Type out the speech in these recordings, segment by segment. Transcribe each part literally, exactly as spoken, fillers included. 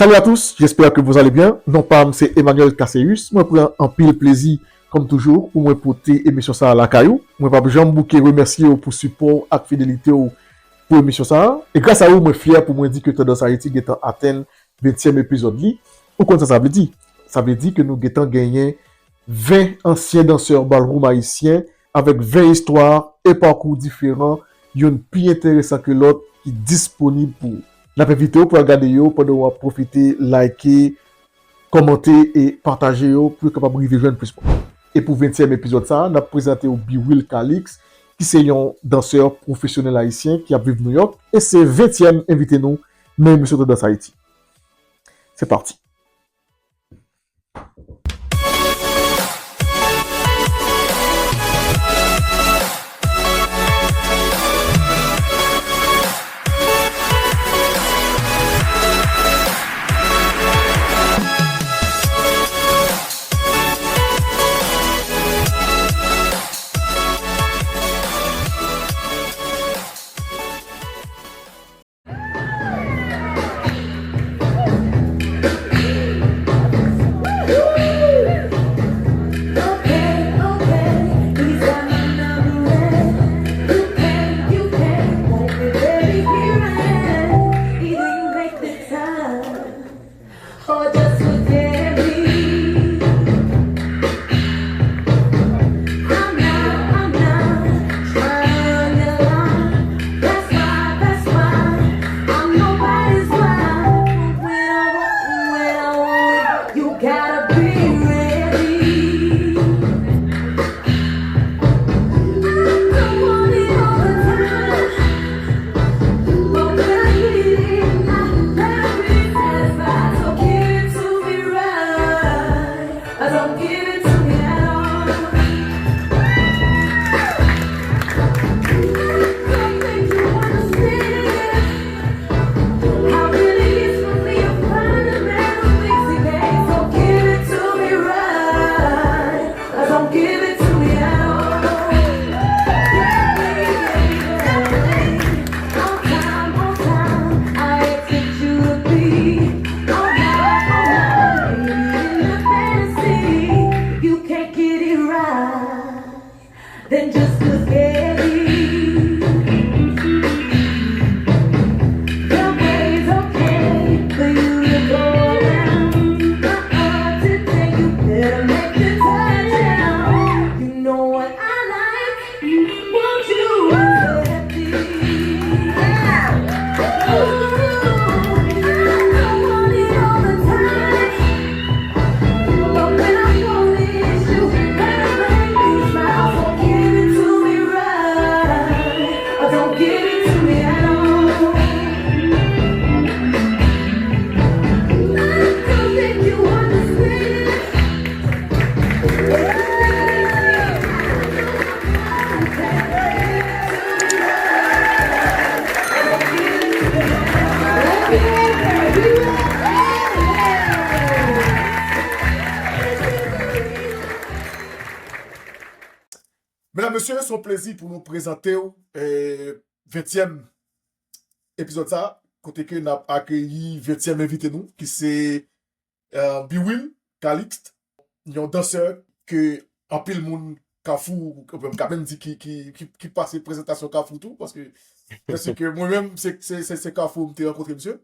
Salut à tous, j'espère que vous allez bien. Non pa m se Emmanuel Casséus. Mwen pran anpil plezi, kòm toujou, pou mwen pote emisyon sa a lakay ou. Mwen p ap janm bouke remèsye w pou sipò w ak fidelite w pou emisyon sa a. E gras a ou, mwen fyè pou mwen di ke Tandans Ayiti gentan atenn ventyèm epizòd li. Ou konn sa sa vle di? Sa vle di ke nou gentan genyen ven ansyen dansè ballroom ayisyen avèk ven istwa e pakou diferan, youn pi enteresan ke lòt, ki disponib pou ou. N ap envite w pou al gade yo pandan w ap pwofite like, kòmante e pataje yo pou yo kapab rive jwenn plis moun. E pou ventyèm epizòd sa a, n ap prezante w Biwill Calix, ki se yon dansè pwofesyonèl ayisyen ki ap viv Nouyòk, e se ventyèm envite nou nan emisyon Tandans Ayiti. Se pati. Then just look at me. The way's okay for you to go around. But today you better make the touchdown. You know what I like? Won't you accept it? Yeah. Ooh, I don't want it all the time. But when I want it, it's you. Better make me smile, so give it to me right. Or don't give it to me at all. I don't think you understand. Medam, mesye, se yon plezi pou nou prezante w, eh, ventyèm epizòd sa, kote ke n ap akeyi ventyèm envite nou, ki se, eh, Biwill Calixte, yon dansè ke anpil moun Kafou, m ka menm di ki, ki, ki, ki pase prezantasyon Kafou tou, paske, paske mwen menm, se, se, se, se Kafou m te rankontre misye.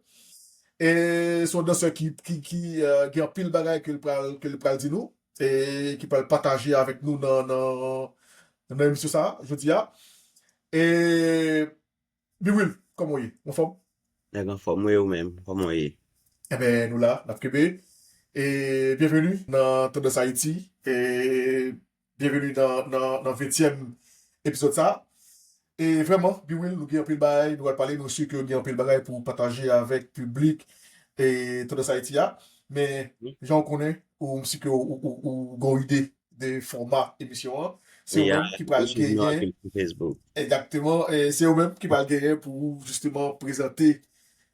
E se yon dansè ki, ki, ki, eh, gen anpil bagay ke l pral, ke l pral di nou, e ki pral pataje avèk nou nan, nan, nan emisyon sa a, jodi a. E Biwill, kòman w ye? Anfòm? Nèg anfòm, wi, ou menm, kòman w ye? Enben, nou la, n ap kenbe. E byenveni nan Tandans Ayiti. E byenveni nan, nan, nan ventyèm epizòd sa a. E vrèman, Biwill, nou gen anpil bagay nou pral pale, nou si ke w gen anpil bagay pou w pataje avèk piblik e Tandans Ayiti a. Men, jan w konnen, ou, m si ke w, ou, ou, ou gen yon ide de fòma emisyon an. Se ou menm ki pral genyen. Egzakteman, e se ou menm ki pral genyen pou ou jisteman prezante,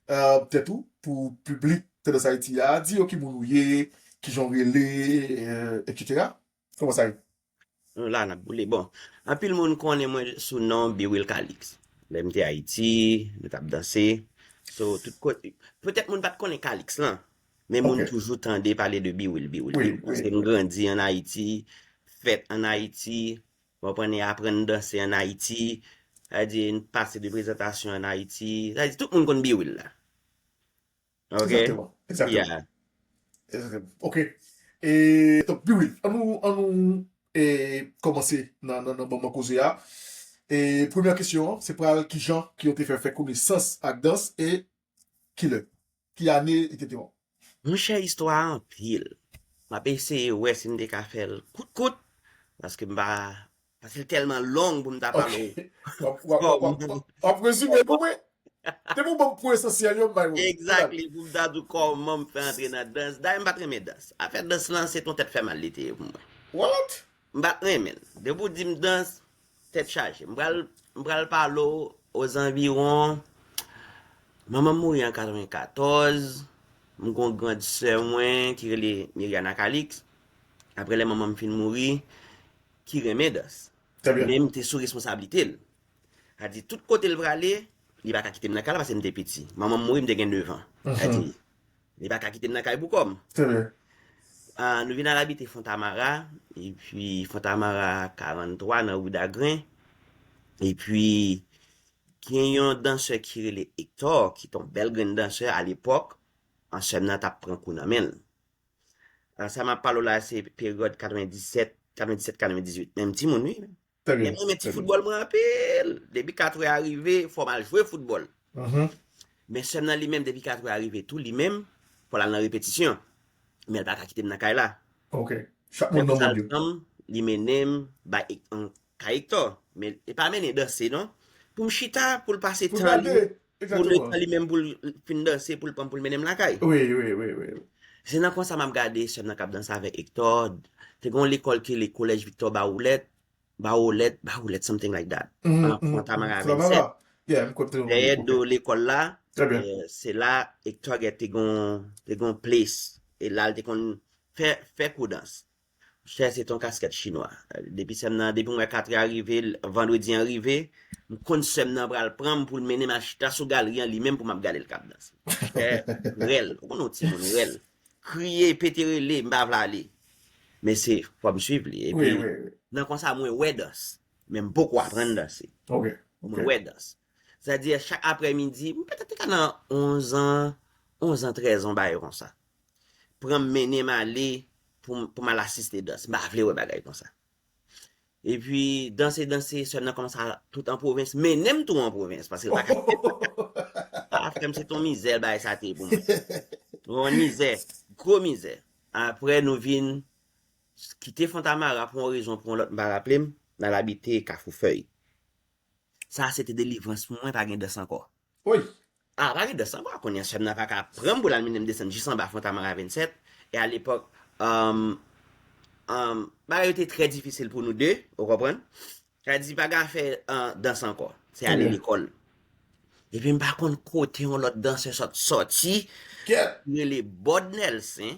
eh, tèt ou pou piblik Tandans Ayiti a, di yo ki moun ou ye, kijan w rele, eh, etsetera. Kòman sa ye? Nou la, n ap boule. Bon, anpil moun konnen mwen sou non Biwill Calixte. Lè m te Ayiti, nou t ap danse. So, tout kote, petèt moun pa t konnen Calixte lan. Men moun toujou tande pale de Biwil, Biwil, Biwil. Paske m grandi an Ayiti, fèt an Ayiti, m aprann e aprann danse an Ayiti. Sa vle di, n pase de prezantasyon an Ayiti. Sa vle di, tout moun konn Biwil la. Ok? Egzakteman. Egzakteman. Yeah. Egzakteman. Ok. E, donk, Biwil, ann nou, ann nou e, kòmanse nan, nan, nan ban mwen koze a. E, premyè kesyon an, se pral kijan ke w te fè fè konesans ak dans e kilè? Ki ane, etsetera? Monchè, istwa a anpil. M ap eseye wè si m te ka fè l kout kout, paske m pa, paske l tèlman long pou m ta pale w. W ap, w ap, w ap, w ap, w ap rezime pou mwen. Depi w ban m pwen esansyèl yo, m bay ou. Exactly, pou m ta di w kòman m fè antre nan dans. Dayè, m pa t renmen dans. Afè dans lan, se t on tèt fè mal li te ye pou mwen. What? M pa t renmen l. Depi w di m dans, tèt chaje. M pral, m pral pale w ozanviwon, manman m mouri an katrevenkatòz, m gon grand sè mwen ki rele Miriana Calix. Apre lè manman m fin mouri, ki renmen dans. Trè byen. Men m te sou responsablite l. Sa di, tout kote l prale, li pa ka kite m nan kay la paske m te piti. Manman m mouri, m te gen nèf an. Sa di, li pa ka kite m nan kay pou kò m. Trè byen. Ah, nou vin al abite Fontamara, epi Fontamara karanntwa nan Ri Dagren. Epi, gen yon dansè ki rele Hector, ki t on bèl grenn dansè alepòk, an sè m nan t ap pran kou nan men l. Ah, sa m ap pale w la, se peryòd katrevendisèt, katrevendisèt, katrevendizuit. Menm timoun, wi. Trè Men byen. mwen renmen ti foutbòl mwen anpil. Depi katrè a rive, fò m al jwe foutbòl. Mhm. Men sè m nan li menm, depi katrè a rive tou, li menm, fò l al nan repetisyon. Men l pa ka kite m nan kay la. Ok. Chak Lè moun nan konsa mond l yo. pran m, li mennen m bay Hec- an kay Hector. Men e pa mennen danse, non. Pou m chita, pou l pase Pou tan li, gade. pou l Egzakteman. tan li menm pou l fin danse, pou l pran m, pou l mennen m lakay. Wi, wi, wi, wi. Se nan konsa m ap gade sè m nan k ap danse avèk Hector. Te gen yon lekòl ki rele Collège Victor Baroulette, Baroulette, Baroulette, something like that. Mhm, An mhm, Fontamara mhm. vennsèt. Fontamara. Yeah, m konn te Dèyè do lekòl la, Trè byen. eh, se la Hector Guet te gon, te gon place. E la l te konn fè, fè kou dans. Chè, se t on kaskèt chinwa. Depi sè m nan, depi m wè katrè a rive, l- vandredi an rive, m konn sè m nan pral pran m pou l mennen m al chita sou galri an li menm pou m ap gade l k ap danse. Chè, rèl. Ou konn yon timoun rèl. Kriye, pete rele, m pa vle ale. Men se, fò m swiv li. Wi, Epi, wi, wi. nan konsa, mwen wè dans. Men m poko aprann danse. Ok. Mwen wè dans. Sa di, chak aprèmidi, m petèt te ka nan onz an, onz an, trèz an, bagay konsa. Pran m mennen m ale pou m, pou m al asiste dans. M pa vle wè bagay konsa. Epi, danse, danse, sè m nan kòmanse a tout an pwovens, mennen m tou an pwovens, paske l pa ka kite m. Ah, frè m, se t on mizè bagay sa te ye pou mwen. Yon mizè, gwo mizè. Apre, nou vin kite Fontamara pou yon rezon, pou yon lòt, m pa raple m, n al abite Kafou Fèy. Sa se te delivrans pou mwen, pa gen dans ankò. Wi. Ah, pa gen dans ankò. Kounye a, sè m nan pa ka pran m pou l al mennen m desann jis anba Fontamara vennsèt. E alepòk, um, um, bagay yo te trè difisil pou nou de, ou konprann? Sa di, pa gen afè, uh, dans ankò. Se ale Mhm. lekòl. Epi m pa konn kote yon lòt dansè sòt sòti, Kèt. rele Bòd Nèlsen,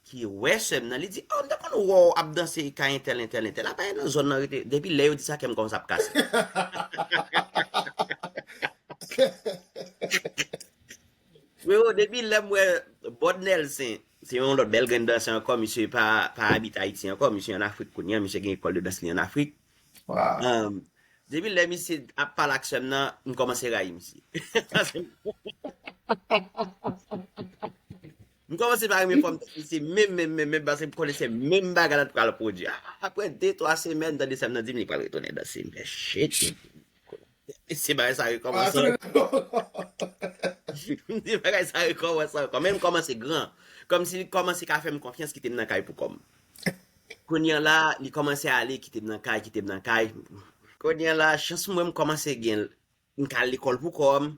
ki wè sè m nan, li di, "Oh, m te konn wè w ap danse kay entèl, entèl, entèl." Apa e nan zòn nan rete. Depi lè yo di sa, kè m kòmanse ap kase. Frero, depi lè m wè Bòd Nèlsen, se yon lòt bèl grenn dansè ankò, misye pa, pa abite Ayiti ankò, misye ann Afrik kounye a, misye gen lekòl de dans li ann Afrik. Wow. Um, depi lè misye ap pale ak sè m nan, m kòmanse rayi misye. Paske m kòmanse pa renmen fòm tèt misye menm, menm, menm, menm, paske m konnen se menm bagay la t pral pwodui. A- Apre de, twa semèn, tande sè m nan di m li pral retounen danse. M fè, "Shit." Se bagay sa rekòmanse. Se bagay sa rekòmanse ankò. Men m kòmanse gran. Kòmsi li kòmanse ka fè m konfyans, kite m nan kay pou kò m. Kounye a la, li kòmanse ale, kite m nan kay, kite m nan kay. Kounye a la, chans mwen, m kòmanse gen, m ka al lekòl pou kò m.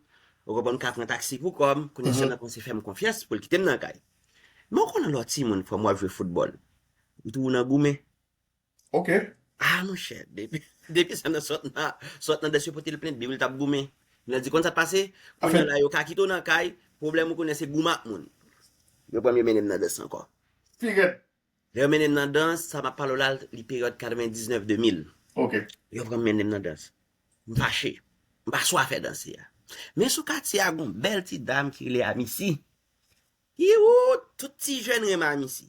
Ou konprann, m ka pran taksi pou kò m. Kounye a, sè m nan kòmanse fè m konfyans pou l kite m nan kay. Men ou konnen lè w timoun, frè m, w ap jwe foutbòl. M tou nan goumen. Ok. Ah, monchè, depi, depi sè m nan sòt nan, sòt nan dans yo pote l plent, Biwil t ap goumen. Lè di konn sa k pase, kounye a la yo ka kite w nan kay, pwoblèm ou konnen se goumen ak moun. Yo pran m, yo mennen m nan dans ankò. Figèt. Lè yo mennen m nan dans, sa m ap pale w la, li peryòd katrevendiznèf de mil. Ok. Yo pran m, mennen m nan dans. M fache. M pa swa fè danse a. Men sou katye a, gon bèl ti dam ki rele Amisi. Iwou, tout ti jèn renmen Amisi.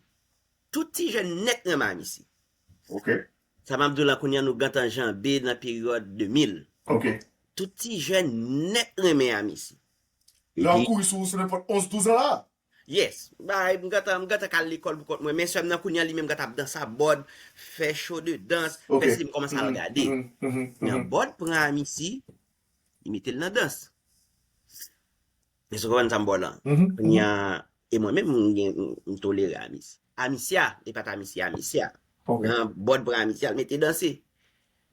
Tout ti jèn nèt renmen Amisi. Ok. Sa m ap di w la kounye a, nou gentan janbe nan peryòd de mil. Ok. Tout ti jèn nèt renmen Amisi. Lè w ap kouri sou, sou nenpòt onz douz an la. Yes. Bay, m gentan, m gentan k al lekòl pou kont mwen. Men sè m nan kounye a, li menm gentan ap danse a bòd, fè show de dans, Ok. fè si m kòmanse al gade. Mhm, mhm, Nan mhm. Bòd pran Amisi, li mete l nan dans. Èske w konprann sa m ba w la? Mhm, Kounye a, e mwen menm, m gen, m, m tolere Amisi. Amisia, e pa t Amisi, Amisia. Ok. Nan Bòd pran Amisia, l mete danse.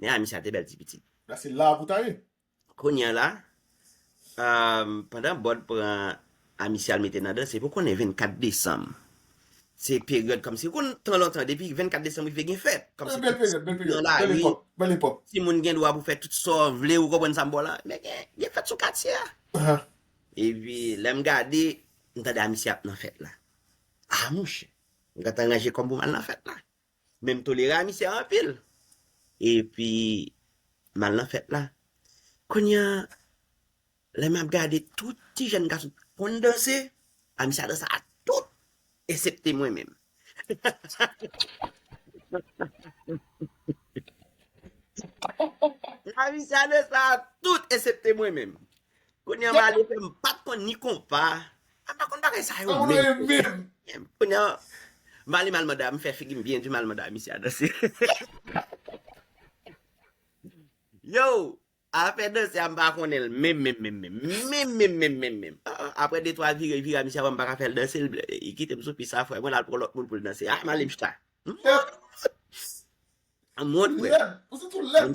Men Amisia te bèl ti pitit. La se la pou ta ye. Kounye a la, um, pandan Bòd pran Amisia l mete nan danse, pou konnen vennkat desanm. Se peryòd kòmsi, ou konn tan lontan, depi vennkat desanm rive gen fèt. Kòmsi Bèl peryòd, bèl peryòd. Nan Bèl lari, epòk, bèl epòk. Timoun gen dwa pou fè tout sa w vle, ou konprann sa m ba w la. Men gen, gen fèt sou katye a. Ahan. Epi, lè m gade, m tande Amisia ap nan fèt la. Ah, monchè. M gentan ranje kò m pou m al nan fèt la. Men m tolere Amisia anpil. Epi, m al nan fèt la. Kounye a, lè m ap gade tout ti jèn gason konn danse, Amisia danse a tout, eksepte mwen menm. Amisia danse a tout, eksepte mwen menm. Kounye a, m ale fè m pa t konn ni konpa. M pa konn bagay sa yo Sa menm. Menm. Kounye a, m ale m al mande, m fè figi m byen di, m al mande Amisia danse. Yo, afè danse a, m pa konnen l menm, menm, menm, menm. Menm, menm, menm, menm, menm. Ah, apre de twa vire, vire, Amisia wè m pa ka fè l danse, l, li kite m sou pis la, frè. Mwen, l al pran lòt moun pou l danse. Ah, m ale m chita. M wont, frè. Lèd, ou se tou lèd.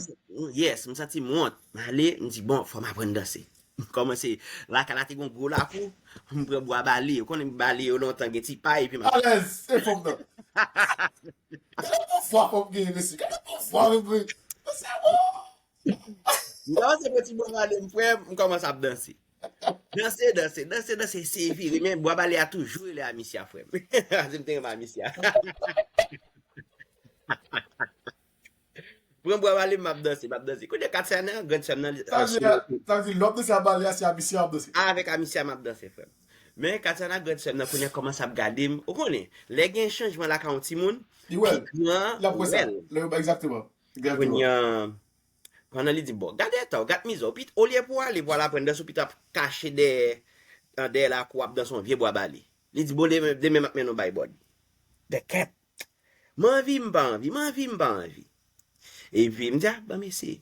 Yes, m santi m wont. M ale, m di, bon, fò m aprann danse. M kòmanse, lakay la te gen yon gwo lakou, m pran bwa bale. Ou konnen bale yo lontan gen ti pay, epi m ap Alèz, se fòm nan. Gade pouvwa fòm gen, mesye. Gade pouvwa, mesye. Mesye, oh! M kòmanse pran ti bwa bale m, frè, m kòmanse ap danse. Danse, danse, danse, danse, eseye vire. Men bwa bale a toujou rele Amisia, frè m. Paske m te renmen Amisia. Pran bwa bale m, m ap danse, m ap danse. Kounye a Katiana, grann sè m nan, li- Sa vle di, sa vle di, lè w ap danse a bale a, se Amisia w ap danse. Avèk Amisia m ap danse, frè m. Men Katiana, grann sè m nan, kounye a kòmanse ap gade m. Ou konnen, lè gen chanjman lakay yon timoun, Li wè l. pi gran L ap wè sa. Wè l. Lè, egzakteman. Egzakteman. Kounye a, pandan li di, bon, gade eta w, gad mizè w, pit, olye pou w ale, pou w al aprann danse, w pito ap kache dèyè, an dèyè lakou, w ap danse yon vye bwa bale. Li di, bon, demen, demen m ap mennen w bay Bòd. Bèkèt. M anvi, m pa anvi, m anvi, m pa anvi. Epi, m di, a, ban m eseye.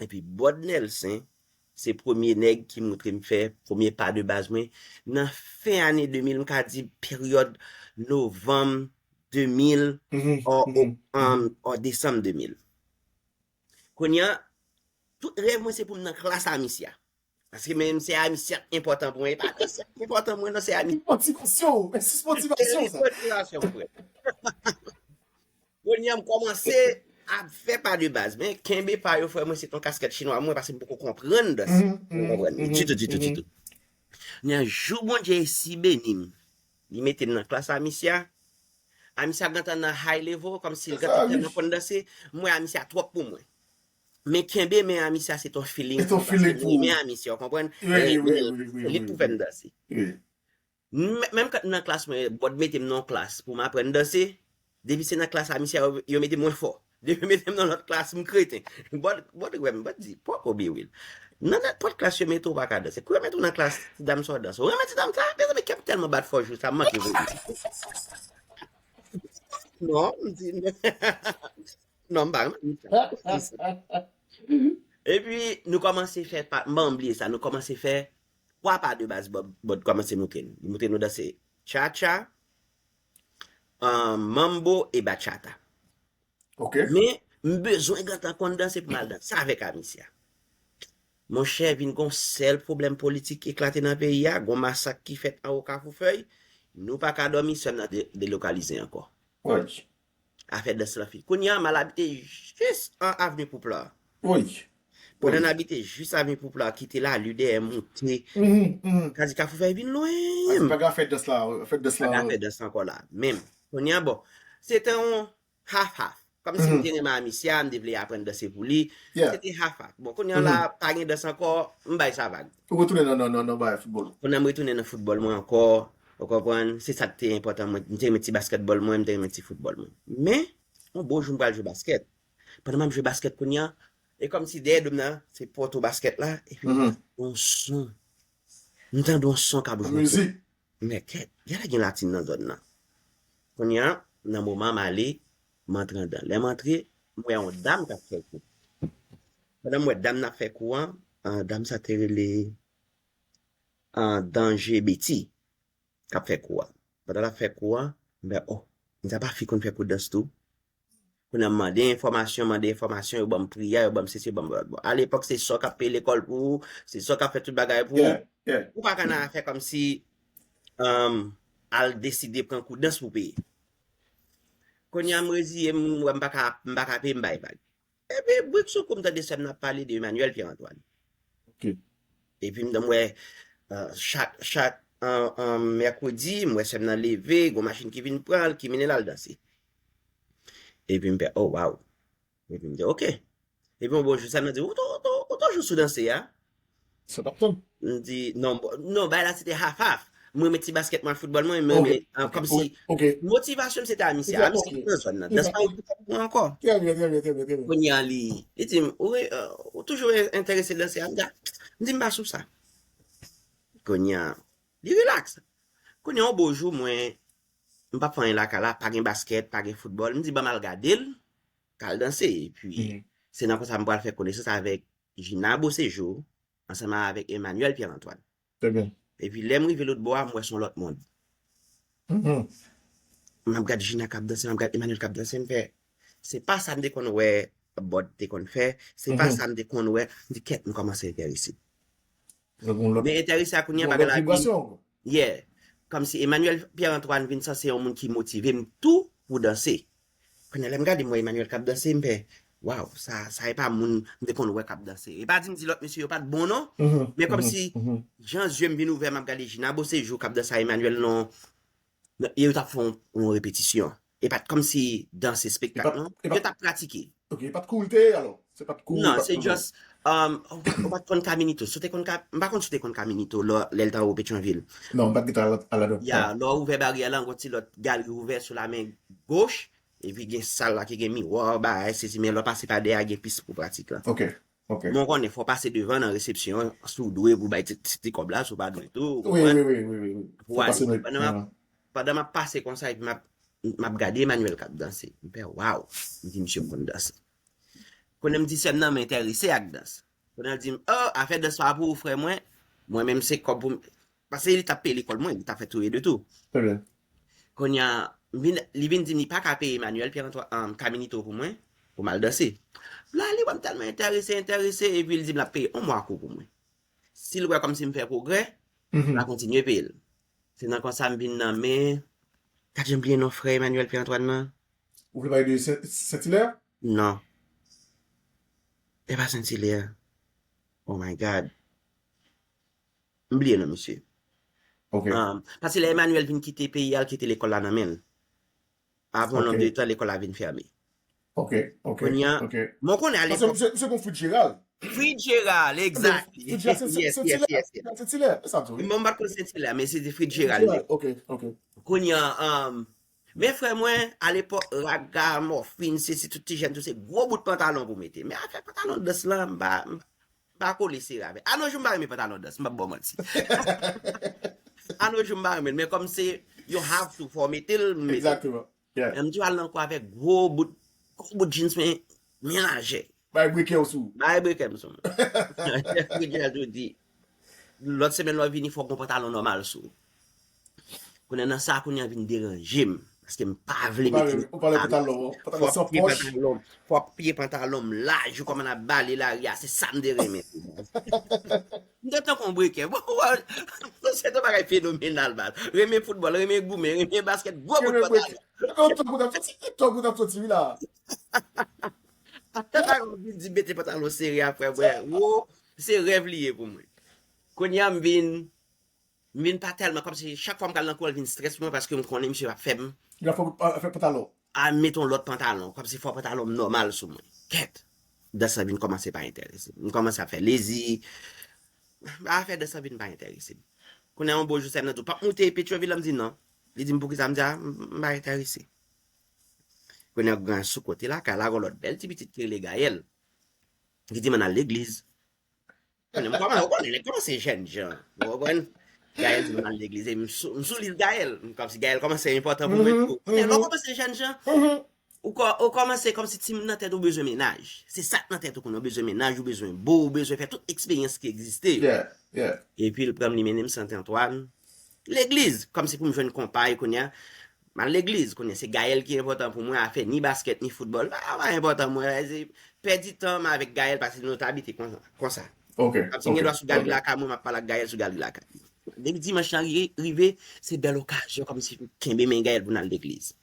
Epi, Bòd Nèlsen, se premye nèg ki montre m fè premye pa de baz mwen. Nan fen ane de mil, m ka di peryòd novanm de mil, Mhm, o, mhm, o, an, o, desanm de mil. Kounye a, tout rèv mwen se pou m nan klas Amisia. Paske menm se Amisia ki enpòtan pou mwen. E pa Amisia ki enpòtan pou mwen, non, se Amisia. Motivasyon, men sis motivasyon sa. Motivasyon, frè. Kounye a, m kòmanse ap fè pa de baz. Men kenbe pa yo, frè mwen, se t yon kaskèt chinwa mwen, paske m poko konprann dans. Mhm, Ou konprann? mhm, Ditou, ditou, mhm. Ditou. Nan jou Bondye si beni m, li mete m nan klas Amisia. Amisia gentan nan high level, kòmsi l Se sa, gentan wi. Tèlman konn danse. M wè Amisia twòp pou mwen. Men kenbe men Amisia, se ton feeling. Se ton feeling pou ou. Men Amisia, w konprann? Wi, wi, wi, wi, wi, Li pou fè m danse. Wi. M- Menm kan nan klas mwen, Bòd mete m nan yon klas pou m aprann danse. Depi se nan klas Amisia, yo, yo mete m mwen fò. Depi yo mete m nan lòt klas, m kreten. Bòd, Bòd wè m, Bòd di, pòk obi wil. Nan nenpòt klas yo mete w pa ka danse. Kou yo mete w nan klas ti dam sa w danse. Ou renmen ti dam sa? Mezanmi, kè m tèlman bat fò jou sa, m manke voye. Non, m di, non, m pa renmen sa. Epi, nou kòmanse fè, pa, m pa bliye sa, nou kòmanse fè twa pa de baz Bòd, Bòd kòmanse montre nou. Li montre nou danse cha-cha, um, mambo e bachata. Ok. Men, m bezwen gentan konn danse pou m al danse avèk Amisia. Monchè, vin gon sèl pwoblèm politik ki eklate nan peyi a, gon masak ki fèt anwo Kafou Fèy, nou pa ka dòmi, sè m nan de- delokalize ankò. Wi. Afè dans lan fini. Kounye a, m al abite jis an Avni Poupla. Wi. Pandan n abite jis Avni Poupla, kite lari dèyè monte. Mhm, mhm. Sa di Kafou Fèy vin lwen. Paske pa gen afè dans la, afè dans la. Pa gen afè dans ankò la. Menm. Kounye a, bon, se te yon half-half. Kòmsi m Mhm. te renmen Amisia, m te vle aprann danse pou li. Yeah. Se te half-half. Bon, kounye a la, pa gen dans ankò, m bay sa vag. Ou retounen nan, nan, nan, nan bagay foutbòl. Kounye a m retounen nan foutbòl mwen ankò. Ou konprann? Se sa k te enpòtan mwen. M te renmen ti baskètbòl mwen, m te renmen ti foutbòl mwen. Men, yon bon jou m pral jwe baskèt. Pandan m ap jwe baskèt kounye a, e kòmsi dèyè do m nan, se pòto baskèt la, epi m tande yon son. M tande yon son k ap jwe. Mizik. Men kèt, genlè gen latin nan zòn nan. Kounye a, nan moman m ale, m antre anndan. Lè m antre, m wè yon dam k ap fè kou. Pandan m wè dam nan ap fè kou an, ah, dam sa te rele, ah, Danje Beti k ap fè kou a. Pandan l ap fè kou a, m fè, oh, nèg sa pa fi konn fè kou dans tou. Kounye a m mande enfòmasyon, mande enfòmasyon, yo ban m pri a, yo ban m sesi, yo ban m lòt. Bon, alepòk, se sa w k ap peye lekòl pou ou, se sa w k ap fè tout bagay pou ou. Ou pa ka nan afè kòmsi, um, al deside pran kou dans pou peye. Kounye a, m reziye m, m wè m pa ka, m pa ka peye, m bay vag. Epi, brik sou kou, m tande sè m nan ap pale de Emmanuel Pierre Antoine. Epi, m, m wè, uh, chak, chak, uh, uh, mèkredi, m wè sè m nan leve, gon machin ki vin pran l, ki mennen l al danse. Epi m fè, oh, wow. Epi m di, ok. Epi yon bon jou, sè m nan di, ou to-, ou to-, ou toujou sou danse a? Sa t ap tann. M di, non, bon, non, bagay la se te half half. Mwen renmen ti baskèt mwen, foutbòl mwen, mwen renmen, ah, kòmsi motivasyon m se te a misye. A misye ki nan zòn nan. Dans pa yon pwoblèm pou mwen ankò. Trè byen, trè byen, trè byen, trè byen. Kounye a li, li di m, ou, euh, ou toujou enterese danse a? M di, ah, m di m pa sou sa. Kounye a, li rilaks. Kounye a, yon bon jou, mwen, m p ap fè anyen lakay la, pa gen baskèt, pa gen foutbòl. M di, ban m al gade l, k al danse. Epi, se nan konsa m pral fè konesans avèk Gina Beauséjour, ansanm avèk Emmanuel Pierre Antoine. Trè byen. Epi, lè m rive lòt bò a, m wè se yon lòt mond. M ap gad Gina k ap danse, m ap gad Emmanuel k ap danse, m fè, se pa sa m te konn wè Bòd te konn fè, se pa sa m te konn wè, m di, kèt, m kòmanse enterese. Men enterese a kounye a bagay la vin, yeah. Kòmsi Emmanuel Pierre Antoine vin sanse yon moun ki motive m tou pou danse. Kounye a, lè m gade, m wè Emmanuel k ap danse, m fè, waw, sa, sa e pa moun m te konn wè k ap danse. E pa di m di lòt mesye yo pa t bon, non. Men kòmsi, jan zye m vin ouvè, m ap gade Gina Beauséjour k ap danse a Emmanuel, non. Non, e yo t ap fè yon, yon repetisyon. E pa t kòmsi danse espektak, non. Yo t ap pratike. Ok, e pa t kou l te ye, alò? Se pa t kou... Non, se just, um, ou pa t konn Caminito. Si w te konn Ka-, m pa konn si w te konn Caminito lè, lè l t anwo Petyonvil. Non, m pa t gentan al, al ladan. Ya, lè w ouvè baryè la, gon ti lòt galri ouvè sou la men goch, epi gen sal la ki gen miwa, bagay, sesi, men lè w pase pa dèyè a, gen pis pou pratik la. Ok, ok. Men w konnen, fò w pase devan nan resepsyon an, si w dwe pou bay ti, ti, ti kòb la, si w pa dwe tou, ou konprann? Wi, wi, wi, wi, wi. Pou ale. Pandan m ap, pandan m ap pase konsa, epi m ap m ap gade Emmanuel k ap danse. M fè, waw! M di, misye konn danse. Kounye a m di sè m nan, m enterese ak dans. Kounye a l di m, oh, afè dans pa pou ou, frè mwen. Mwen menm se kòb pou m. Paske li t ap peye lekòl mwen, li t ap fè tou le de tou. Trè byen. Kounye a, m vin, li vin di m li pa ka peye Emmanuel Pierre Antoine, um, Caminito pou mwen, pou m al danse. La, li wè m tèlman enterese, enterese, epi l di m l ap peye yon mwa kou pou mwen. Si l wè kòmsi m fè pwogrè, l a kontinye peye l. Se nan konsa m vin nan men, gad jan m bliye non frè Emmanuel Pierre Antoine nan. Ou vle pale de Sen-, Saint-Hilaire? Non. E pa Saint-Hilaire. Oh my God. M bliye non misye. Ok. Um, paske lè Emmanuel vin kite peyi a, l kite lekòl la nan men l. Apre yon nonb de tan, lekòl la vin fèmen. Ok, ok, ok. Kounye a, men w konnen alepòk. Paske misye, misye gon Fitzgerald. Fitzgerald, exactly. Fitzgerald, se, se, yes, yes, yes, yes. Saint-Hilaire, e sa tou, wi. Mwen, m pa t konn Saint-Hilaire, men se te Fitzgerald. Fitzgerald, ok, ok. Kounye a, um, men frè mwen, alepòk, ragamòfin, se, se tout ti jèn tou, se gwo bout pantalon pou mete. Men afè pantalon dans lan, m pa, m pa kole sere avè. A nos jours, m pa renmen pantalon dans, m p ap ba w manti. A nos jours, m pa renmen l, men kòm se, you have to, fò w mete l, m mete l. Exactement. Yeah. M toujou al nan kou avèk gwo bout, gwo bout jeans, men, men lajè. Bay breken w sou. Bay breken m sou mwen. Kounye a tou di, lòt semèn lè w vini, fò w gon pantalon nòmal sou. Kounye a nan sa, kounye a vin deranje m. Paske m pa vle mete... Ou pa vle pantalon, pantalon san pòch. Fò pye pantalon m laj, ou kòman ap bale lari a, se sa m te renmen. M te tankou yon breken. Bon, se yon bagay fenomenal, man. Renmen foutbòl, renmen goumen, renmen baskèt, gwo bout pantalon. Tankou w t ap soti, tankou w t ap soti, wi la. Apre sa, yo vin di mete pantalon sere a, frè mwen. Wo, se rèv li ye pou mwen. Kounye a, m vin, m vin pa tèlman, kòmsi chak fwa m pral nan kou, l vin strès pou mwen, paske m konnen misye ap fè m... Li ap fè, fè pantalon. A, mete yon lòt pantalon, kòmsi fò pantalon m nòmal sou mwen. Kèt! Dans lan vin kòmanse pa enterese m. M kòmanse ap fè lezi. Afè dans lan vin pa enterese m. Kounye a yon bon jou, sè m nan di w, "P ap moute Petyonvil la?" M di, "Non." Li di m, "Poukisa?" M di, "A, m pa enterese." Kounye a, gen sou kote lakay la, gen lòt bèl ti pitit ki rele Gaël. Ki di m ann al legliz. Kounye a, m kòmanse, ou konnen, nèg kòmanse jèn jan. Ou konprann? Gaël di m ann al legliz, e m sou, m sou lis Gaël. M kòmsi Gaël kòmanse enpòtan pou mwen tou. Kounye a, lè w kòmanse jèn jan, ou kò-, ou kòmanse kòmsi ti moun nan tèt ou bezwen mennaj. Se sa k nan tèt ou kounye a, ou bezwen mennaj, ou bezwen bo, ou bezwen fè tout eksperyans ki egziste. Epi l pran m, li mennen m Sent Antwàn. Legliz, kòmsi pou m jwenn konpay kounye a. M al legliz, kounye a se Gaël ki enpòtan pou mwen, afè ni baskèt, ni foutbòl. Pa, pa enpòtan mwen, se pèdi tan m avèk Gaël, paske nou te abite konsa. Kòmsi m gen dwa sou galri lakay mwen, m ap pale ak Gaël sou galri lakay. Depi dimanch lan ri-, rive, se bèl okazyon, kòmsi pou kenbe men Gaël pou n al legliz.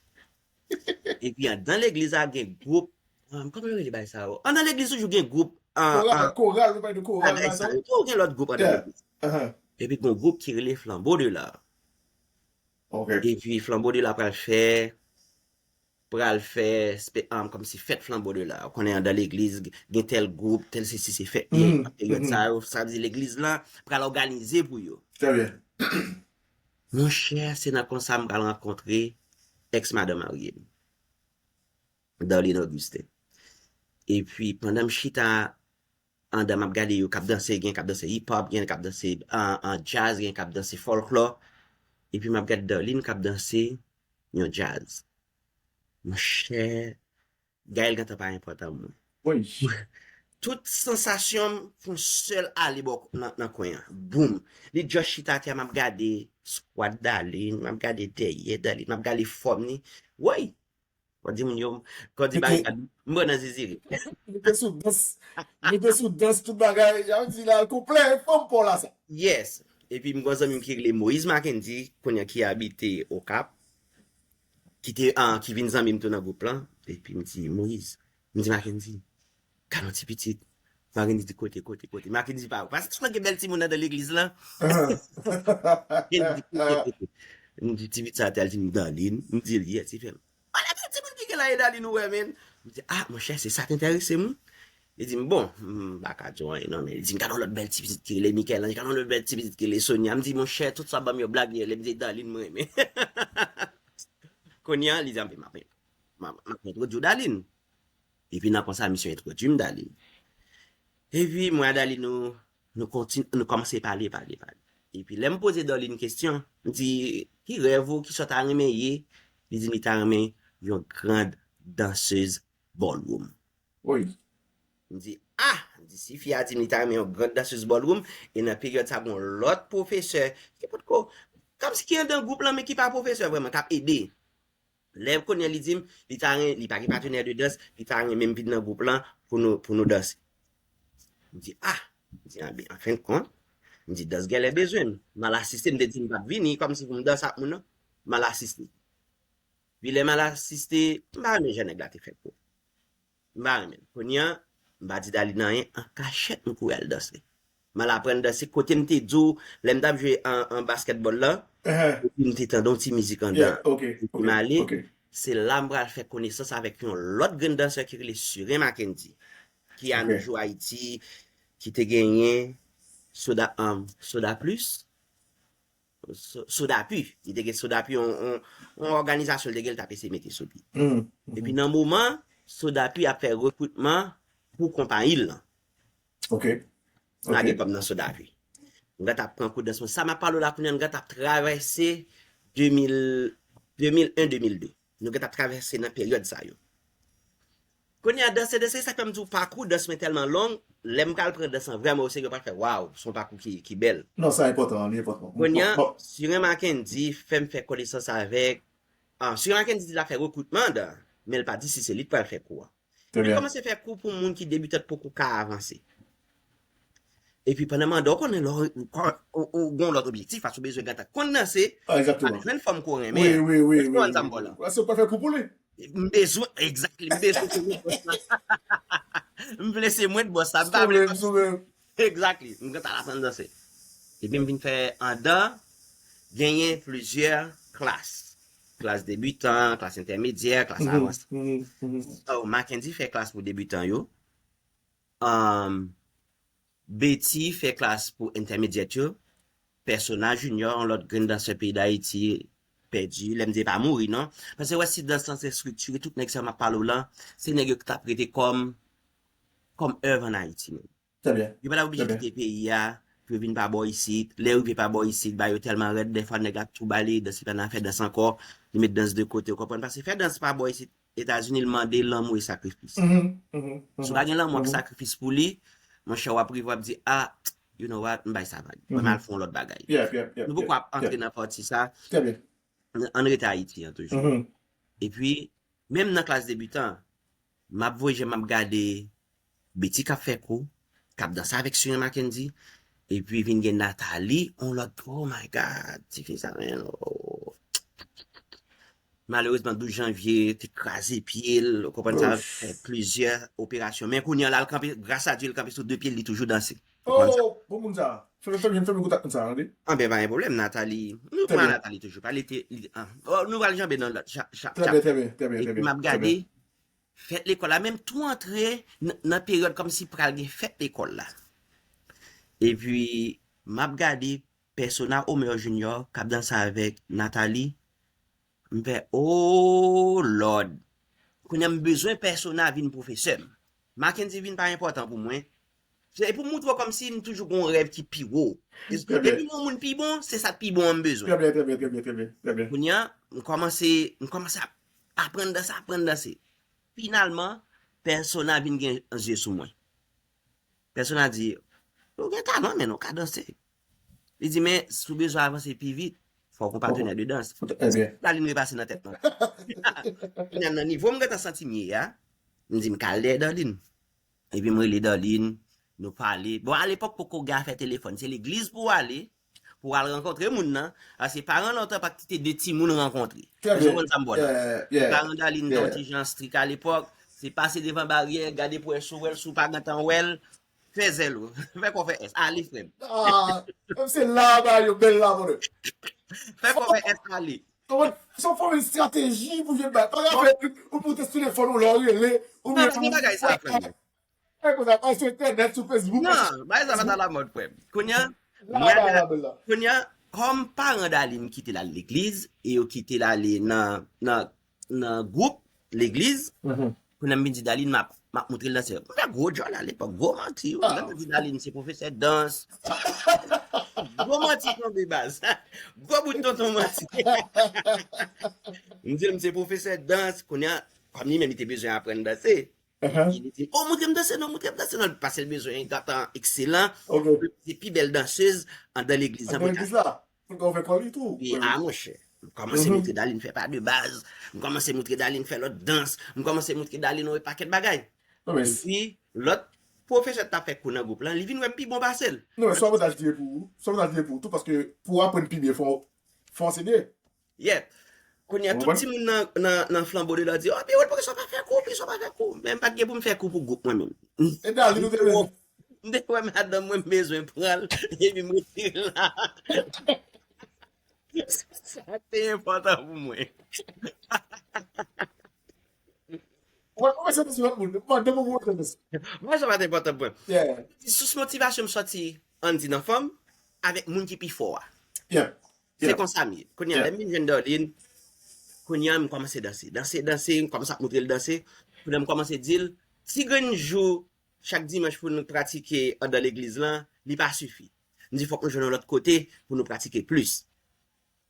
Epi anndan legliz la gen gwoup, ah, kòman yo rele bagay sa yo? Anndan legliz toujou gen gwoup, ah, koral, ah, koral, nou pale de koral, bagay sa yo tou, gen lòt gwoup anndan legliz. Epi gen yon gwoup ki rele Flanbo de la. Epi Flanbo de la pral fè, pral fè spe-, ah, kòmsi fèt Flanbo de la. Ou konnen anndan legliz, gen tèl gwoup, tèl sesi, se fèt li ye. Peryòd sa yo, sa vle di legliz lan pral òganize pou yo. Monchè, se nan konsa m pral rankontre èks madanm marye m, Darline Augustin. Epi, pandan m chita anndan, m ap gade yo k ap danse, gen k ap danse hip hop, gen k ap danse an, an jazz, gen k ap danse fòlklò. Epi m ap gade Darline k ap danse yon jazz. Monchè, Gaël gentan pa enpòtan pou mwen. Tout sansasyon m fè yon sèl ale bò nan, nan kwen an. Boum! Li just chita atè, m ap gade skwat Darline, m ap gade dèyè Darline, m ap gade fòm li. Woy! Kòm di moun yo, kòm di bagay, m pran nan ziziri. Li te sou dans, li te sou dans, tout bagay, y ap di la, konplè, fanm pa w la sa. Yes. Epi m gen yon zanmi m ki rele Moïse Mackendy, kounye a ki abite Okap, ki te, ah, ki vin zanmi m tou nan gwoup lan. Epi m di, "Moïse," m di, "Mackendy, gade yon ti pitit." Mackendy di, "Kote, kote, kote?" Mackendy pa, paske tèlman gen bèl timoun anndan legliz lan. Mackendy di, "Kote, kote?" M di, "Ti pitit sa te al di m Darline." M di l, "Yes." Li fè m, "Anlè bèl timoun ki gen la e Darline ou wè, men." M di, "Ah, monchè, se sa k enterese m, wi." Li di m, "Bon, m pa ka di w anyen non, men," li di m, "Gade yon lòt bèl ti pitit ki rele Michel-Ange, gade yon lòt bèl ti pitit ki rele Sonia." M di, "Monchè, tout sa ban m yo blag li rele." M di, "Darline mwen renmen." Kounye a, li di, "Anben, m ap, m ap, m ap entwodui w Darline." Epi nan konsa, misye entwodui m Darline. Epi mwen a Darline, nou, nou kontin-, nou kòmanse pale, pale, pale. Epi lè m poze Darline kesyon, m di, "Ki rèv ou, kisa w ta renmen ye?" Li di m li ta renmen yon grand dansez ballroom. M di, "Ah!" M di, "Si fi a di m li ta renmen yon grand dansez ballroom, e nan peryòd sa, gon lòt pwofesè ki potko, kòmsi ki anndan gwoup lan, men ki pa pwofesè vrèman, k ap ede." Lè kounye a li di m, li ta ren-, li pa gen patnè de dans, li ta renmen m vin nan gwoup lan pou nou, pou nou danse. M di, "Ah!" M di, "Anben, an fen de kont," m di, "dans genlè bezwen m." M al asiste, m te di m p ap vini kòmsi pou m danse ak moun nan. M al asiste. Pi lè m al asiste, m pa renmen jan nèg la te fè kou. M pa renmen l. Kounye a, m pa di Darline anyen, an kachèt, m kouri al danse. M al aprann danse kote m te di w, lè m t ap jwe an, an baskètbòl la, epi m te tande yon ti mizik anndan. Epi m ale, se la m pral fè konesans avèk yon lòt grenn dansè ki rele Surin Mackendy, ki a nou jou Ayiti, ki te genyen Soda, um, Soda Plus. So-, Sodapi. Li te gen Sodapi, yon, yon, yon òganizasyon li te gen, li t ap eseye mete sou pye. Epi nan moman, Sodapi ap fè rekritman pou konpayi l lan. Lage kòb nan Sodapi. M gentan ap pran kou dans mwen. Sa m ap pale w la kounye a, m gentan ap travèse de mil, de mil en, de mil de. Nou gentan ap travèse nan peryòd sa yo. Kounye a, danse, danse, sa k fè m di w pakou dans mwen tèlman long, lè m pral pran dans lan vrèman oserye, yo pral fè, "Waw, se yon pakou ki, ki bèl." Non, sa enpòtan, li enpòtan. Kounye a, Surin Mackendy fè m fè konesans avèk, ah, Surin Mackendy di l ap fè rekritman anndan, men l pa di si se li k pral fè kou a. Li kòmanse fè kou pou moun ki debitan, poko ka avanse. Epi pandan m anndan, ou konnen lè w, ou, ou, ou gen yon lòt objektif, paske w bezwen gentan konn danse, al jwenn fanm ke w renmen. Wi, wi, wi. Èske w konprann sa m ba w la? Paske w pa fè kou pou li. M bezwen, exactly, m bezwen se mwen bòs la. M vle se mwen bòs la, m pa vle. Exactly, m gentan al aprann danse. Epi m vin fè anndan, genyen plizyè klas. Klas debitan, klas entèmedyè, klas avanse. So, Mackendy fè klas pou debitan yo. Um, Betty fè klas pou entèmedyè yo. Persona Junior, yon lòt grenn dansè peyi Dayiti, pèdi, lè m di pa mouri, non. Paske wè si dans lan se estrikture, tout nèg sa m ap pale w lan, se nèg yo ki t ap rete kòm, kòm èv ann Ayiti menm. Yo pa t ap oblije kite peyi a, pou yo vin pa bò isit. Lè yo rive pa bò isit, bagay yo tèlman rèd, dèfwa nèg la ap tou bale, dans li pa nan afè dans ankò, li met dans de kote, ou konprann? Paske fè dans pa bò isit, Etazini, l mande lanmou e sakrifis. Si w pa gen lanmou ak sakrifis pou li, monchè, w ap rive, w ap di, ah, you know what, m bay sa vag. Mwen m al fè yon lòt bagay. Nou poko ap antre nan pati sa. Ann rete Ayiti an toujou. Epi, menm nan klas debitan, m ap voye je m ap gade Betty k ap fè kou, k ap danse avèk Senior Mackendy, epi vin gen Nathalie, on lòt, oh my God, tifi sa, men, oh. Malerezman, douz janvye, te kraze pye l, ou konprann sa, fè plizyè operasyon. Men kounye a la, l kanpe, gras a Dye, l kanpe sou de pye l, li toujou danse. Ou konprann sa? Oh, bon moun sa. Fè, fè, fè, fè kontak moun sa, tande. Anben, pa gen pwoblèm, Nathalie. Nou pran Nathalie toujou. Pa li te, li, ah. Oh, nou pral janbe nan lòt. Chap, chap, chap. Epi m ap gade, fèt lekòl la, menm tou antre nan, nan peryòd kòmsi pral gen fèt lekòl la. Epi, m ap gade Persona Omer Junior k ap danse avèk Nathalie. M fè, oh Lord! Kounye a m bezwen Persona vin pwofesè m. Mackendy vin pa enpòtan pou mwen. Se pou moutre w kòmsi m toujou gen yon rèv ki pi wo. Depi m wè yon moun pi bon, se sa k pi bon an m bezwen. Kounye a, m kòmanse, m kòmanse ap aprann danse, aprann danse. Finalman, Persona vin gen zye sou mwen. Persona di, ou gen talan, men ou ka danse. Li di, men si w bezwen avanse pi vit, fò w gon patenè de dans. Darline repase nan tèt mwen. Kounye a, nan nivo m gentan santi m ye a, m di m ka al dèyè Darline. Epi m rele Darline, nou pale. Bon, alepòk poko gen afè telefòn, se legliz pou w ale, pou w al rankontre moun nan. Paske paran lontan pa t kite de timoun rankontre. Èske w konprann sa m ba w la? Paran Darline te yon ti jan strik alepòk, se pase devan baryè, gade pou wè si w wè l, si w pa gentan wè l, fè zèl ou. Fè kò fè S. Ale, frè m. Ah, menm se la, ba yo bèl la, mwen. Fè kò fè S, ale. Kòman, se yon fòm estrateji pou jwenn bay. Pa ka fè, ou pou te sou telefòn ou la, ou rele, ou Non, men men bagay sa, frè m. Fè konsa, pa sou entènèt, sou Facebook. Non, bagay sa pa ta lamòd, frè m. Kounye a, mwen la, kounye a, kòm paran Darline kite l al legliz, e yo kite l ale nan, nan, nan gwoup legliz, kounye a m vin di Darline, m ap, m ap moutre l danse. M fè gwo djòl alepòk, gwo manti, wi. Lè m di Darline se pwofesè dans. Gwo manti tonbe baz. Gwo bout tonton manti. M di l m se pwofesè dans, kounye a, kòm li menm li te bezwen aprann danse, li di, oh, moutre m danse non, moutre m danse non, paske l bezwen yon gatan ekselan, se pi bèl dansez anndan legliz lan. Anndan legliz la. Pou l ka ouvè kò li tou. Wi, a monchè. M kòmanse moutre Darline fè pa de baz. M kòmanse moutre Darline fè lòt dans. M kòmanse moutre Darline yon pakèt bagay. Epi, lòt pwofesè t ap fè kou nan gwoup lan, li vin wè m pi bon pase l. Non, men se yon avantaj li ye pou ou. Se yon avantaj li ye pou ou tou, paske pou w aprann pi byen, fò, fò w anseye. Yeah. Kounye a, tout timoun nan, nan, nan flanbo de lòd di, oh, Pierrot, poukisa w pa fè kou, poukisa w pa fè kou? Men m pa t gen pou m fè kou pou gwoup mwen menm. E Darline ou te bezwen. M te wè madanm mwen, m bezwen pran l, epi m retire l la. Sa te enpòtan pou mwen. Mwen, mwen se ti lòt moun. Mwen, depi mwen te. Mwen, sa pa t enpòtan pou mwen. Sous motivasyon m sòti, ann di nan fanm, avèk moun ki pi fò a. Se konsa m ye. Kounye a, lè m vin jwenn Darline, kounye a, m kòmanse danse. Danse, danse, m kòmanse ap moutre l danse. Kounye a, m kòmanse di l, ti grenn jou, chak dimanch pou nou pratike anndan legliz lan, li pa sifi. M di, fòk nou jwenn yon lòt kote pou nou pratike plis.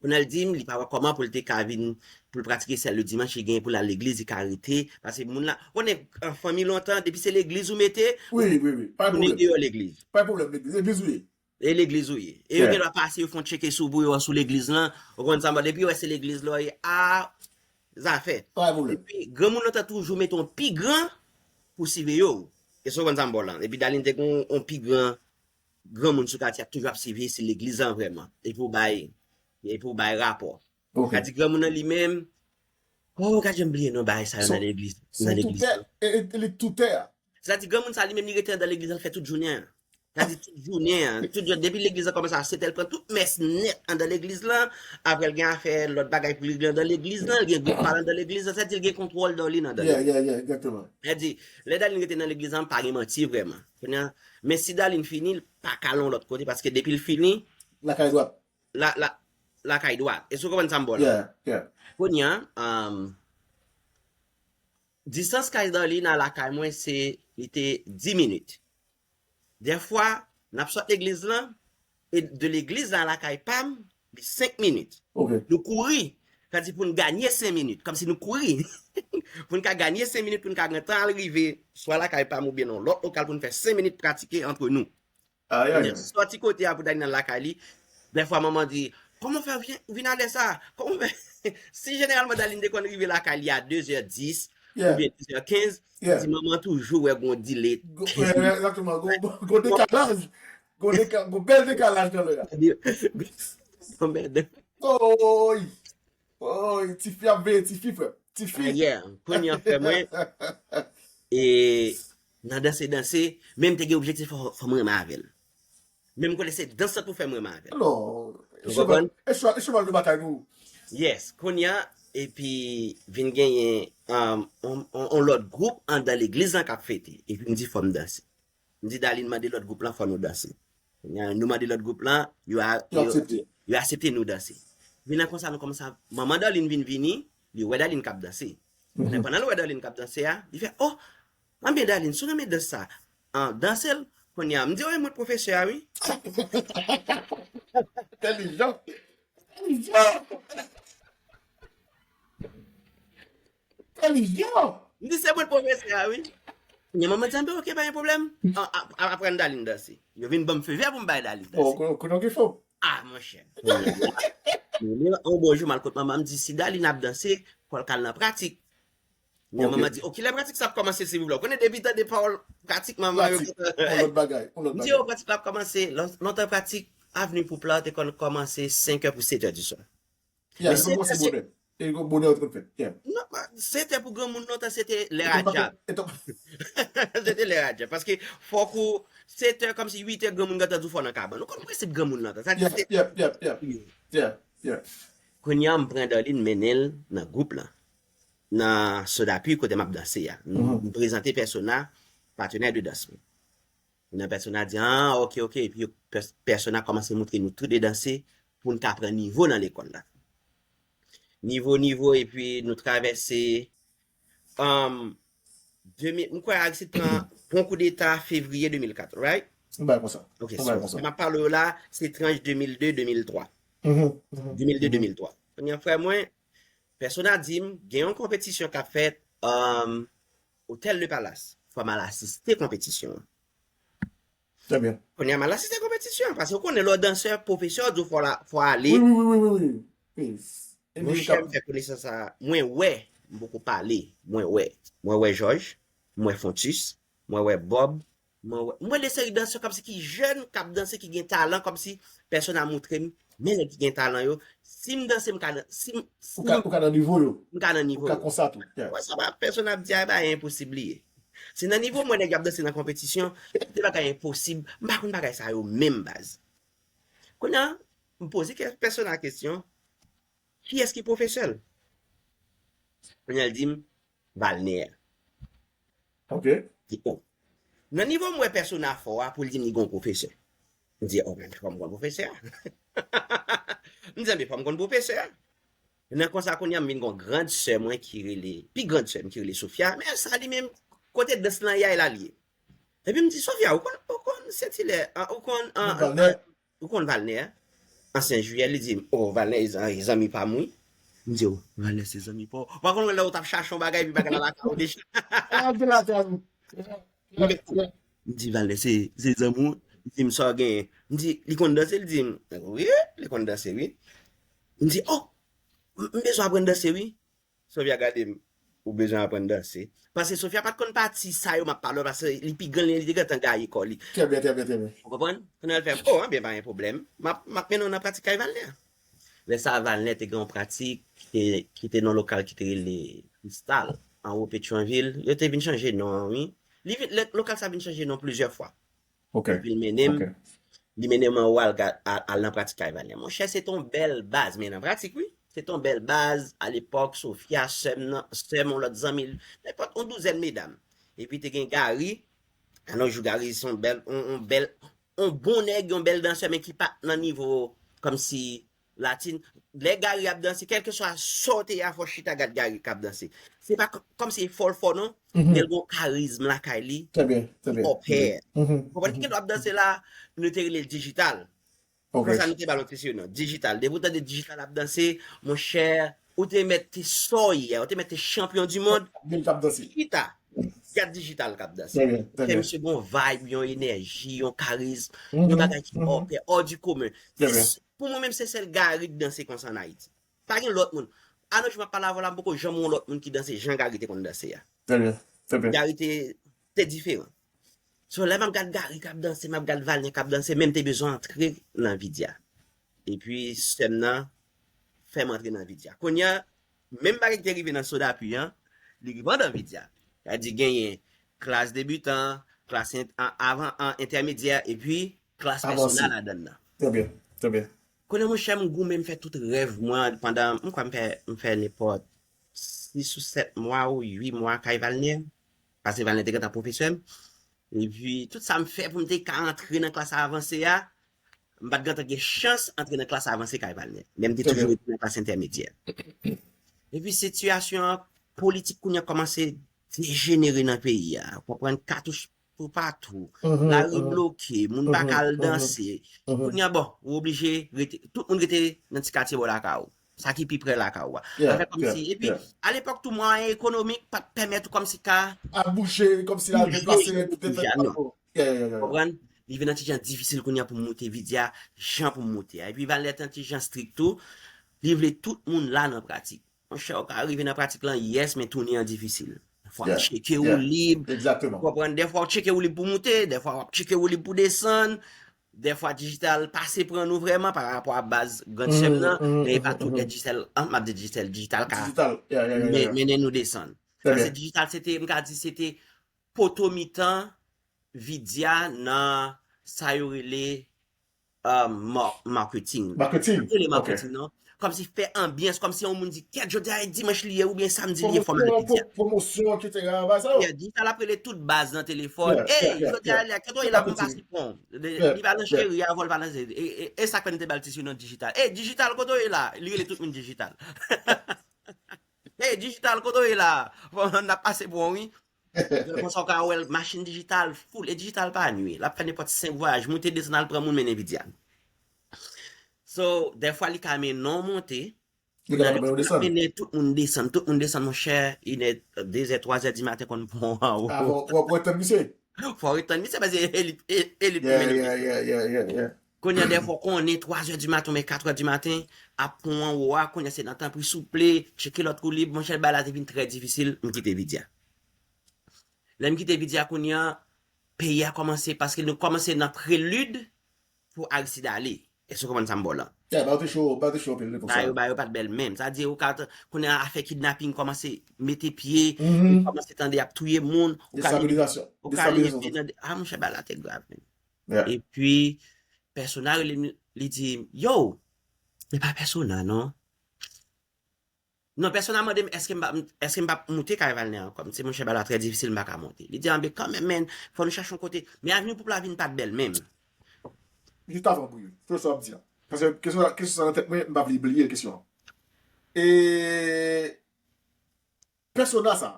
Kounye a l di m, li pa wè kòman pou l te ka vin, pou l pratike sèl le dimanch, li genyen pou l al legliz, li ka rete. Paske moun la, ou konnen, an fanmi lontan, depi se legliz ou mete, wi, wi, wi. Pa de pwoblèm. Deyò legliz. Pa de pwoblèm, legliz, legliz ou ye. E legliz ou ye. E yo gen dwa pase, yo fè yon tcheke sou ou pou yo wè sou legliz lan, ou konn sa, depi yo wè se legliz la w ye, a, zafè. Pa de pwoblèm. Epi, granmoun lan ta toujou mete yon pi gran pou siveye w. Èske w konn sa m ba w lan? Epi Darline te gen yon, yon pi gran granmoun sou katye a toujou ap siveye si legliz lan vrèman. E pou bay, e pou bay rapò. Sa di granmoun nan li menm, oh, gad jan m bliye non bagay sa yo nan legliz, nan legliz lan. Li toutè a. Sa di granmoun sa li menm li rete anndan legliz lan, l fè tout jounen an. Sa di tout jounen an, tout jounen, depi legliz lan kòmanse a sèt è, l pran tout mès nèt anndan legliz lan, apre l gen afè lòt bagay pou li regle anndan legliz lan, l gen gwoup pa anndan legliz lan, sa di l gen kontwòl Darline anndan legliz. Yeah, yeah, yeah, exactement. Sa di, lè Darline rete nan legliz lan, pa gen manti vrèman. Kounye a, men si Darline fini, l pa ka al yon lòt kote, paske depi l fini, Lakay dwat. La, la, lakay dwat. Èske w konprann sa m ba w la? Yeah, yeah. Kounye a, um, distans kay Darline a lakay mwen se, li te dis minit. Dèfwa, n ap sot legliz lan, e de legliz la lakay pa m, li senk minit. Ok. Nou kouri, sa di pou n ganye senk minit, kòmsi nou kouri. Pou n ka ganye senk minit, pou n ka gentan al rive, swa lakay pa m oubyen nan lòt lokal pou n fè senk minit pratike antre nou. Ay, ay, Sòti kote a pou Darline al lakay li, dèfwa manman di, kòman w fè vin, vin alè sa? Kòman w fè? Si jeneralman Darline te konn rive lakay li a de zè dis, Yeah. oubyen de zè kenz, Yeah. di manman toujou wè gon delay. Go- yeah, exactement. Go, go, go dekalaj. Go, deka, go bèl dekalaj nan lè a. Gon bèl de- Oy! Oy! Tifi ap veye tifi, frè. Tifi. Yeah, kounye a frè mwen. E nan danse, danse, men m te gen objektif fò, fò m renmen avè l. Men m konnen se dans lan pou fè m renmen avè l. Non. Ou konprann? E cheval, e cheval de batay nou. Yes, kounye a, epi vin genyen um, on, on, on lòt gwoup andan legliz lan k ap fete. Epi m di fò m danse. M di Darline mande lòt gwoup lan fò nou danse. Kounye a, nou mande lòt gwoup lan, yo a- Yo yo- aksepte. yo aksepte nou danse. Vin nan konsa, nou kòmanse, manman Darline vin vini, li wè Darline k ap danse. Men pandan l wè Darline k ap danse a, li fè, oh, anben Darline, si w renmen dans sa, an, danse l, kounye a, m di, oh, e mwen pwofesè a, wi. Entèlijan. Entèlijan. Entèlijan. M di, se mwen pwofesè a, wi. Kounye a, manman di, anben, ok, pa gen pwoblèm. An, ap- ap- Aprann Darline danse. Yo vin ban m fevè pou m bay Darline Bon, danse. konnen ki fo. Ah, monchè. Yon bon jou, m al kot manman, m di, si Darline ap danse, fò l kal nan pratik. Men Ok. Manman di, oh, kilè pratik sa ap kòmanse, silvouplè? Ou konnen depi tande pawòl pratik, manman yo. Pratik. On lòt bagay. On lòt M di, bagay. oh, pratik la ap kòmanse. Lon- Lontan pratik, Avenue Pouplar te konn kòmanse senk è pou sèt è di swa. Yeah, Men se se- bon, se se- bonè. E gon bonè ou te konn fè. Yeah. Non, sèt è pou granmoun lontan, se te lè E te pa- radjab. e te- Se te lè radjab. Paske fòk ou, sèt è, kòmsi uit è, granmoun gentan di w fò nan kabann. Ou konn prensip granmoun lan, sa di Yeah, se yeah, yeah, yeah. Yeah, yeah. Kounye a, m pran Darline, mennen l nan gwoup lan. Nan Sodapui, kote m ap danse a. M Mhm. m prezante Persona, patenè de dans mwen. Nan Persona di, ah, ok, ok. Epi yo- pès- Persona kòmanse montre nou tou de danse pou n ka pran nivo nan lekòl la. Nivo, nivo, epi nou travèse. Um, de mil, m kwè Aristide pran pran koudeta fevriye de mil kat, right? Yon bagay konsa. Ok, Yon so, bagay konsa. sa m ap pale w la, se tranch de mil de, de mil twa. Mhm, mhm, De mil de, mhm. de mil twa. Kounye a, frè mwen, Persona di m, gen yon konpetisyon k ap fèt um, Hotel de Palace. Fò m al asiste konpetisyon an. Trè byen. Kounye a, m al asiste konpetisyon an, paske ou konnen lè w dansè, pwofesè w di w fò la- fò ale. Wi, wi, wi, wi, wi, wi. Yes. Monchè, m fè konesans sa. Mwen wè, m poko pale, mwen wè. Mwen wè Jòj, mwen wè Fontus, mwen wè Bob, mwen wè, mwen wè de seri dansè kòmsi ki jèn, k ap danse, ki gen talan, kòmsi Persona montre m, men nèg ki gen talan yo. Si m danse, m ka dan- si m, si Ou ka, ou ka nan nivo yo. m ka nan nivo Ou ka yo. konsa tou. Yeah. Wè sa pa Persona ap di a, e bagay enposib li ye. Se nan nivo mwen nèg y ap danse nan konpetisyon, se bagay enposib. M pa konn bagay sa yo menm baz. Kounye a, m poze kè- Persona kesyon, kiyès ki pwofesè l? Kounye a, l di m, Valner. Ok. Di, oh. Nan nivo m wè Persona fò a pou l di m li gon pwofesè. M di, oh, men fò m konn pwofesè a. M di, men fò m konn pwofesè a. Nan konsa kounye a m vin gon grand sè mwen ki rele, pi grand sè m ki rele Sofia, men sa li menm kote dans lan y al la li ye. Epi m di, Sofia, ou konn, ou konn Sentilè, ah, ou konn, ah, Valnè. Ou konn Valnè, ansyen jiyè, li di m, oh, Valnè e zan- e zanmi pa m, wi. M di, oh, Valnè se zanmi pa w. Ou pa konn lè ou t ap chache yon bagay, epi bagay la lakay ou deja. Ah, de la tèl. M di, Valnè se se zanmi w. Li di m, sa w genyen? M di, li konn danse? Li di m, wi, li konn danse, wi. M di, oh, m m bezwen aprann danse, wi. Sofia gade m, ou bezwen aprann danse. Paske Sofia pa t konn pati sa yo m ap pale w, paske li pi gran, li te gentan gaye kò li. Trè byen, trè byen, trè byen. Ou konprann? Kounye a l fè m, oh, anben, pa gen pwoblèm. M ap, m ap mennen w nan pratik kay Valnè. Lè sa a, Valnè te gen yon pratik ki te, ki te nan lokal ki te rele Kristal, anwo Petyonvil. Yo te vin chanje non an, wi. Li vin, lè- lokal sa vin chanje non plizyè fwa. Ok. Epi l mennen m, Ok. li mennen m anwo al, ga- al, al nan pratik kay Valnè. Monchè, se te yon bèl baz, men nan pratik, wi. Se te yon bèl baz, alepòk, Sofia, sè m nan, sè m, yon lòt zanmi l, nenpòt yon douzèn medam. Epi te gen Gary, alò jou Gary se yon bèl, yon, yon bèl, yon bon nèg, yon bèl dansè, men ki pa t nan nivo kòmsi latin. Lè Gary ap danse, kèlkeswa sa w te ye a, fò w chita gad Gary k ap danse. Se pa k- kòmsi e fò l fò non, men l gen yon karizm lakay li, Trè byen, trè ki byen. opè. Mhm, Konprann ki mhm. lòt ap danse la, nou te rele dijital. Ok. Konsa nou te ba lòt ti non. Dijital. Depi w tande dijital ap danse, monchè, ou te mèt te sa w ye a, ou te mèt te chanpyon di mond. Gen k ap danse. Chita. Gad dijital k ap danse. Trè byen, trè Fè byen. misye gen yon vibe, yon enèji, yon karizm, yon Mhm, bagay ki mhm. hors, hors du commun. Trè byen. Pou mwen menm se sèl Gary k danse konsa an Ayiti. Pa gen lòt moun. Ann, jan m ap pale avè w la, m poko janm wè yon lòt moun ki danse jan Gary te konn danse a. Trè byen, trè byen. Gary te, te diferan. So, lè m ap gad Gary k ap danse, m ap gad Valner k ap danse, men m te bezwen antre nan Vidya. Epi, sè m nan fè m antre nan Vidya. Kounye a, menm bagay ki te rive nan Sodapi an, li rive andan Vidya. Sa di genyen klas debitan, klas ent- an- avan, an entèmedyè, epi klas Avanse. Pèsona ladan l nan. Trè byen, trè byen. Kounye a, monchè, m goumen, m fè tout rèv mwen pandan, m kwè m fè, m fè nenpòt sis ou sèt mwa ou uit mwa kay Valner. Paske Valner te gentan pwofesè m. Epi, tout sa m fè pou m te ka antre nan klas avanse a, m pa t gentan gen chans antre nan klas avanse kay Valner. Men m te Trè toujou byen. rete nan klas entèmedyè. Epi, sitiyasyon politik kounye a kòmanse dejenere nan peyi a. Konprann katouch toupatou. Mhm, Lari mhm. Bloke, moun pa Mhm, ka al mhm, danse. mhm. Kounye a, bon, ou oblije rete, tout moun rete nan ti katye bò lakay ou. Sa ki pi pre lakay ou a. Yeah, Afè kòmsi, yeah, epi, yeah. Alepòk tou, mwayen ekonomik pa t pèmèt ou kòmsi ka Ap bouje, kòmsi la bouje deplase, jan pou te fè Vidya, pa non. tro. Yeah, yeah, yeah, yeah. Konprann? Li vin nan ti jan difisil kounye a pou m moute Vidya, jan pou m moute a. Epi Valner te nan ti jan strik tou, li vle tout moun la nan pratik. Monchè, ou ka rive nan pratik lan, yes, men tounen an difisil. Dèfwa w Yeah, tcheke ou yeah. lib, Egzakteman. konprann? Dèfwa w tcheke ou lib pou moute, dèfwa w ap tcheke ou lib pou desann, dèfwa dijital pase pran nou vrèman pa rapò a baz Grandsèm Mhm, nan, mhm, men e pa mhm, tout lè mhm. dijital, an, m ap di dijital, dijital ka Dijital. Yeah, yeah, yeah, yeah, men- yeah. mennen nou desann. Trè Paske byen. Dijital, se te, m ka di, se te poto mitan Vidya nan sa yo rele um, mar- marketing. Marketing. Rele Ok. Marketing, non? Kòmsi fè anbyans, kòmsi yon moun di, kèt, jodi a e dimanch li ye, oubyen samdi li ye, fò m al Vidya. Pwomosyon, et cetera. Bagay sa yo. Yeah, dijital ap rele tout baz nan telefòn. Yeah, Ey, yeah, yeah, jodi a yeah. lè, kote w ye Se la pa pou m piti. pase pran w. Yeah, Li pa nan yeah. Cheri a, vòl pa nan Cheri. E, e, e sa k fè nou te ba l ti sinon dijital. Ey, dijital, kote w ye la? Li rele tout moun dijital. Ey, dijital, kote w ye la? Fò n ap pase pran w, wi. Konsa w ka wè l, machin dijital, full. E dijital pa nwi. L ap fè nenpòt senk vwayaj. Moute desann al pran moun mennen Vidya. So, dèfwa li ka mennen w monte, Li ka mennen w desann. Mennen tout moun desann, tout moun desann, monchè, inè, dezè, twazè di maten konn pran w anwo. Ah, fò, fò, fò tann misye. Fò w ret tann misye, paske elit, e- elit pou Yeah, mennen w. Yeah, yeah, yeah, yeah, yeah. Kounye a, dèfwa w konnen twazè di maten, oubyen katrè di maten, ap pran w anwo a, kounye a se nan tanpri souple, tcheke lòt woulib, monchè, bagay la te vin trè difisil, m kite Vidya. Lè m kite Vidya kounye a, peyi a kòmanse, paske nou kòmanse nan prelid pou Aristide ale. Èske w konprann sa m ba w lan? Yeah, ba yo te cho, ba yo te cho anpil epòk sa. Ba yo, ba yo pa t bèl menm. Sa di, ou ka t- kounye a afè kidnaping kòmanse mete pye, Mhm. ou kòmanse tande y ap touye moun, ou ka Destabilizasyon. ou ka Destabilizasyon. leve nan, ah, monchè, bagay la te grav menm. Yeah. Epi, Pèsona rele m, li di, yo, se pa Pèsona, non. Non, Pèsona mande m, èske m pa, èske m pa moute kay Valner ankò. M di, monchè, bagay la trè difisil, m pa ka monte. Li di, anben, kanmenm, men, fò nou chache yon kote. Men avni pou la vin pa t bèl menm. Jis avan pou yo. Fè sa w ap di a. Paske kesyon, kesyon sa nan tèt mwen, m pa vle bliye kesyon an. E Pèsona sa,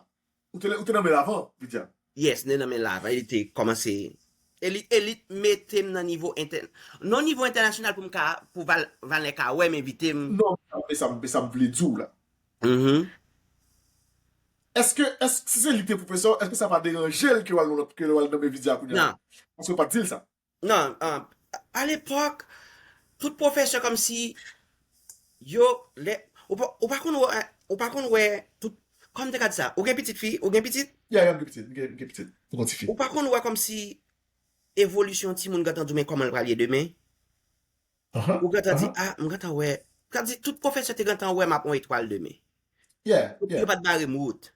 ou te, ou te nan men l avan, Vidya. Yes, te nan men l avan, e li te kòmanse. E li, e li mete m nan nivo entè, nan nivo entènasyonal pou m ka, pou Val, Valner ka wè m, envite m. Non, e sa, e sa m vle di w la. Mhm. Èske, èske si se li ki te pwofesè, èske sa pa deranje l ke w al nan lòt, ke w al nan men Vidya kounye a? Non. Paske w pa t di l sa. Non, an, alepòk, tout pwofesè kòmsi, yo, lè, ou pa, ou pa konn wè, ou pa konn wè, tout, kòman m te ka di sa? Ou gen pitit fi, ou gen pitit? Ya, ya, m gen pitit, m gen, m gen pitit. M gen ti fi. Ou pa konn wè kòmsi evolisyon timoun gentan di w, men kòman l pral ye demen? Aha, Ou gentan di, aha. Ah, m gentan wè. Sa di, tout pwofesè te gentan wè m ap yon etwal demen. Yeah, Yo, yeah. Yo pa t bare m wout.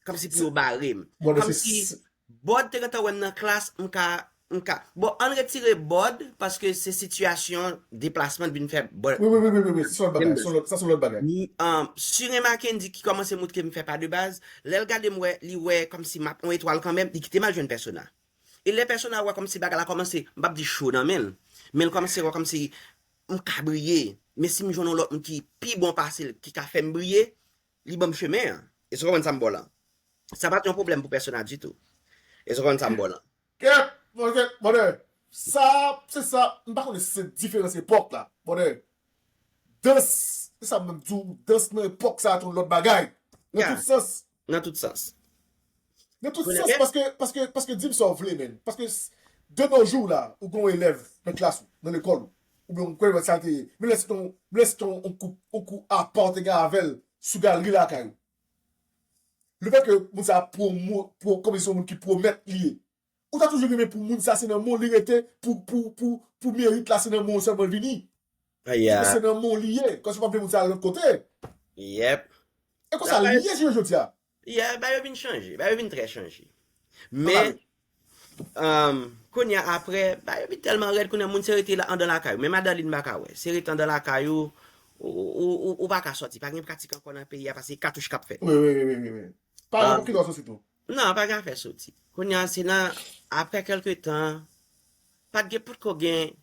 Kòmsi pou yo bare m. Bon, men se Kòmsi s- Bòd te gentan wè m nan klas, m ka, m ka. Bon, ann retire Bòd, paske se sitiyasyon deplasman vin fè Bòd. Wi, wi, wi, wi, wi, wi. Se yon lòt bagay, se yon lòt, sa se yon lòt bagay. Ni, um, Surin Mackendy ki kòmanse montre m fè pa de baz, lè l gade m wè, li wè kòmsi m ap yon etwal kanmenm, li kite m al jwenn Pèsona. E lè pèsona wè kòmsi bagay la kòmanse, m p ap di cho nan men l, men l kòmanse wè kòmsi m ka briye. Men si m jwenn yon lòt moun ki pi bon pase l, ki ka fè m briye, li ban m chemen an. Èske w konprann sa m ba w la? Sa pa t yon pwoblèm pou pèsona ditou. Èske w konprann sa m ba w la? Kèt, mwen kèt, brother. Sa, se sa, m pa konnen si se diferans epòk la. Brother, dans, se sa m menm di w, dans nan epòk sa a te yon lòt bagay. Nan tout sans. Nan tout sans. Nan tout sans, paske, paske, paske di m sa w vle, men. Paske de nos jours la, ou gen yon elèv nan klas ou, nan lekòl ou, oubyen ou kwè sa te ye. Men lè se ton, men lè se ton, on kou, on kou apa w te gen avè l sou galri lakay ou. Lefètke moun sa a pwomo, pwo, kòm se yon moun ki pwomèt li ye, ou ta toujou renmen pou moun sa se nan men w li rete, pou, pou, pou, pou merit la se nan men w sèlman l vini. Yeah. Se nan men w li ye, kòm se w p ap vle moun sa al lòt kote. Yep. E konsa li ye jounen jodi a. Yeah, bagay yo vin chanje, bagay yo vin trè chanje. Men, um, kounye a apre, bagay yo vin tèlman rèd, kounye a moun se rete la, andan lakay ou. Menm Madanlin m pa ka wè. Se rete andan lakay ou, ou, ou, ou, ou pa ka sòti. Pa gen pratik ankò nan peyi a, paske katouch k ap fèt. Wi, wi, wi, wi, wi. Pa gen ki lòt sòti tou. Non, pa gen afè sòti. Kounye a, se nan, apre kèlke tan, pa t gen, potko gen,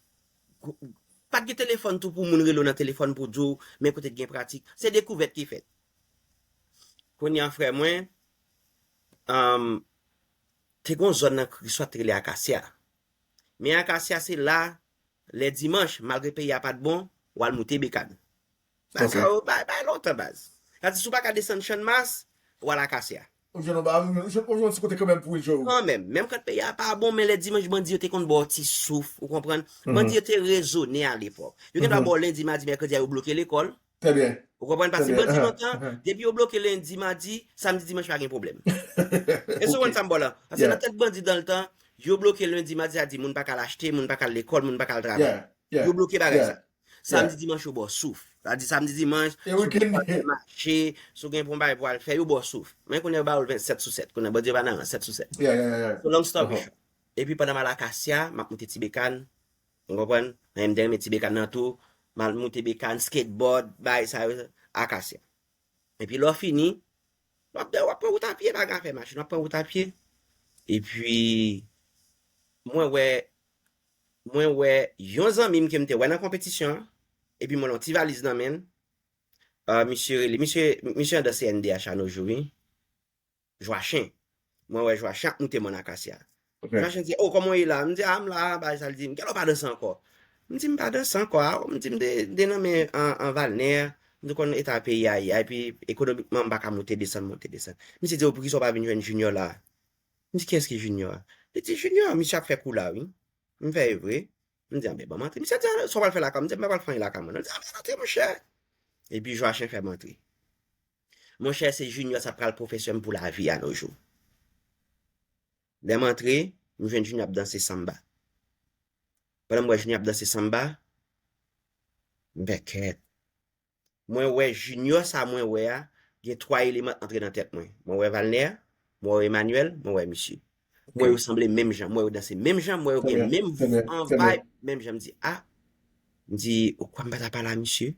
pa t gen telefòn tou pou moun rele w nan telefòn pou di w, men kote t gen pratik. Se dekouvèt ki fèt. Kounye a, frè mwen, um, te gen yon zòn nan Kriswat te rele Akasya. Men Akasya, se la, lè dimanch, malgre peyi a pa t bon, w al moute Bekann. Bagay sa yo, bay, bay lontan, baz. Sa di, si w pa ka desann Channmas, w al Akasya. Ou jwenn yon ba, ou jwenn, ou jwenn yon ti kote kanmenm pou w jwe. Kanmenm, menm kan peyi a pa bon, men lè dimanch, bandi yo te konn ba w ti souf, ou konprann? Bandi yo te rezone alepòk. Yo gentan ba w lendi, madi, mèkredi a, yo bloke lekòl. Trè byen. Ou konprann? Paske bandi lontan, depi yo bloke lendi, madi, samdi, dimanch pa gen pwoblèm. Èske w konprann sa m ba w la? Paske nan tèt bandi dan l tan, yo bloke lendi, madi, sa di moun pa ka al achte, moun pa ka al lekòl, moun pa ka al travay. Yo bloke bagay sa. Samdi, dimanch, yo ba w souf. Sa di samdi, dimanch, si w gen mache, si w gen bon bagay pou al fè, yo ba w souf. Men kounye a yo ba w l vennsèt sou sèt. Kounye a bandi yo pa nan rans, sèt sou sèt. So long story short. Epi pandan m al Akasya, m ap moute Ti Bekann. Ou konprann? Men m te renmen Ti Bekann nan tou. M al moute Bekann, skateboard, bagay sa yo, Akasya. Epi lè w fini, w ap, w ap pran wout a pye, pa gen afè machin, w ap pran wout a pye. Epi, mwen wè, mwen wè yon zanmi m ke m te wè nan konpetisyon an, epi m wè l yon ti valiz nan men l. Ah, misye rele, misye, misye andan C N D H a nos jours, wi. Jwachen. Mwen wè Jwachen ap moute mòn Akasya. Jwachen di, "O, kòman w ye la?" M di, "A, m la, bagay sa." L di m, "Kèlè w pa danse ankò?" M di, "M pa danse ankò, a." M di, "M de, m de nan men an, an Valnè." M di, "Konn eta peyi a ye a, epi ekonomikman, m pa ka moute desann, moute desann." Misye di, "O, poukisa w pa vin jwenn Junior la?" M di, "Kiyès ki Junior a?" Li di, "Junior, misye ap fè kou la, wi." M fè, "E vre?" M di, "Anben, ban m antre." Misye di, "A, sa w pral fè lakay mwen?" M di, "M pa pral fè anyen lakay mwen, non." Li di, "Anben, antre, monchè." Epi Jwachen fè m antre. Monchè, se Junior sa pral pwofesè m pou lavi a nos jours. Lè m antre, m jwenn Junior ap danse sanba. Pandan m wè Junior ap danse sanba, m fè kèt. Mwen wè Junior sa mwen wè a, gen twa eleman antre nan tèt mwen. Mwen wè Valnè, mwen wè Emmanuel, mwen wè misye. Mwen wè yo sanble menm jan, mwen wè yo danse menm jan, mwen wè yo gen menm vibe, menm jan. M di, "A." M di, "Ou kwè m pa ta pale a misye?"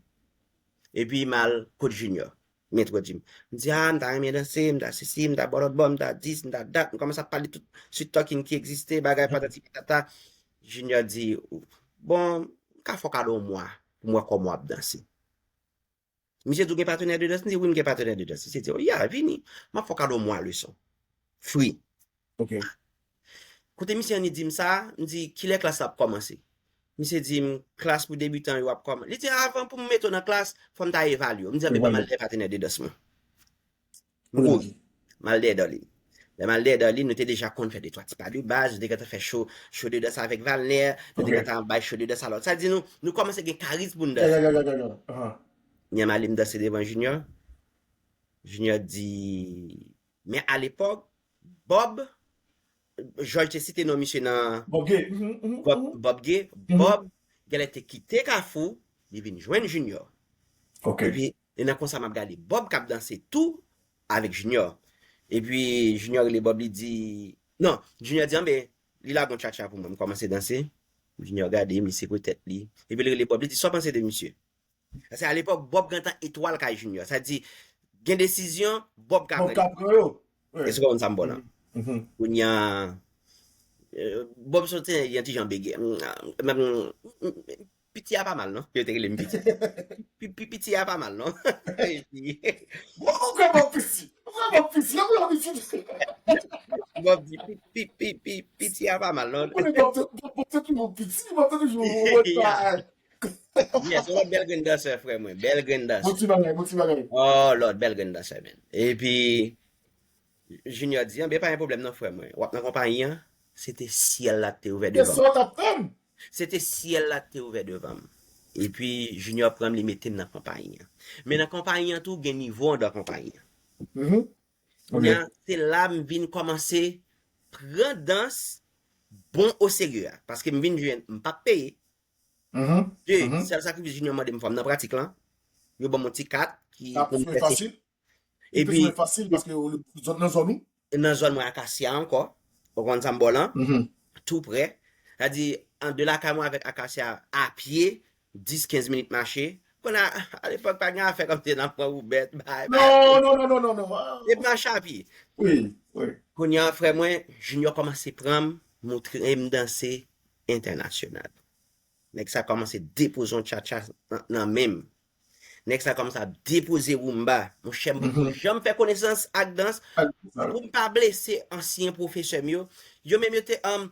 Epi m al kot Junior. M entwodui m. M di, "A, m ta renmen danse, m ta sesi, m ta bò lòt bò, m ta dis, m ta dat." M kòmanse ap pale tout sweet talking ki egziste, bagay patati patata. Junior di, "Bon, m ka fè w kado yon mwa pou m wè kòman w ap danse." Misye di, "Ou gen patnè de dans?" M di, "Wi, m gen patnè de dans." Misye di, "O, ya, vini. M ap fè w kado yon mwa leson. Free." Kote misye annik di m sa, m di, "Kilè klas la ap kòmanse?" Misye di m, "Klas pou debitan yo ap kòmanse." Li di, "Avan pou m mete w nan klas, fò m ta evalye w." M di, "Anben, ban m al dèyè patnè de dans mwen." M kouri. M al dèyè Darline. Lè m al dèyè Darline, nou te deja konn fè de twa ti pa de baz, nou te gentan fè cho, cho de dans avèk Valnè, nou te gentan bay cho de dans a lòt. Sa di nou, nou kòmanse gen kariz pou n danse. Kounye a m ale m danse devan Junior. Junior di, men alepòk, Bob, Jòj te site non misye nan Bob Gay. Bob, Bob Gay, Bob, genlè te kite Kafou, li vin jwenn Junior. Epi, e nan konsa m ap gade Bob k ap danse tou avèk Junior. Epi, Junior rele Bob, li di, non, Junior di, "Anben, li lage yon tchatcha pou mwen." M kòmanse danse. Junior gade m, li sekwe tèt li. Epi, li rele Bob, li di, "Sa w panse de misye?" Paske alepòk, Bob gentan etwal kay Junior. Sa di, gen desizyon, Bob ka pran yo. Èske w konprann sa m ba w la? Kounye a, Bob soti yon ti jan bege. Piti a pa mal, non? Yo te rele m piti. Piti a pa mal, non? Ou kwè Bob piti? Ou kwè Bob piti? Ou kwè Bob piti? Bob di piti a pa mal, non? Ou konnen Bob te toujou piti, Bob te toujou wòt pa. Yes, yon lòt bèl grenn dansè, frè mwen. Bèl grenn dansè. Bon ti bagay, bon ti bagay. Oh, lòt bèl grenn dansè, men. Epi, Junior di, anben, pa gen pwoblèm non, frè mwen. W ap nan konpayi an? Se te syèl la te ouvè devan m. Se te syèl la te ouvè devan m. Epi, Junior pran m, li mete m nan konpayi an. Men nan konpayi an tou, gen nivo anndan konpayi an. Kounye a, se la m vin kòmanse pran dans bon oserye a. Paske m vin jwenn, m p ap peye. De, sèl sakrifis Junior mande m fò m nan pratik lan. Yo ban m yon ti kat ki pou m fè. Epi, fasil paske zòn nan zòn ou? Nan zòn mwen Akasya ankò. Ou konn sa m ba w lan? Tou prè. Sa di, ant de lakay mwen avèk Akasya, apye, dis, kenz minit mache. Kounye a, alepòk, pa t gen afè kòmsi n ap pran Uber, bay, bay. Non, non, non, non, non. E mache apye. Wi, wi. Kounye a, frè mwen, Junior kòmanse pran m, montre m danse entènasyonal. Nèg sa kòmanse depoze yon tchatcha nan men m. Nèg sa kòmanse ap depoze rumba. Monchè, m poko janm fè konesans ak dans. Pou m pa blese ansyen pwofesè m yo, yo menm yo te, um,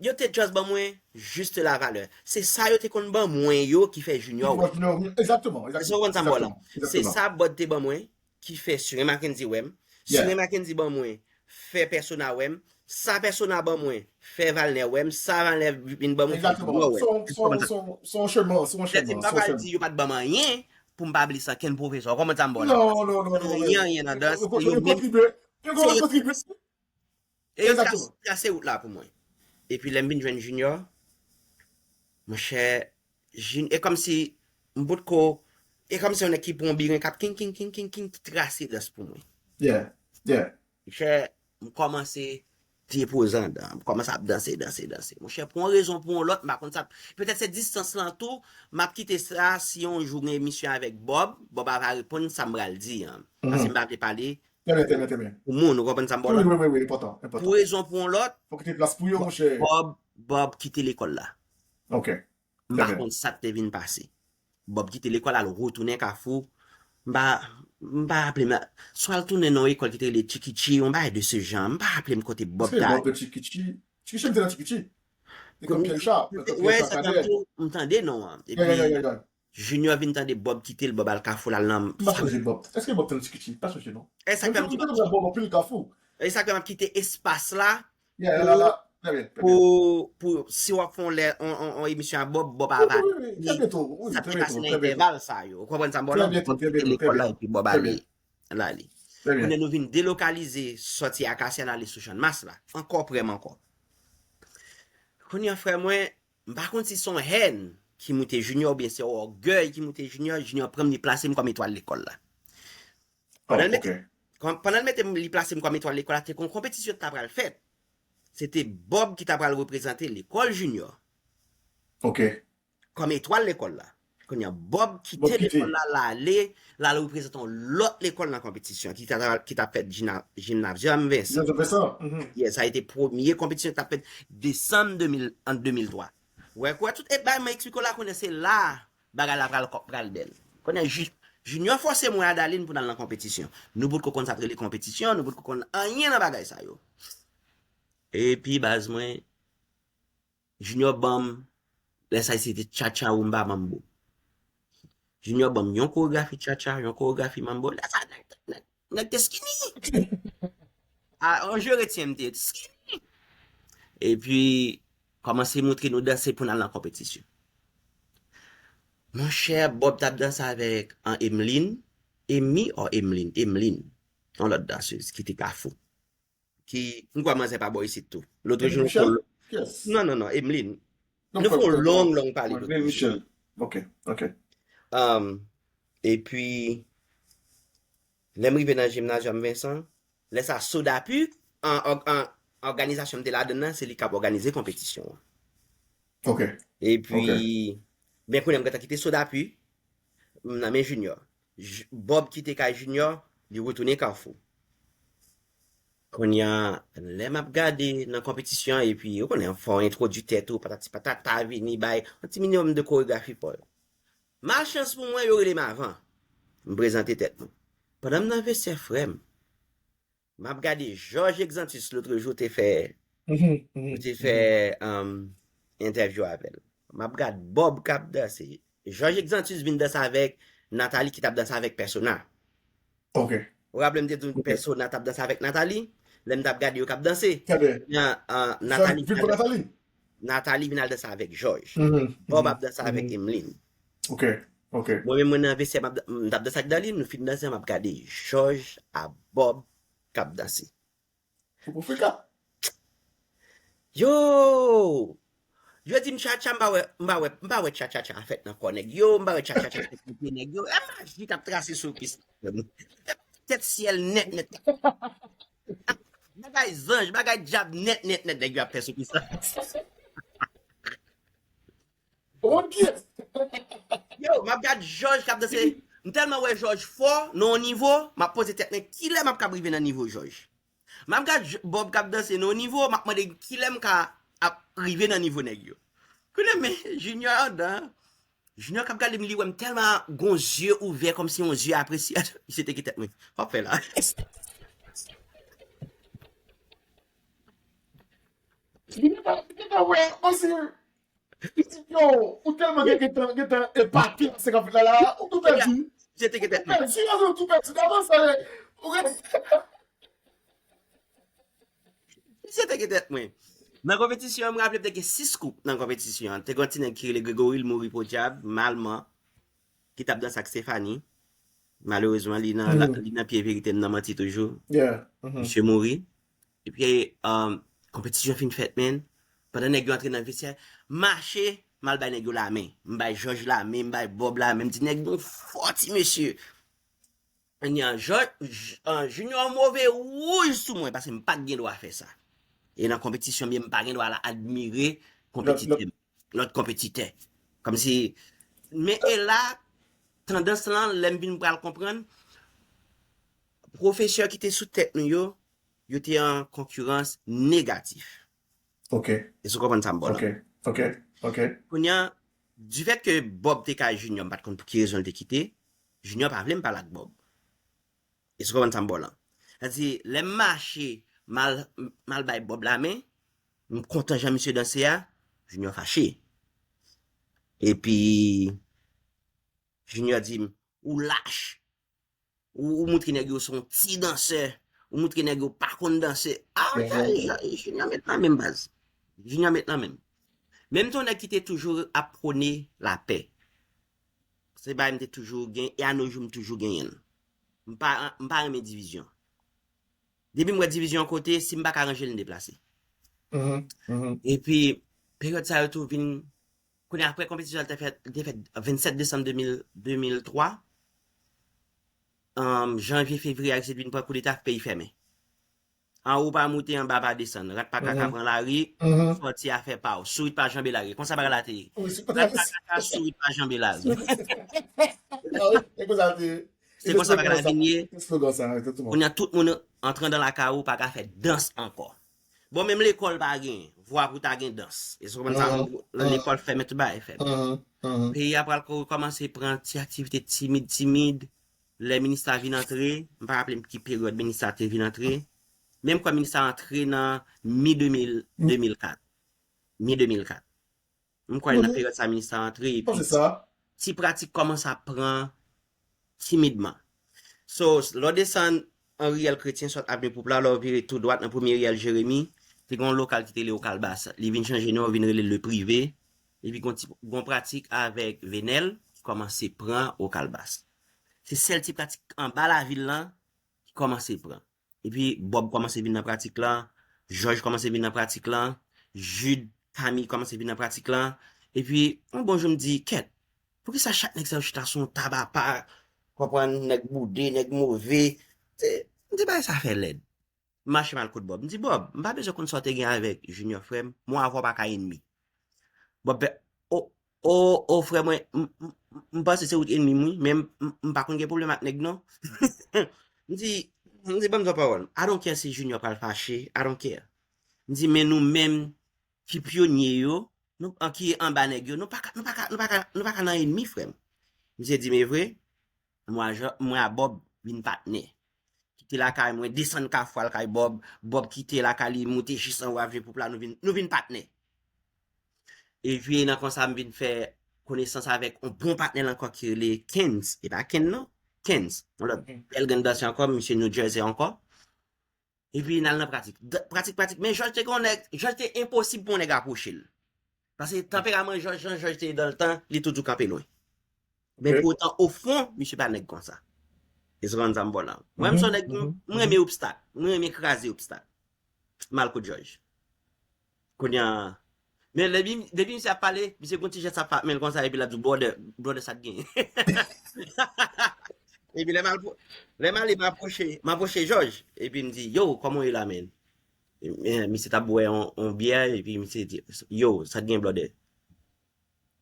yo te just ban mwen juste la valeur. Se sa yo te konn ban mwen yo ki fè Junior wè. Egzakteman, egzakteman. Se sa Bob te ban mwen ki fè Suren Mackendy wè m. Suren Mackendy ban mwen fè Persona wè m. Sa Persona ban mwen fè Valner wè m. Sa Valner vin ban mwen fè Junior wè m. Se yon chemen, se yon chemen. M pa pral di yo pa t ban m anyen pou m pa blese ankenn pwofesè. Ou konprann sa m ba w la? Non, non, non, non. Anyen, anyen nan dans. Yo kontribye. Yo kontribye. E yo trase wout la pou mwen. Epi lè m vin jwenn Junior, monchè, e kòmsi m potko, e kòmsi yon nèg ki pran yon biren k ap king, king, king, king, king, ki trase dans pou mwen. Yeah, yeah. Monchè, m kòmanse depoze anndan, m kòmanse ap danse, danse, danse. Monchè, pou yon rezon, pou yon lòt, m pa konn sa. Petèt se distans lan tou, m ap kite sa, si yon jou gen emisyon avèk Bob, Bob ava reponn sa m pral di an. Paske m pa vle pale. Trè byen, trè byen, trè byen. Pou moun, ou konprann sa m ba w la? Wi, wi, wi, wi, enpòtan, enpòtan. Pou rezon, pou yon lòt. Fò kite plas pou yo, monchè. Bob, Bob kite lekòl la. Ok. M pa konn sa k te vin pase. Bob kite lekòl, al retounen Kafou. M pa, m pa raple m. Swa l tounen nan yon lekòl ki te rele Chikichi, yon bagay de se jan. M pa raple m kote Bob ta. Chikichi? Chikichi, m te nan Chikichi. Lekòl Pierre Richard. Wè, sa k ap tou, m tande non an. Epi, Junior vin tande Bob kite l, Bob al Kafou, l al nan. M pa sonje Bob. Èske Bob te nan Chikichi? M pa sonje non. E sa k fè m di. M te konn wè Bob anpil Kafou. E sa k fè m ap kite espas la pou, pou, si w ap fè yon lè, yon, yon, yon emisyon a Bob, Bob ava di sa k te pase nan entèval sa yo. Ou konprann sa m ba w la? Bob kite lekòl la epi Bob ale. L ale. Kounye a nou vin delokalize, sòti Akasya, n ale sou Channmas la. Ankò prè m ankò. Kounye a, frè mwen, m pa konn si se yon hèn ki moute Junior oubyen se yon ògèy ki moute Junior, Junior pran m, li plase m kòm etwal lekòl la. Pandan l mete, pandan l mete m, li plase m kòm etwal lekòl la, te gen yon konpetisyon ki ta pral fèt. Se te Bob ki ta pral reprezante lekòl Junior. Ok. Kòm etwal lekòl la. Kounye a, Bob kite lekòl la, l ale, l al reprezante yon lòt lekòl nan konpetisyon, ki ta, ki t ap fèt Jina-, Jimnazyòm Vensan. Jimnazyòm Vensan. Yes, sa a été premye konpetisyon ki t ap fèt desanm de mil, an de mil twa. Ou wè, ou wè tout e bay mwen eksplike w la, kounye a se la bagay la pral, pral bèl. Kounye a, Ju-, Junior fòse mwen, Adaline, pou n al nan konpetisyon. Nou potko konn sa k rele konpetisyon, nou potko konn anyen nan bagay sa yo. Epi, baz mwen, Junior ban m, lè sa se te tchatcha, rumba, mambo. Junior ban m yon koregrafi tchatcha, yon koregrafi mambo. Lè sa, nèg, nèg, nèg te skinny. A, an je retyen m te skinny. Epi, kòmanse montre nou danse pou n al nan konpetisyon. Monchè, Bob t ap danse avèk, an, Emeline. Emi or Emeline? Emeline. Yon lòt dansez ki te Kafou. Ki, m kwè manzè pa bò isit tou. Lòt jou, nou fè yon, non, non, non, Emeline. Nou fè yon long, long pale de Michel. Ok, ok. Um, epi, lè m rive nan Jimnazyòm Vensan, lè sa Sodapu, an, an, an, òganizasyon m te ladann nan, se li k ap òganize konpetisyon an. Ok. Epi, ben, kounye a m gentan kite Sodapu, m nan men Junior. J-, Bob kite kay Junior, li retounen Kafou. Kounye a, lè m ap gade nan konpetisyon an, epi ou konnen, fò w entwodui tèt ou, patati patata, vini bay yon ti minimòm de koregrafi pa w. Malchans pou mwen, yo rele m avan. M prezante tèt mwen. Pandan m nan vesè, frè m, m ap gade Georges Exantus lòt jou te fè, te fè um, entèvyou avè l. M ap gade Bob k ap danse. Georges Exantus vin danse avèk Nathalie ki t ap danse avèk Persona. Ok. Ou raple m te di w Persona t ap danse avèk Nathalie? Lè m t ap gade yo k ap danse. Nan, uh, Nathalie vin pou Nathalie? Nathalie vin al danse avèk Georges. Bob ap danse avèk Emeline. Ok, ok. Mwen menm mwen nan vesè, m ap dan- m t ap danse ak Darline, nou fin danse, m ap gade Georges a Bob k ap danse. Ou pou fika? Yo! Yo di m tchatcha, m pa wè, m pa wè, m pa wè tchatcha a fèt nan kò nèg yo, m pa wè tchatcha a fèt nan pye nèg yo. E maji k ap trase sou pis la. Tèt syèl nèt nèt. Bagay zanj, bagay dyab nèt nèt nèt nèg yo ap fè sou pis la. Oh Dieu! Yo, m ap gad Jòj k ap danse. M tèlman wè Jòj fò nan yon nivo, m ap poze tèt mwen kilè m ap kab rive nan nivo Jòj. M ap gad J- Bob k ap danse nan yon nivo, m ap mande kilè m ka ap rive nan nivo nèg yo. Kounye a men Junior andan. Junior k ap gade m, li wè m tèlman gon zye ouvè kòmsi yon zye apresyasyon. Misye teke tèt mwen. W ap fè la. Li pa, li pa wè, monchè. Yo, ou tèlman gen gentan, gentan epate nan senkant la, la, ou tou pèdi. Misye teke tèt mwen. Pèdi, yo, ou tou pèdi. Kòman sa ye? Ou gen Misye teke tèt mwen. Nan konpetisyon an, m raple m te gen sis koup nan konpetisyon an. Te gen yon ti nèg ki rele Gregory, l mouri podyab, malman, ki t ap danse ak Stephanie. Malerezman, li nan, li nan pye verite, m nan manti toujou. Misye mouri. Epi, um, konpetisyon fin fèt, men. Pandan nèg yo antre nan vestiè, mache, m al bay nèg yo lamen. M bay Jòj lamen, m bay Bob lamen. M di, nèg nou fò, ti mesye. Kounye a, Jòj, J- ah, Junior move wouj sou mwen, paske m pa t gen dwa fè sa. E nan konpetisyon, men m pa gen dwa la admire konpetitè, lòt konpetitè. Kòmsi, men e la, tandans lan, lè m vin pral konprann, pwofesè ki te sou tèt nou yo, yo te an konkirans negatif. Ok, Èske w konprann sa m ba w la? Ok, ok, ok. Kounye a, difèt ke Bob te kay Junior, m pa t konn pou ki rezon l te kite, Junior pa vle m pale ak Bob. Èske w konprann sa m ba w la? Sa di, lè m mache, m al, m al bay Bob lamen, m kontan jan misye danse a, Junior fache. Epi, Junior di m, ou lach. Ou, ou moutre nèg yo se yon ti dansè. Ou moutre nèg yo pa konn danse. Ah, Junior met nan men m baz. Junior met nan men m. Men m te yon nèg ki te toujou ap pwone lapè. Se bagay m te toujou gen, e anojou m toujou genyen l. M pa, m pa renmen divizyon. Depi m wè divizyon yon kote, si m pa ka ranje l, m deplase. Epi, peryòd sa yo tou vin, kounye a, apre konpetisyon an te fèt, te fèt vennsèt desanm de mil, de mil twa, um, janvye, fevriye, Ayiti vin pran koudeta, peyi fèmen. Anwo pa moute, anba pa desann. Rat pa kaka pran lari, sòti a fè pa w. Sourit pa janbe lari. Konsa bagay la te ye. Rat pa kaka, sourit pa janbe lari. Se konsa bagay la vin ye. Kounye a tout moun antre anndan lakay ou pa ka fè dans ankò. Bon, menm lekòl pa gen vwa pou ta gen dans. Èske w konprann sa? Lekòl fèmen, tout bagay fèmen. Peyi a pral kòmanse pran ti aktivite timid, timid. Lè minis la vin antre, m pa raple m ki peryòd minis la te vin antre. Men m kwè minis la antre nan mi de mil, de mil kat. Mi de mil kat. M kwè nan peryòd sa minis la antre epi ti pratik kòmanse ap pran timidman. So, lè w desann an riyèl Kretyen, sot avni Poupla, lè w vire tou dwat nan premye riyèl Jeremi, te gen yon lokal ki te rele Okalbas. Li vin chanje non, vin rele Le Privé. Epi gon ti, gon pratik avèk Venel ki kòmanse pran Okalbas. Se sèl ti pratik anba lavil lan ki kòmanse pran. Epi Bob kòmanse vin nan pratik lan, Jòj kòmanse vin nan pratik lan, Jude, Camille kòmanse vin nan pratik lan. Epi, yon bon jou m di, kèt, poukisa chak nèg sa yo chita sou yon tab apa, konprann, nèg boude, nèg move. Se, m di bagay sa fè lèd. M mache m al kot Bob. M di, Bob, m pa bezwen konn sa w te gen avèk Junior frè m, mwen avè w pa ka enmi. Bob fè, o, o, o, frè mwen, m, m, m, m panse se ou t enmi m, wi, men m, m, m pa konn gen pwoblèm ak nèg, non. M di, M di, ban m di w pawòl. I don't care si Junior pral fache. I don't care. M di, men nou menm ki pyonye yo, nou, an, ki anba nèg yo, nou pa ka, nou pa ka, nou pa ka, nou pa ka nan ènmi, frè m. Misye di, men vre, mwen a Jò-, mwen a Bob vin patnè. Kite lakay mwen, desann Kafou al kay Bob, Bob kite lakay li, moute jis anwo avni Poupla, nou vin, nou vin patnè. Epi nan konsa, m vin fè konesans avèk yon bon patnè l ankò ki rele Kenz. E pa Ken non, Kenz. Yon lòt bèl grenn dansè ankò, misye New Jersey ankò. Epi n al nan pratik. D-, pratik, pratik. Men Jòj te gen yon nèg, Jòj te enposib pou yon nèg apwoche l. Paske tanperaman Jòj, jan Jòj te ye dan le tan, li toujou kanpe lwen. Men poutan, ofon, misye pa nèg konsa. Esou konn sa m ba w la. Mwen, m se yon nèg, m, m renmen obstak. Mwen renmen kraze obstak. M al kot Jòj. Kounye a, men depi, depi misye ap pale, misye gon ti jès ap fè ak men l konsa, epi l ap di, "Brother, brother, sa k genyen?" Epi lè m al, lè m ale, m apwoche, m apwoche Jòj, epi m di, "Yo, kòman w ye la, man?" E, e, misye t ap bwè yon, yon byè, epi misye di, "Yo, sa k gen, brother?"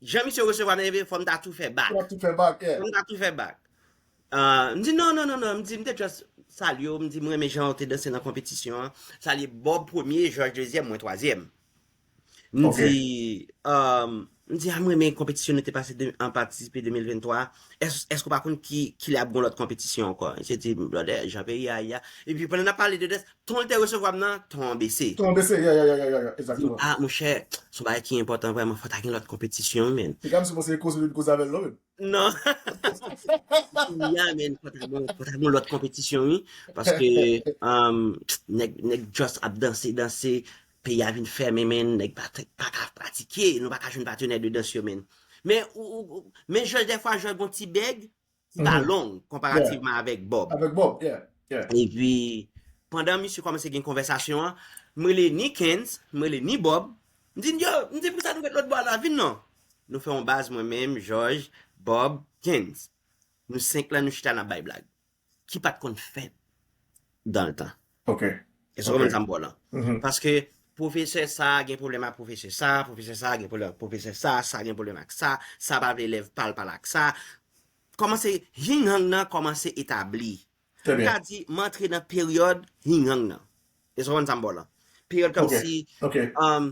Jan misye resevwa m, ebyen, fò m ta tou fè bak. Fò m ta tou fè bak, yeah. Fò m ta tou fè bak. Ah, m di, "Non, non, non, non." M di, m te just salye w, m di, "M renmen jan w te danse nan konpetisyon an." Salye Bob premye, Jòj dezyèm, mwen twazyèm. M di, um, m di, "Ah, m renmen konpetisyon nou te pase de, an patisipe de mil venntwa. Èske, èske w pa konn ki, ki lè ap gon lòt konpetisyon ankò?" Misye di, "Brother, jan peyi a ye a." Epi pandan n ap pale de dans, ton l te resevwa m nan, ton an bese. Ton an bese, yeah, yeah, yeah, yeah, yeah, yeah, exactement. Ah, monchè, se yon bagay ki enpòtan vrèman, fò ta gen lòt konpetisyon, men. Se kòmsi mwen se koze, koze avè l, non, men. Non. Ya, men, fò ta gen, fò ta gen lòt konpetisyon, wi. Paske, um, nèg, nèg just ap danse, danse, peyi a vin fèmen, men, nèg pa, pa ka pratike, nou pa ka jwenn patenè de dans yo, men. Men, ou, ou, ou, men Jòj, dèfwa, Jòj gon ti bèg, ki pa long, konparativman avèk Bob. Avèk Bob, yeah, yeah. Epi, pandan misye kòmanse gen konvèsasyon an, m rele ni Kenz, m rele ni Bob. M di, "Yo," m di, "Poukisa nou ret lòt bò a la, vin non." Nou fè yon baz, mwen menm, Jòj, Bob, Kenz. Nou senk lan, nou chita, n ap bay blag. Ki pa t konn fèt dan le tan. Ok. Èske w konprann sa m ba w lan? Paske pwofesè sa a gen pwoblèm ak pwofesè sa, pwofesè sa a gen pwoblèm ak pwofesè sa, sa gen pwoblèm ak sa, sa pa vle elèv pa l pale ak sa. Kòmanse, yin yang nan kòmanse etabli. Trè byen. M ka di, m antre nan peryòd yin yang nan. Èske w konprann sa m ba w lan? Peryòd kòmsi, um,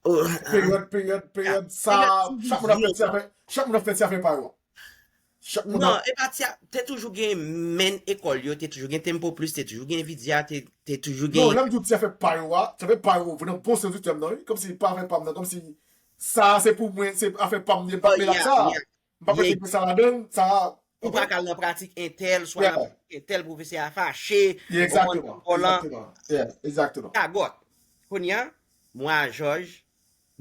oh, peryòd, peryòd, peryòd sa, chak moun ap fè ti afè, chak moun ap fè ti afè pa yo. Chak moun ap... Non, e pa ti a, te toujou gen menn ekòl yo, te toujou gen Tempo Plus, te toujou gen Vidya, te, te toujou gen... Non, lè m di w ti afè pa yo a, ti afè pa yo, nan bon sans du terme nan, wi, kòmsi pa afè pa m nan, kòmsi sa se pou mwen, se afè pa m, li pa mele ak sa. M pa mete sa ladan, sa... Ou pa ka al nan pratik entèl, swa nan pratik entèl, pwofesè a fache, ou konprann, vòlan. Egzakteman, egzakteman. Kagòt. Kounye a, mwen a Jòj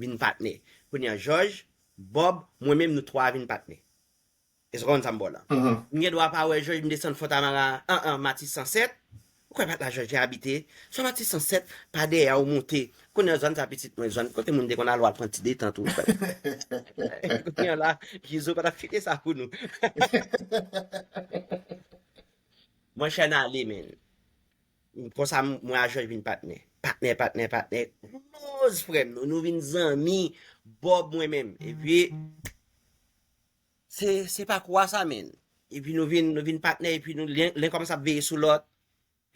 vin patnè. Kounye a, Jòj, Bob, mwen menm, nou twa vin patnè. Èske w konprann sa m ba w lan? M gen dwa pa wè Jòj, m desann Fòtamara, an, an, Matis san sèt. Ou kwè pa t la Jòj te abite? Swa Matis san sèt, pa dèyè a ou moute. Kounye a zòn sa pitit mwen, zòn kote moun te konn al, w al pran ti detant ou. Kounye a la, Jizo pa t ap kite sa pou nou. Monchè, n ale, men. Konsa, m, mwen a Jòj vin patnè. Patnè, patnè, patnè. Close, frè m, nou, nou vin zanmi. Bob, mwen menm. Epi, se, se pakou a sa, men. Epi nou vin, nou vin patnè, epi nou, len, len kòmanse ap veye sou lòt.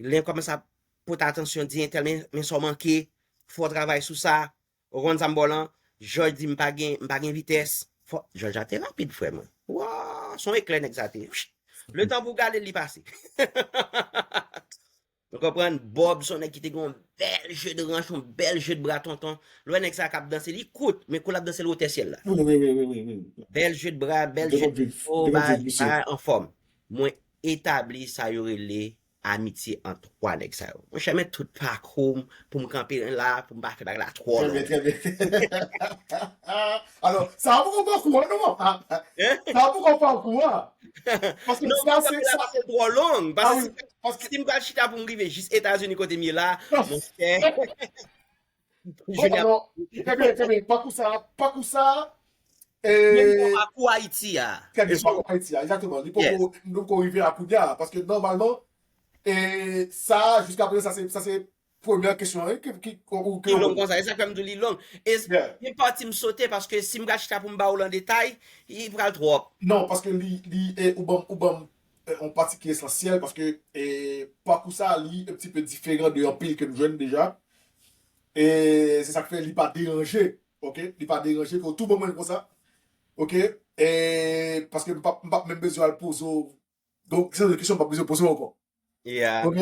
Len kòmanse ap pote atansyon, di entèl, men, men sa w manke, fò w travay sou sa. Ou konprann sa m ba w lan? Jòj di m pa gen, m pa gen vitès. Fò, Jòj la te rapid, frè mwen. Wa, se yon eklè nèg sa te ye. Letan pou w gade l, li pase. Ou konprann? Bob se yon nèg ki te gen yon bèl je de ranch, yon bèl je de bra tonton. Lè w wè nèg sa k ap danse, li kout, men kou l ap danse, l wotè syèl la. Wi, wi, wi, wi, wi, wi. Bèl je de bra, bèl je de po, bagay, bagay anfòm. Mwen etabli sa yo rele amitye ant twa nèg sa yo. Monchè, men tout pakou m pou m kanpe la, pou m pa fè bagay la twò long. Trè byen, trè byen. Alò, sa a poko pakou an, non? Sa a poko pakou an. Paske non, sa, se sa, paske l twò long. Paske si, paske si m pral chita pou m rive jis Etazini kote m ye la, monchè. Junior. Trè byen, trè byen. Pakou sa, pakou sa, e, menm jan pakou Ayiti a. Trè byen, pakou Ayiti a, egzakteman. Li poko, li poko rive a kounye a, paske nòmalman, e, sa, jiskaprezan, sa se, sa se premyè kesyon an, wi, ki, ki, ou, ki long konsa. E sa k fè m di w li long. E gen pati m sote, paske si m pral chita pou m ba w l an detay, li pral twòp. Non, paske li, li, e, ou ban m, ou ban m, e, yon pati ki esansyèl, paske, e, Pakou sa, li un petit peu diferan de anpil ke m jwenn deja. E se sa k fè li pa deranje, ok? Li pa deranje, ke w tou ban mwen l konsa, ok? E paske m p ap, m p ap menm bezwen al poze w. Donk, se yon kesyon m p ap bezwen poze w ankò. Yeah. Ok?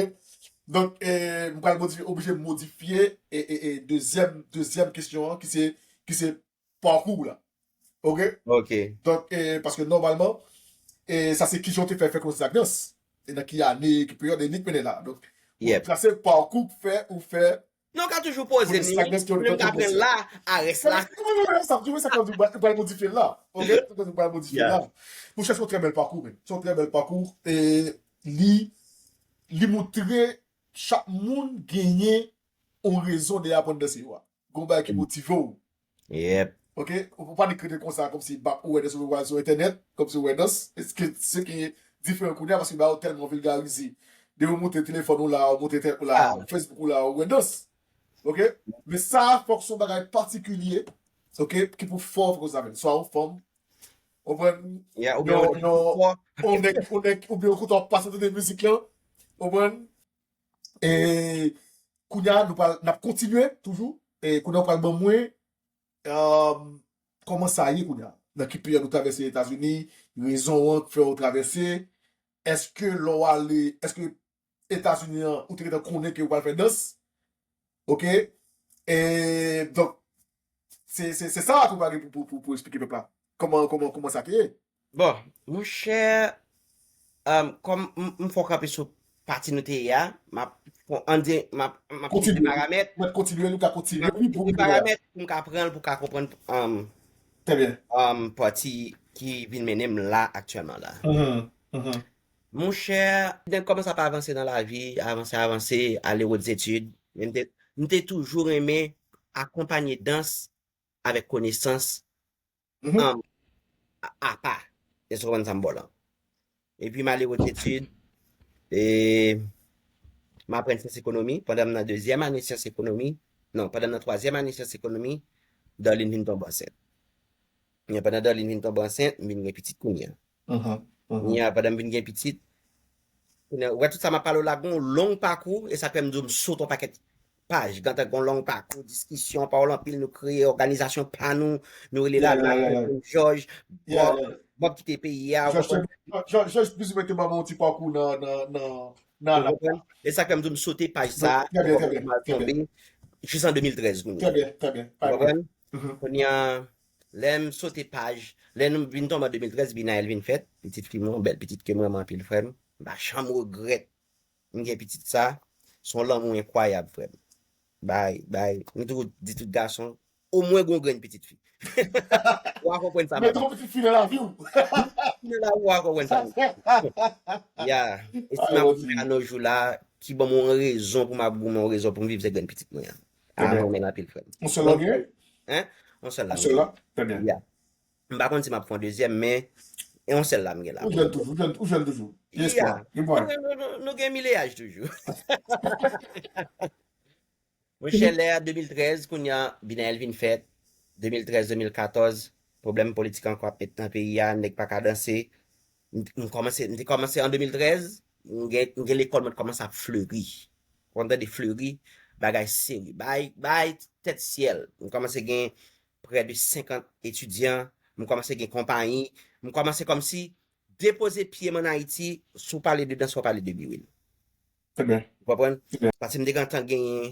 Donk, e, m pral modifye, oblije modifye e, e, e dezyèm, dezyèm kesyon an ki se, ki se pakou w la. Ok? Ok. Donk, e, paske nòmalman, e, sa se kijan w te fè fè konesans ak dans. E nan ki ane, ki peryòd, e li k mennen la. Donk, Yep. Sa se pakou k fè ou fè Non, w ka toujou poze konesans ak dans ki nou, men m ka pran l la, a rès la. Sa, sa, sa, sa, sa, sa, sa, pral modifye l la. Ok? Sa, sa, pral modifye l la. Monchè, se yon trè bèl pakou, men. Se yon trè bèl pakou. E li, li montre chak moun genyen yon rezon de aprann danse yo a. Gon bagay ki motive w. Yep. Ok? Ou pa nik rete konsa, kòmsi ba, ou wè dans, ou wè sou entènèt, kòmsi ou wè dans. Eske se ki diferan kounye a, paske ba yo tèlman vilgarize. Depi ou monte telefòn ou la, ou monte tè- ou la, Ah. Facebook ou la, ou wè dans. Ok? Men sa, fòk se yon bagay patikilye, ok, ki pou fè w fè konesans avè l. Swa yon fanm, ou konprann? Yeah, ou Yon, byen yon, yon nèg, yon nèg, oubyen yon kote w ap pase tande mizik lan, ou konprann? E kounye a, nou pral, n ap kontinye toujou. E kounye a, w pral ban mwen, um, kòman sa ye kounye a? Nan ki peryòd ou travèse Etazini? Rezon an k fè w travèse? Èske lè w ale, èske Etazini an, ou te gentan konnen ke w pral fè dans? Ok? E, donk, se, se, se sa tou bagay pou, pou, pou, pou eksplike pèp la. Kòman, kòman, kòman sa te ye? Bon, monchè, um, kòm m, m fè w kanpe sou pati nou te ye a, m ap, bon, ann di, m ap, m ap chanje Kontinye. Paramèt. Mwen kontinye, nou ka kontinye. M ap chanje Paramèt pou m ka pran l, pou w ka konprann, um, Trè byen. um, pati ki vin mennen m la aktyèlman la. Mhm, mhm. Monchè, m te kòmanse ap avanse nan lavi, avanse, avanse, ale wot zetid. Men m te, m te toujou renmen akonpanye dans avèk konesans Mhm. um, a- apa. Èske w konprann sa m ba w lan? Epi m ale wot etid, e m aprann syans ekonomi. Pandan m nan dezyèm ane syans ekonomi, non, pandan m nan twazyèm ane syans ekonomi, Darline vin tonbe ansent. Men pandan Darline vin tonbe ansent, m vin gen pitit kounye a. Mhm, mhm. Kounye a, pandan m vin gen pitit, kounye a, ou wè tout sa m ap pale w la, gen yon long pakou, e sa k fè m di w m sote yon pakèt paj, gentan gen yon long pakou, diskisyon, pawòl anpil, nou kreye òganizasyon pa nou, nou rele Yeah, la, yeah, yeah, yeah. Jòj, Yeah, Bòb, yeah. Bòb kite peyi a, ou Jòj konprann? Jòj, Jòj, Jòj, Jòj, Jòj te ba mwen yon ti pakou nan, nan, nan, nan Ou konprann? E sa k fè m di w m sote paj sa, Trè byen, trè byen, m al trè byen. Tonbe, jis an de mil trèz kounye a. Trè byen, trè byen. Ou konprann? Mhm. Kounye a, lè m sote paj, lè nou vin tonbe an de mil trèz, Binaël vin fèt, pitit fi m, yon bèl pitit ke m renmen anpil, frè m. M pa janm regrèt. M gen pitit sa, se yon lanmou enkwayab, frè m. Bay, bay. M toujou di tout gason, omwen gen yon grenn pitit fi. Ou a konprann sa, Mete yon pitit fi nan lavi w. Mete la ou a konprann sa. Ya. E si m ap goumen a nos jours la, ki ban m yon rezon pou m ap goumen, yon rezon pou m viv, se grenn pitit mwen an. A, mwen renmen l anpil, frè m. Yon sèl la w gen? Hein? Yon sèl la. Yon sèl la? Trè byen. Ya. M pa konn si m ap fè yon dezyèm, men yon sèl la m gen la. Ou jèn toujou, ou jèn, ou jèn toujou. Gen espwa, Ya. gen bway. Nou, nou, nou, nou gen mileyaj toujou. Monchè, lè a de mil trèz, kounye a, Binaël vin fèt. De mil trèz, de mil katòz, pwoblèm politik ankò ap met nan peyi a, nèg pa ka danse. M, m kòmanse, m te kòmanse an de mil trèz, m gen, m gen lekòl mwen kòmanse ap fleri. Ou konn tande fleri, bagay serye. Bay, bay tèt syèl. M kòmanse gen prè de senkant etidyan, m kòmanse gen konpayi, m kòmanse kòmsi depoze pye m an Ayiti, si w pale de dans, w pale de Biwil. Trè byen. Ou konprann? Trè byen. Paske m te gen tan genyen,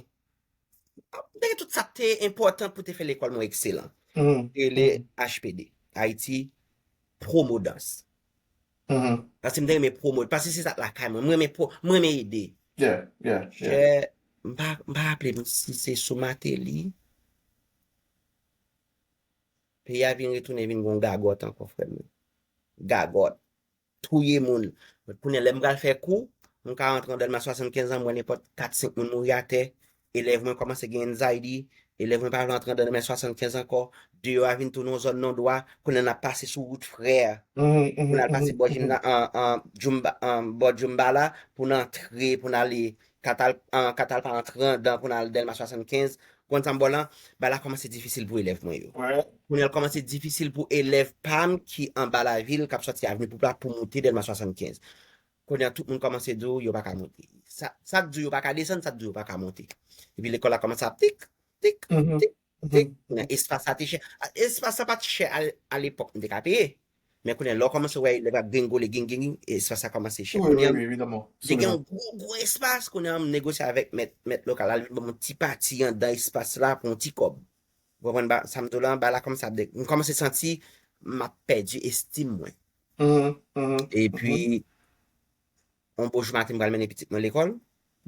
m te gen tout sa k te enpòtan pou te fè lekòl mwen ekselan. Mhm. Rele H P D, Haiti Promo Dans. Mhm. Paske m te renmen promo, paske se sa k lakay mwen. Mwen renmen pro, mwen renmen ede. Yeah, yeah, yeah. Chè, m pa, m pa raple m si se sou Martelly. Peyi a vin retounen vin gon gagòt ankò, frè m. Gagòt. Touye moun. Kounye a, lè m pral fè kou, m ka rantre anndan Dèlma swasannkenz an, m wè nenpòt kat senk moun mouri atè. Elèv mwen kòmanse gen anxiety. Elèv mwen pa vle antre anndan Dèlma swasannkenz ankò. Deyò a vin tounen yon zòn non dwa. Kounye a n ap pase sou wout Frè. Mhm, mhm, Pou n al pase mhm, bò mhm. Jimna, an, an, Jumba, an, bò Jumba la, pou n antre, pou n ale Katal, an, Katal pa antre anndan, pou n al Dèlma swasannkenz. Konn sa m ba w lan, bagay la kòmanse difisil pou elèv mwen yo. Ouais. Kounye a l kòmanse difisil pou elèv pa m ki anba lavil, k ap sòti Avni Poupla pou moute Dèlma swasannkenz. Kounye a tout moun kòmanse di w yo pa ka moute. sa, sa k di w yo pa ka desann, sa k di w yo pa ka monte. Epi lekòl la kòmanse ap tik, tik, tik, tik. Kounye a, espas la te chè. A, espas la pa t chè a, a lepòk, m te ka peye. Men kounye a, lè w kòmanse wè nèg la gringole, ging, ging, ging, espas la kòmanse chè. Kounye a, te gen yon gwo, gwo espas, kounye a, m negosye avèk mèt, mèt lokal la, li ban m yon ti pati anndan espas la pou yon ti kòb. Ou konprann ba, sa m di w la, ba la kòmanse ap de-, m kòmanse santi m ap pèdi estim mwen. Epi, yon bon jou maten, m pral mennen pitit mwen lekòl.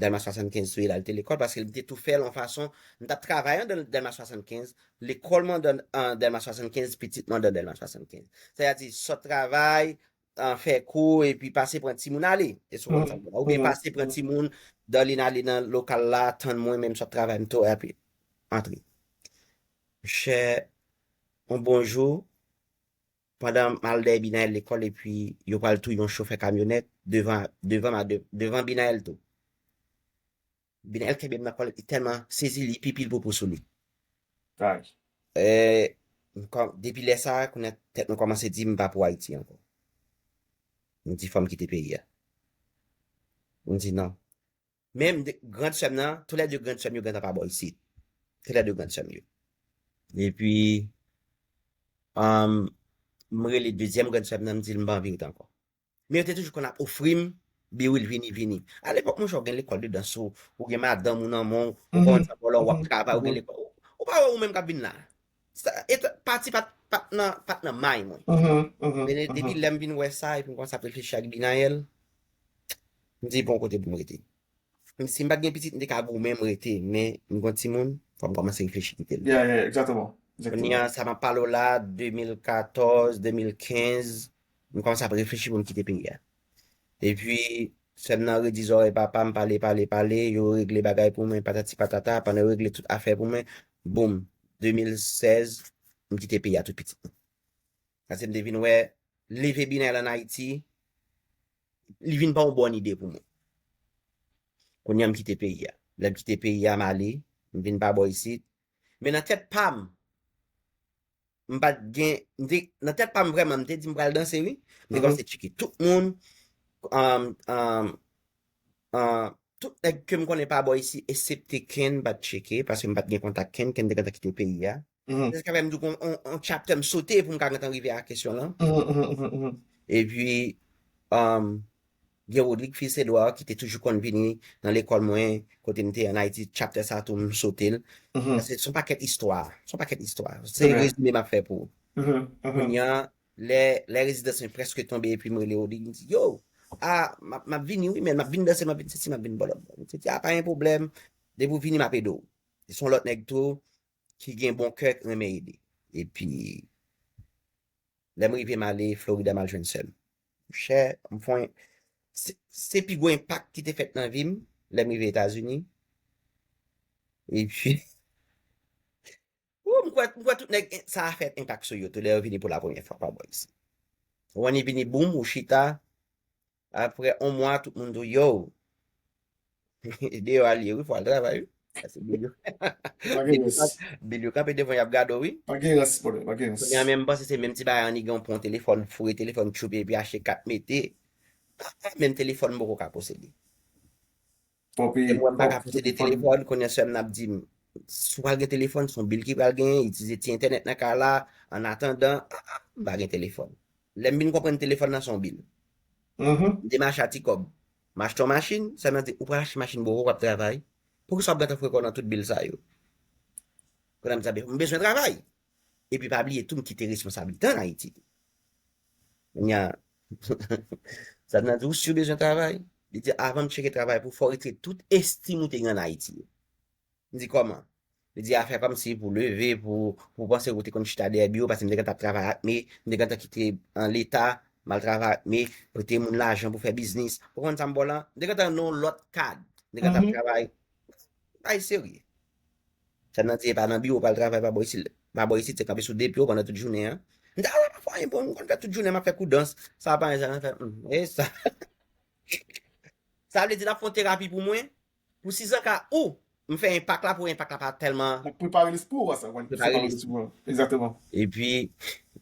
Dèlma swasannkenz touye l al te lekòl, paske m te tou fè l yon fason, m t ap travay anndan Dèlma swasannkenz, lekòl mwen anndan, an Dèlma swasannkenz, pitit mwen anndan Dèlma swasannkenz. Sètadi, sot travay, an, fè kou, epi pase pran timoun ale. E sou WhatsApp la. Oubyen pase pran timoun, Darline ale nan lokal la, tann mwen, menm sot travay, m tou, epi antre. Monchè, yon bon jou, pandan m al dèyè Binayèl lekòl, epi yo pral touye yon chofè kamyonèt devan, devan, devan Binayèl tou. Binayèl kenbe m nan kòlèt, li tèlman sezi, li pipi, l popo sou li. E, m kò-, depi lè sa a, kounye a tèt mwen kòmanse di m pa pou Ayiti ankò. M di fò m kite peyi a. M di non. Men m de, grand sè m nan, toulède grand sè m yo gentan pa bò isit. Toulède grand sè m yo. Epi, um, m rele dezyèm grand sè m nan, m di l m pa anvi rete ankò. Men yo te toujou konn ap ofri m, Biwil, vini, vini. Alepòk, monchè, w gen lekòl de dans ou, ou gen madanm ou nan men w, ou konn sa bò la, w ap travay, ou gen lekòl. Ou pa wè ou menm k ap vin la. Sa, e t-, pati pa t, pa t nan, pa t nan may mwen. Men depi lè m vin wè sa, epi m kòmanse ap reflechi ak Binayèl, m di, bon, kote pou m rete. Si m pa t gen pitit, m te ka goumen, m rete, men m gen timoun, fò m kòmanse reflechi kite l. Yeah, yeah, exactement, exactement. Kounye a, sa m ap pale w la, de mil katòz, de mil kenz, m kòmanse ap reflechi pou m kite peyi a. Epi, sè m nan redi zòrèy papa m, pale, pale, pale, yo regle bagay pou mwen, patati patata, pandan yo regle tout afè pou mwen, boum, de mil sèz, m kite peyi a tout pitit mwen. Paske m te vin wè, leve Binayèl ann Ayiti, li vin pa yon bòn ide pou mwen. Kounye a m kite peyi a. Lè m kite peyi a, m ale, m vin pa bò isit. Men nan tèt pa m, m pa t gen, m te, nan tèt pa m vrèman, m te di m pral danse, wi. M te kòmanse tcheke tout moun, um, um, um, tout nèg ke m konnen pa bò isi, eksepte Ken, m pa t tcheke, paske m pa t gen kontak Ken, Ken te gentan kite peyi a. Se sa k fè m di w yon, yon, yon chapter m sote pou m ka gentan rive a kesyon lan. Epi, um, gen Rodrigue Fils Edouard ki te toujou konn vini nan lekòl mwen, kote m te ann Ayiti, chapter sa tou m sote l. Paske se yon pakèt istwa, se yon pakèt istwa. Se rezime m ap fè pou ou. Kounye a, lè, lè rezidans mwen prèske tonbe epi m rele Rodrigue, m di, yo, a, m ap, m ap vini wi, men m ap vin danse, m ap vin sesi, m ap vin bòlòt. M di, a, pa gen pwoblèm, depi w vini, m ap ede w. Se yon lòt nèg tou, ki gen bon kè, k renmen ede. Epi, lè m rive, m ale Florida, m al jwenn sè m. Monchè, m fè yon, se, se pi gwo enpak ki te fèt nan vi m, lè m rive Etazini. Epi, ou, m kwè, m kwè tout nèg sa a fè enpak sou yo tou, lè yo vini pou la premyè fwa pa bò isi. Ou annik vini, boum, ou chita, Aprè yon mwa, tout moun di w, yo, deyò a l ye wi, fò w al travay wi. Paske bil yo, bil yo kanpe devan y ap gade w wi. Pa gen rans, bòdè, pa gen rans. Kounye a menm, m panse se menm ti bagay an, li gen yon pran yon telefòn, foure telefòn, tchoupe, epi achte kat mete. Menm telefòn m poko ka posede. Fò w peye. Lè m wè m pa ka posede telefòn, kounye a sè m nan ap di m, si w pral gen telefòn, se yon bil ki pral genyen, itilize ti entènèt nan kay la, annatandan, a, a, m pa gen telefòn. Lè m vin konprann telefòn nan se yon bil. M te mache a ti kòb. M achte yon machin, sè m nan di, ou pral achte machin bòkò, w ap travay. Poukisa w ap gentan foure kò w nan tout bil sa yo? Kounye a m di, m bezwen travay. Epi pa bliye tou, m kite responsablite ann Ayiti. Kounye a, sè m nan di, ou si w bezwen travay? Li di, avan m tcheke travay pou fò w retire tout estim ou te gen ann Ayiti yo. M di, kòman? Li di, afè kòmsi pou leve, pou, pou panse ou te konn chita dèyè biwo, paske m te gentan ap travay ak me, m te gentan kite, an, leta, m al travay ak me, prete moun lajan pou fè biznis. Ou konn sa m ba w la? M te gentan nan yon lòt kad. M te gentan ap travay. Bagay serye. Sè m nan di, e pa nan biwo pral travay, pa bò isit, pa bò isit, se kanpe sou de pye w pandan tout jounen an. M di, a, w ap fè anyen pou m, m konn fè tout jounen, m ap fè kou dans. Sa pa anyen, sa nan fè, hmm, e sa. Sa vle di, l ap fè yon terapi pou mwen, pou sizanka ou, m fè enpak la, pou enpak la pa tèlman. L ap prepare lespri w a sa, w a prepare lespri w. Egzakteman. Epi,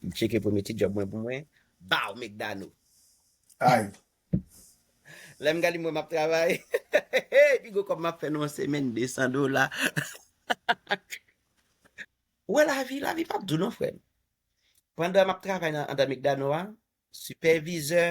m tcheke premye ti djòb mwen pou mwen, baw, Mekdano. Ay. Lè m gade m wè m ap travay. Pi gwo kòb m ap fè nan yon semèn, de san dola. Ou wè lavi, lavi p ap di w non, frè m. Pandan m ap travay nan, anndan McDonald a, sipèvizè,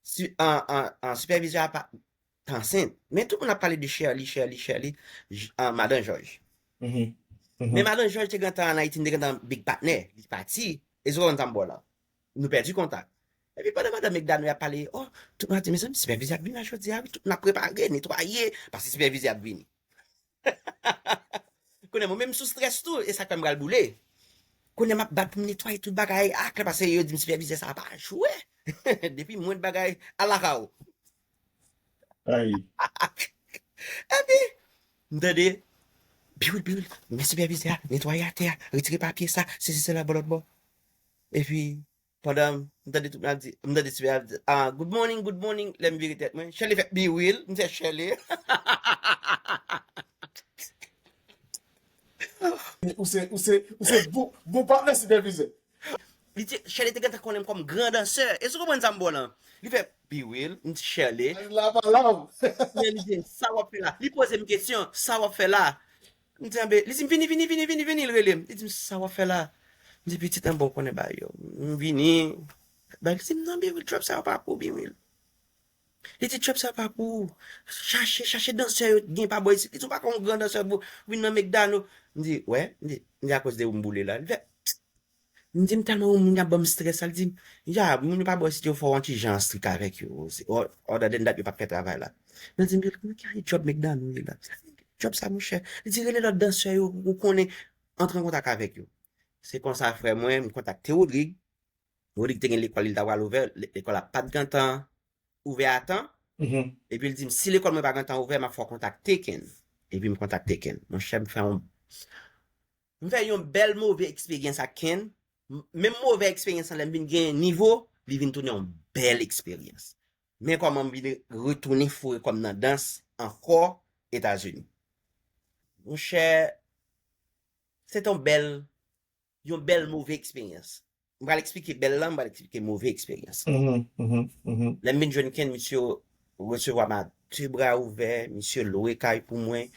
si, an, an, an, sipèvizè a pa t ansent. Men tout moun ap pale de Shirley, Shirley, Shirley, j- an, Madan Jòj. Men Madan Jòj te gentan ann Ayiti, m te gentan big patnè. Li pati. E se konn sa m bò la. Nou pèdi kontak. Epi pandan madan McDonald ap pale, oh, tout moun ap di, mezanmi, sipèvizè ap vini la jodi a, wi, tout moun ap prepare, netwaye, paske sipèvizè ap vini. Kounye a, mwen menm sou strès tou, e sa k fè m pral boule. Kounye a, m ap bat pou m netwaye tout bagay aklè, paske yo di m sipèvizè sa pa jwe. Depi mwen bagay, alakaw. Ay. Epi, m tande, biwil, biwil, men sipèvizè a, netwaye atè a, retire papye sa, sesi sela, bò lòt bò. Epi, pandan m tande tout moun ap di, m tande sipèvizè ap di, ah, good morning, good morning, lè m vire tèt mwen, Shirley fè, biwil, m fè Shirley. Ou se, ou se, ou se bon, bon patnè sipèvizè. Li te, Shirley te gentan konnen m kòm gran dansè. E si w konprann sa m bò lan? Li fè, biwil, m di Shirley. La pa la. Men li di, sa w ap fè la? Li poze m kesyon, sa w ap fè la? M di, anben, li di m, vini, vini, vini, vini, vini, l rele m. Li di m, sa w ap fè la? M di, pitit, anben, w konnen bagay yo. M vini. Bagay, li di m, non, biwil, djòb sa yo pa pou, biwil. Li di, djòb sa pa pou ou. Chache, chache dansè yo gen pa bò isit. Li di, ou pa ka yon gran dansè pou vin nan McDonald. M di, wè. M di, m di, akoz de ou m boule la. Li fè, m di, m tèlman yon moun y ap ban m strès la. Li di m, ya, moun yo pa bò isit yo fè w yon ti jan strik avèk yo. Other than that, yo p ap fè travay la. Men li di m, ki djòb McDonald ye la? Djòb sa, monchè. Li di, rele lòt dansè yo, ou konnen, antre an kontak avèk yo. Se konsa, frè mwen, m kontakte Rodrig. Rodrig te gen lekòl li ta pral ouvè, lekòl la pa t gentan ouvè a tan. Epi l di m, si lekòl mwen pa gentan ouvè, m ap fè w kontakte Ken. Epi m kontakte Ken. Monchè, m fè yon, m fè yon bèl move eksperyans ak Ken. Menm move eksperyans lan, lè m vin gen nivo, li vin tounen yon bèl eksperyans. Men kòman m vin retounen foure kò m nan dans ankò Etazini. Monchè, se te yon bèl yon bèl move eksperyans. M pral eksplike bèl lan, m pral eksplike move eksperyans. Lè m vin jwenn Ken, misye resevwa m a de bra ouvè, misye lwe kay pou mwen.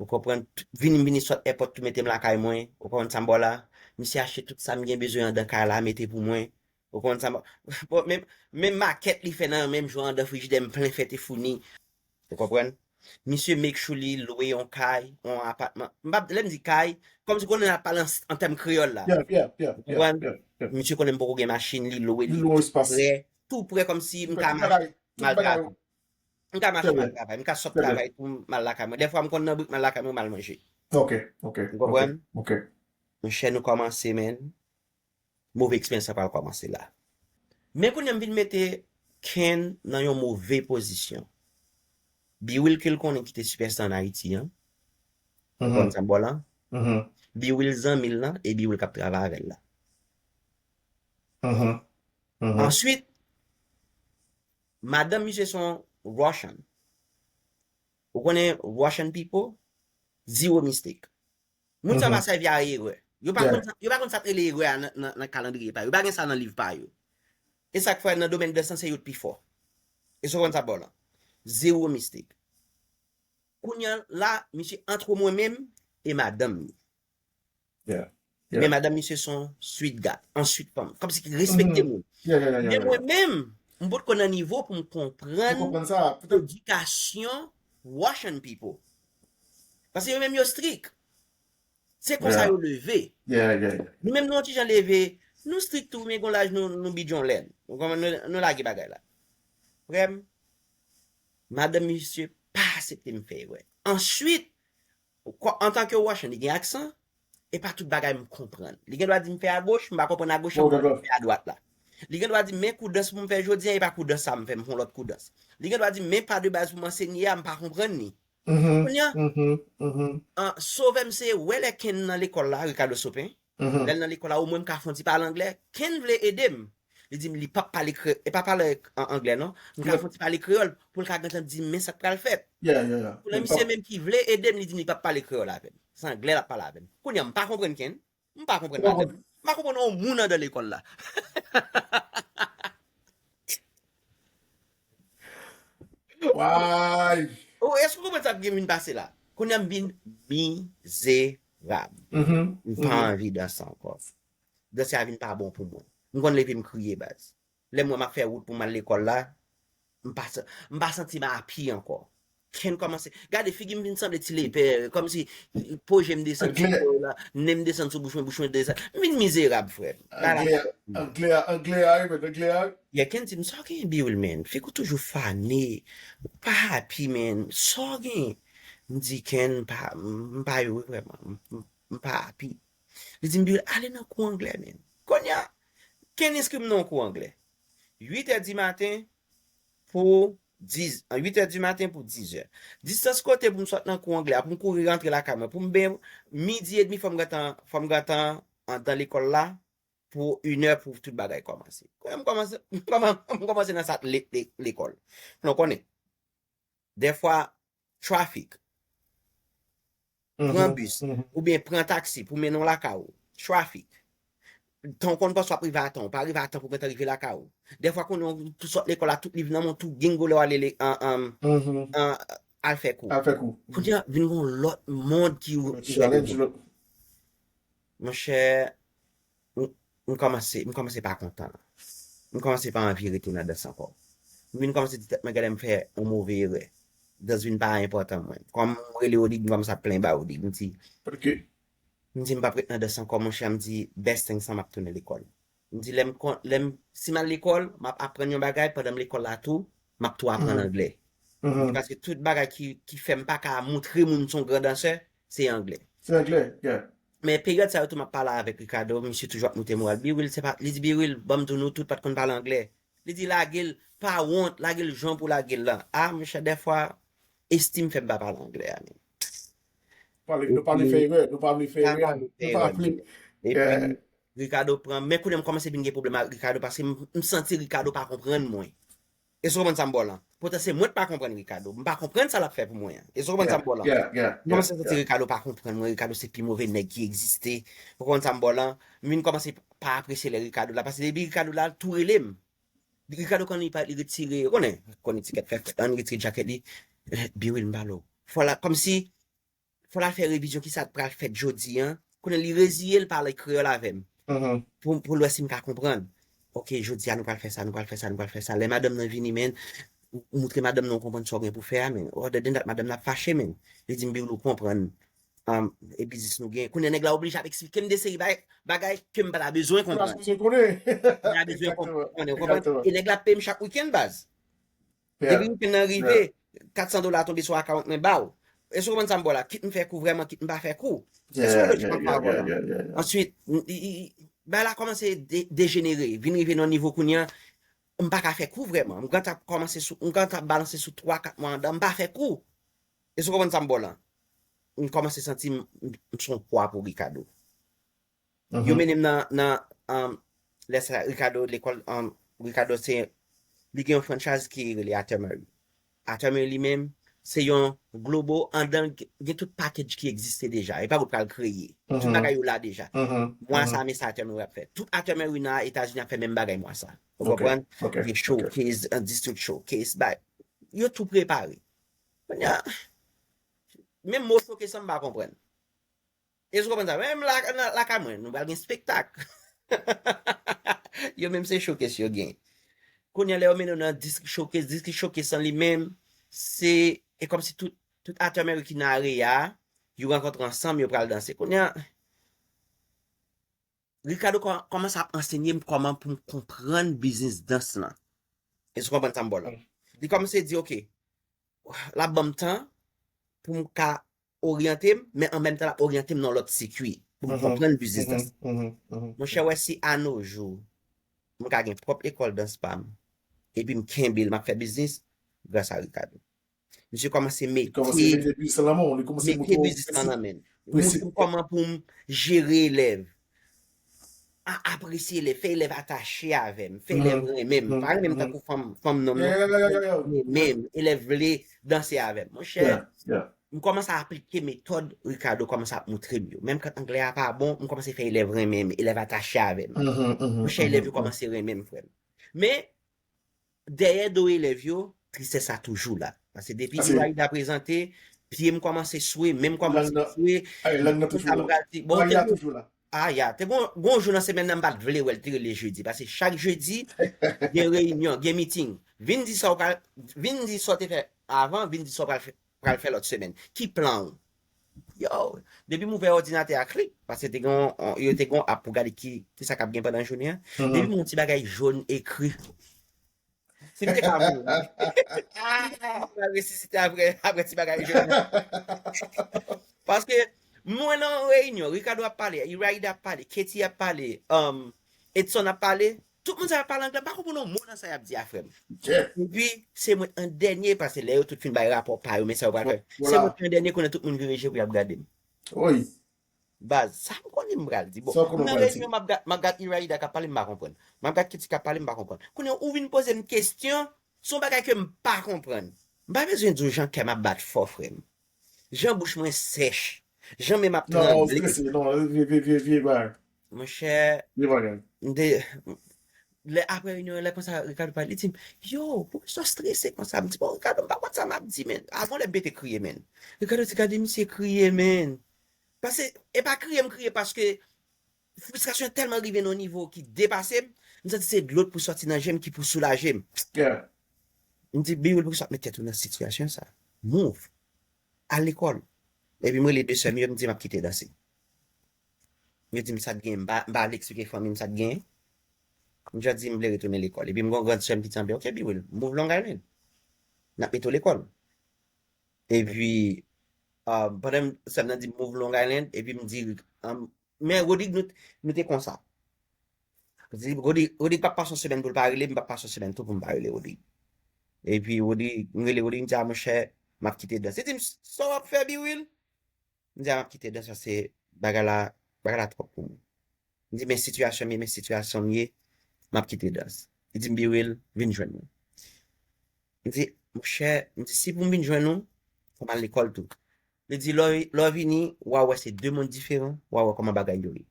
Ou konprann? Vini, m vini sot èpòt tou mete m lakay mwen. Ou konprann sa m ba w la? Misye achte tout sa m gen bezwen anndan kay la, mete pou mwen. Ou konprann sa m ba w? Bon, menm, menm makèt li fè nan menm jou anndan frijidè m plen fèt e founi. Ou konprann? Misye make sure li lwe yon kay, yon apatman. M pa, lè m di kay, kòmsi konnen n ap pale an, an tèm kreyòl la. Ou konprann? Misye konnen m poko gen machin, li lwe li tou prè, tou prè kòmsi m ka mache, m al travay. M ka mache, m al travay. M ka sot travay tou, m al lakay mwen. Dèfwa m konn nan brik, m al lakay mwen, m al manje. Ou konprann? Monchè, nou kòmanse, men. Move eksperyans sa pral kòmanse la. Men kounye a m vin mete Ken nan yon move pozisyon. Biwil ke l konnen ki te sipèsta ann Ayiti an. Ou konn sa m ba w la? Biwil zanmi l lan e Biwil k ap travay avè l la. Answit, madanm misye se yon Russian. Ou konnen Russian people? Zero mistake. Moun sa pa sèvi a erè. Yo pa konn sa, yo pa konn sa k rele erè a nan, nan, nan kalandriye pa yo. Yo pa gen sa nan liv pa yo. E sa k fè nan domèn dans lan se yo k pi fò. E sa w konn sa ba w lan. Zero mistake. Kounye a la, misye antre mwen menm e madanm li. Men madanm misye se yon sweet guy, yon sweet fanm. Kòmsi ki respekte moun. Men mwen menm, m potko nan nivo pou m konprann edikasyon Russian people. Paske yo menm yo strik. Se konsa yo leve. Nou menm nou yon ti jan leve, nou strik tou, men gon laj nou, nou bidyon lèd. Ou konprann, nou, nou lage bagay la. Frè m, madanm misye pa aksepte m fè erè. Answit, antanke Russian, li gen aksan, e pa tout bagay m konprann. Li gen dwa di m fè agoch, m pa konprann agoch lan, m fè adwat la. Li gen dwa di m men kou dans pou m fè jodi a, e pa kou dans sa m fè, m fè yon lòt kou dans. Li gen dwa di m men pa de baz pou m ansenye a, m pa konprann li. Kounye a, an, sove m se wè lè Ken nan lekòl la, Ricardo Sopin, lè l nan lekòl la, omwen m ka fè yon ti pale anglè. Ken vle ede m. Li di m li p ap pale kre, e pa pale an, anglè non. M ka fè yon ti pale kreyòl pou l ka gentan di m men sa k pral fèt. Kounye a misye menm ki vle ede m, li di m li p ap pale kreyòl avè m. Se anglè l ap pale avè m. Kounye a m pa konprann Ken. M pa konprann madanm. M pa konprann yon moun anndan lekòl la. Why? Ou èske w konprann sa k gen vin pase la? Kounye a m vin mizerab. M pa anvi danse ankò. Danse a vin pa bon pou mwen. M konn leve m kriye baz. Lè m wè m ap fè wout pou m al lekòl la, m pa, sa- m pa santi m api ankò. Ken kòmanse. Gade figi m vin sanble ti lepè, kòmsi po je m desann sou po la, nen m desann sou bouch mwen, bouch mwen desann. M vin mizerab, frè m. Bagay la Anglè, anglè, anglè a, wi, men anglè a. Yeah, Ken di m, sa w gen Biwil, man? Figi w toujou fane. Ou pa happy, man. Sa w gen? M di, Ken, m pa, m pa yo, wi, vrèman. M, m, m pa happy. Li di m, Biwil, ale nan kou anglè, man. Kounye a, Ken enskri m nan yon kou anglè. Uit è di maten pou diz, an, uit è di maten pou diz è. Distans kote pou m sot nan kou anglè a, pou m kouri rantre lakay mwen, pou m ben, midi edmi fò m gentan, fò m gentan andan lekòl la pou inè pou tout bagay kòmanse. Kounye a m kòmanse, m kòman- m kòmanse nan sa le- le- lekòl. Nou konnen. Dèfwa, trafik. Pran bis, oubyen pran taksi pou mennen w lakay ou. Trafik. Tan w konn panse w ap rive a tan, ou pa rive a tan pou w gentan rive lakay ou. Dèfwa konnen w tou sot lekòl la, tout liv nan men w, tou gingo lè w ale le- an- an- an- al fè kou. Al fè kou. Kounye a, vin gen yon lòt mond ki ouvè Challenge devan. Lòt. Monchè, m m kòmanse, m kòmanse pa kontan. M kòmanse pa anvi rete nan dans ankò. M vin kòmanse di tèt mwen, gade m fè yon move erè. Dans vin pa enpòtan mwen. Kòm m rele Rodrigue, m kòmanse ap plenyen ba Rodrigue. M di, Paske m di m p ap ret nan dans ankò, monchè, m di best thing sa m ap tounen lekòl. M di lè m kon- lè m si m al lekòl, m ap aprann yon bagay pandan m lekòl la tou, m ap tou aprann anglè. M di paske tout bagay ki ki fè m pa ka montre moun m se yon gran dansè, se anglè. Se anglè, yeah. Men peryòd sa yo tou m ap pale avèk Ricardo, misye toujou ap moute moral. Biwil, se pa, li di Biwil, ban m di w nou tout pa t konn pale anglè. Li di lage l, pa wont, lage l jan pou lage l lan. A, monchè, dèfwa, estim fè m pa pale anglè a menm. Pale, nou pa vle fè erè, nou pa vle fè erè, nou pa vle. Epi Ricardo pran, men kounye a m kòmanse vin gen pwoblèm ak Ricardo paske m, m santi Ricardo pa konprann mwen. Èske w konprann sa m ba w lan? Poutan se mwen k pa konprann Ricardo. M pa konprann sa l ap fè pou mwen an. Èske w konprann sa m ba w lan? M kòmanse santi Ricardo pa konpran mwen. Ricardo se pi move nèg ki egziste. Ou konprann sa m ba w lan? M vin kòmanse pa apresye lè Ricardo la. Paske depi Ricardo la, l tou rele m. Ricardo konn li pa li retire, ou konnen, konn etikèt fè fèt, ann retire djakèt li. Biwil m pale w. Fò la, kòmsi, fò l al fè revizyon kisa k pral fèt jodi an. Konnen li reziye l pale kreyòl avè m. Pou, pou l wè si m ka konprann. Ok, jodi a nou pral fè sa, nou pral fè sa, nou pral fè sa. Lè madanm nan vini, men, ou ou moutre madanm nan ou konprann sa w gen pou fè a, men. Other than that, madanm nan ap fache, men. Li di m, Biwil ou konprann. Um, e biznis nou gen. Kounye a nèg la oblije ap eksplike m de seri bagay, bagay ke m pa ta bezwen konprann. M pa ta bezwen konprann, ou konprann? E nèg la ap peye m chak wikenn, baz. Depi wikenn nan rive, kat san dola tonbe sou akawont mwen ba w. Èske w konprann sa m ba w la? Kit m fè kou vrèman, kit m pa fè kou. Èske w konprann sa m ba w la? Answit, bagay la kòmanse de- dejenere, vin rive nan yon nivo kounye a, m pa ka fè kou vrèman. M gentan ap kòmanse sou, m gentan ap balanse sou twa, kat mwa anndan, m pa fè kou. Èske w konprann sa m ba w lan? M kòmanse santi m, m, m se yon pwa pou Ricardo. Yo mennen m nan, nan um, lè sa Ricardo lekòl, um, Ricardo se, li gen yon franchise ki rele Artillery. Artillery li menm, se yon global, anndan gen tout package ki egziste deja. E pa ou pral kreye. Tout bagay yo la deja. Mwa sa, men sa Artillery ap fè. Tout Artillery nan Etazini ap fè menm bagay mwa sa. Ou konprann? Gen showcase, an district showcase, bay. Yo tou prepare. Kounye a, menm mo showcase an m pa konprann. Èske w konprann sa? Menm la, nan lakay mwen, nou pral gen spektak. Yo menm se showcase yo gen. Kounye a lè yo mennen w nan district showcase, district showcase an li menm, se, e kòmsi tout, tout Artillery ki nan area a, yo rankontre ansanm, yo pral danse. Kounye a, Ricardo kò- kòmanse ap ansenye m kòman pou m konprann biznis dans lan. Èske w konprann sa m ba w lan? Li kòmanse di, ok, l ap ban m tan pou m ka oryante m, men an menm tan l ap oryante m nan lòt sikwi pou m konprann biznis dans. Monchè, wè si a no jou, m ka gen pwòp lekòl dans pa m, epi m kenbe l, m ap fè biznis, gras a Ricardo. Misye kòmanse mete, Kòmanse mete biznis lan nan men w, li kòmanse mete biznis lan nan men l. Moutre m kòman pou m jere elèv. A- Apresye elèv, fè elèv atache avè m, fè elèv renmen m. Pa renmen m tankou fanm, fanm nonm non. Renmen m, elèv vle danse avè m. Monchè, m kòmanse aplike metòd Ricardo kòmanse ap moutre m yo. Menm kan anglè a pa bon, m kòmanse fè elèv renmen m, elèv atache avè m. Monchè, elèv yo kòmanse renmen m, frè m. Men, dèyè do elèv yo, tristès la toujou la. Paske depi Iraida prezante, pye m kòmanse swe, men m kòmanse swe. Lang nan toujou la. Aya toujou la. Aya, te gon, gon jou nan semèn nan m pa t vle wè l, te rele jedi. Paske chak jedi, gen reyinyon, gen miting. Vin di sa w pral, vin di sa w te fè avan, vin di sa w pral fè, pral fè lòt semèn. Ki plan w? Yo, depi m ouvè òdinatè a, klik, paske te gen, yo te gen yon app pou gade ki, ki sa k ap gen pandan jounen an. Depi m wè yon ti bagay jòn ekri, si m te ka mouri, m ap resisite apre, apre ti bagay jòn. Paske mwen nan reyinyon, Ricardo ap pale, Iraida ap pale, Katie ap pale, um, Edson ap pale, tout moun sa ap pale anglè, m pa konprann yon mo nan sa y ap di a, frè m. Epi, se mwen an dènye, paske lè yo tout fin bay rapò pa yo, men sa yo pral fè. Se mwen an dènye konnen tout moun vire je pou y ap gade m. Baz, sa m konnen m pral di. Bon, m nan reyinyon, m ap gad, m ap gad Iraida k ap pale, m pa konprann. M ap gad Katie k ap pale, m pa konprann. Kounye a, ou vin poze m kesyon, se yon bagay ke m pa konprann. M pa bezwen di w jan kè m ap bat fò, frè m. Jan bouch mwen sèch. Jan men m ap tranble. Non, ou strese, non, vye, vye, vye, vye bagay. Monchè, m te, lè apre reyinyon, lè konsa, Ricardo pale, li di m, yo, poukisa w strese konsa? M di, bon, Ricardo, m pa konn sa m ap di, men. Avan lè m pete kriye, men. Ricardo di, gade misye kriye, men. Paske, e pa kriye m kriye, paske fristrasyon tèlman rive nan yon nivo ki depase m, m santi se dlo k pou sòti nan je m ki pou soulaje m. M di, Biwil, poukisa w ap met tèt ou nan sitiyasyon sa? Move. Al lekòl. Epi m rele de sè m yo, m di, m ap kite danse. Yo di m sa t gen, m pa, m pa vle eksplike fanmi m sa t gen. M just di m vle retounen lekòl. Epi m gon grann sè m ki di anben, ok, Biwil, move Long Island. N ap mete w lekòl. Epi, ah, pandan sè m nan di m move Long Island, epi m di, ah, men Rodrigue, nou, nou te konsa. Di, Rodrigue, Rodrigue p ap pase yon semèn pou l pa rele m, m p ap pase yon semèn tou pou m pa rele Rodrigue. Epi Rodrigue, m rele Rodrigue, m di, a monchè, m ap kite dans. Li di m, sa w ap fè, Biwil? M di, a m ap kite dans, paske bagay la, bagay la twòp pou mwen. M di, men sitiyasyon m ye, men sitiyasyon m ye, m ap kite dans. Li di m, Biwil, vin jwenn mwen. M di, monchè, m di, si pou m vin jwenn ou, fò m al lekòl tou. Li di, lè w, lè w vini, w a wè se de mond diferan, w a wè kòman bagay yo ye.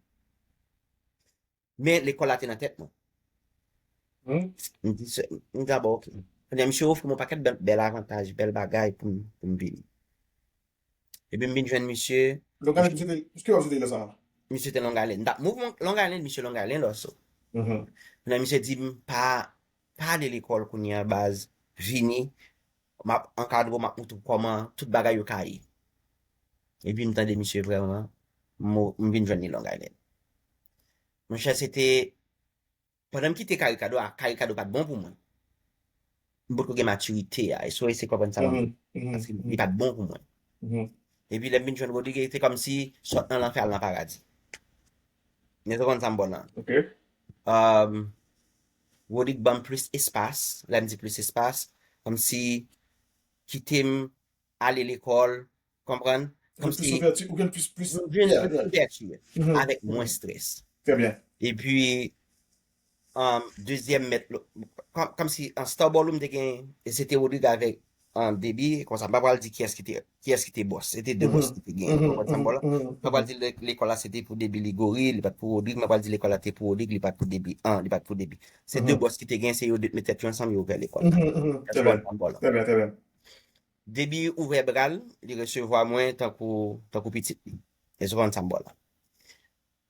Men lekòl la te nan tèt mwen. M di, se, m di, a bon, ok. Kounye a, misye ofri m yon pakèt bèl, bèl avantaj, bèl bagay pou m, pou m vini. Epi m vin jwenn misye. Long Island, misye te, ki wòl misye te nan sa? Misye te Long Island. M t ap move Long Island, misye Long Island also. Kounye a, misye di m, pa, pa ale lekòl kounye a, baz, vini, m ap ankadre w, m ap montre w kòman tout bagay yo ka ye. Epi m tande misye vrèman, m, m vin jwenn li Long Island. Monchè, se te, pandan m kite Karikado a, Karikado pa t bon pou mwen. M potko gen matirite a, e so ese konprann sa m ap di. Paske li pa t bon pou mwen. Epi lè m vin jwenn Rodrigue, se kòmsi sot nan lanfè al nan paradi. Men se konn sa m bon nan. Um, Rodrigue ban m plis espas, lè m di plis espas, kòmsi kite m ale lekòl, konprann? Ou gen plis ouvèti, ou gen plis, plis ouvèti avèk mwens strès. Trè byen. Epi, um, dezyèm mèt, kòm, kòmsi an star ball ou m te gen, e se te Rodrigue avèk, um, Debbie, konsa, m pa pral di kiyès ki te, kiyès ki te bòs. Se te de bòs ki te gen, konprann sa m pral la? M pa pral di le-, lekòl la se te pou Debbie li gori, li pa t pou Rodrigue, m pa pral di lekòl la te pou Rodrigue, li pa t pou Debbie, an, li pa t pou Debbie. Se de bòs ki te gen, se yo de t met tèt yo ansanm, yo ouvè lekòl la. Trè byen, trè byen. Debbie ouvè bra l, li resevwa mwen tankou, tankou pitit li. E se konn sa m ba w la.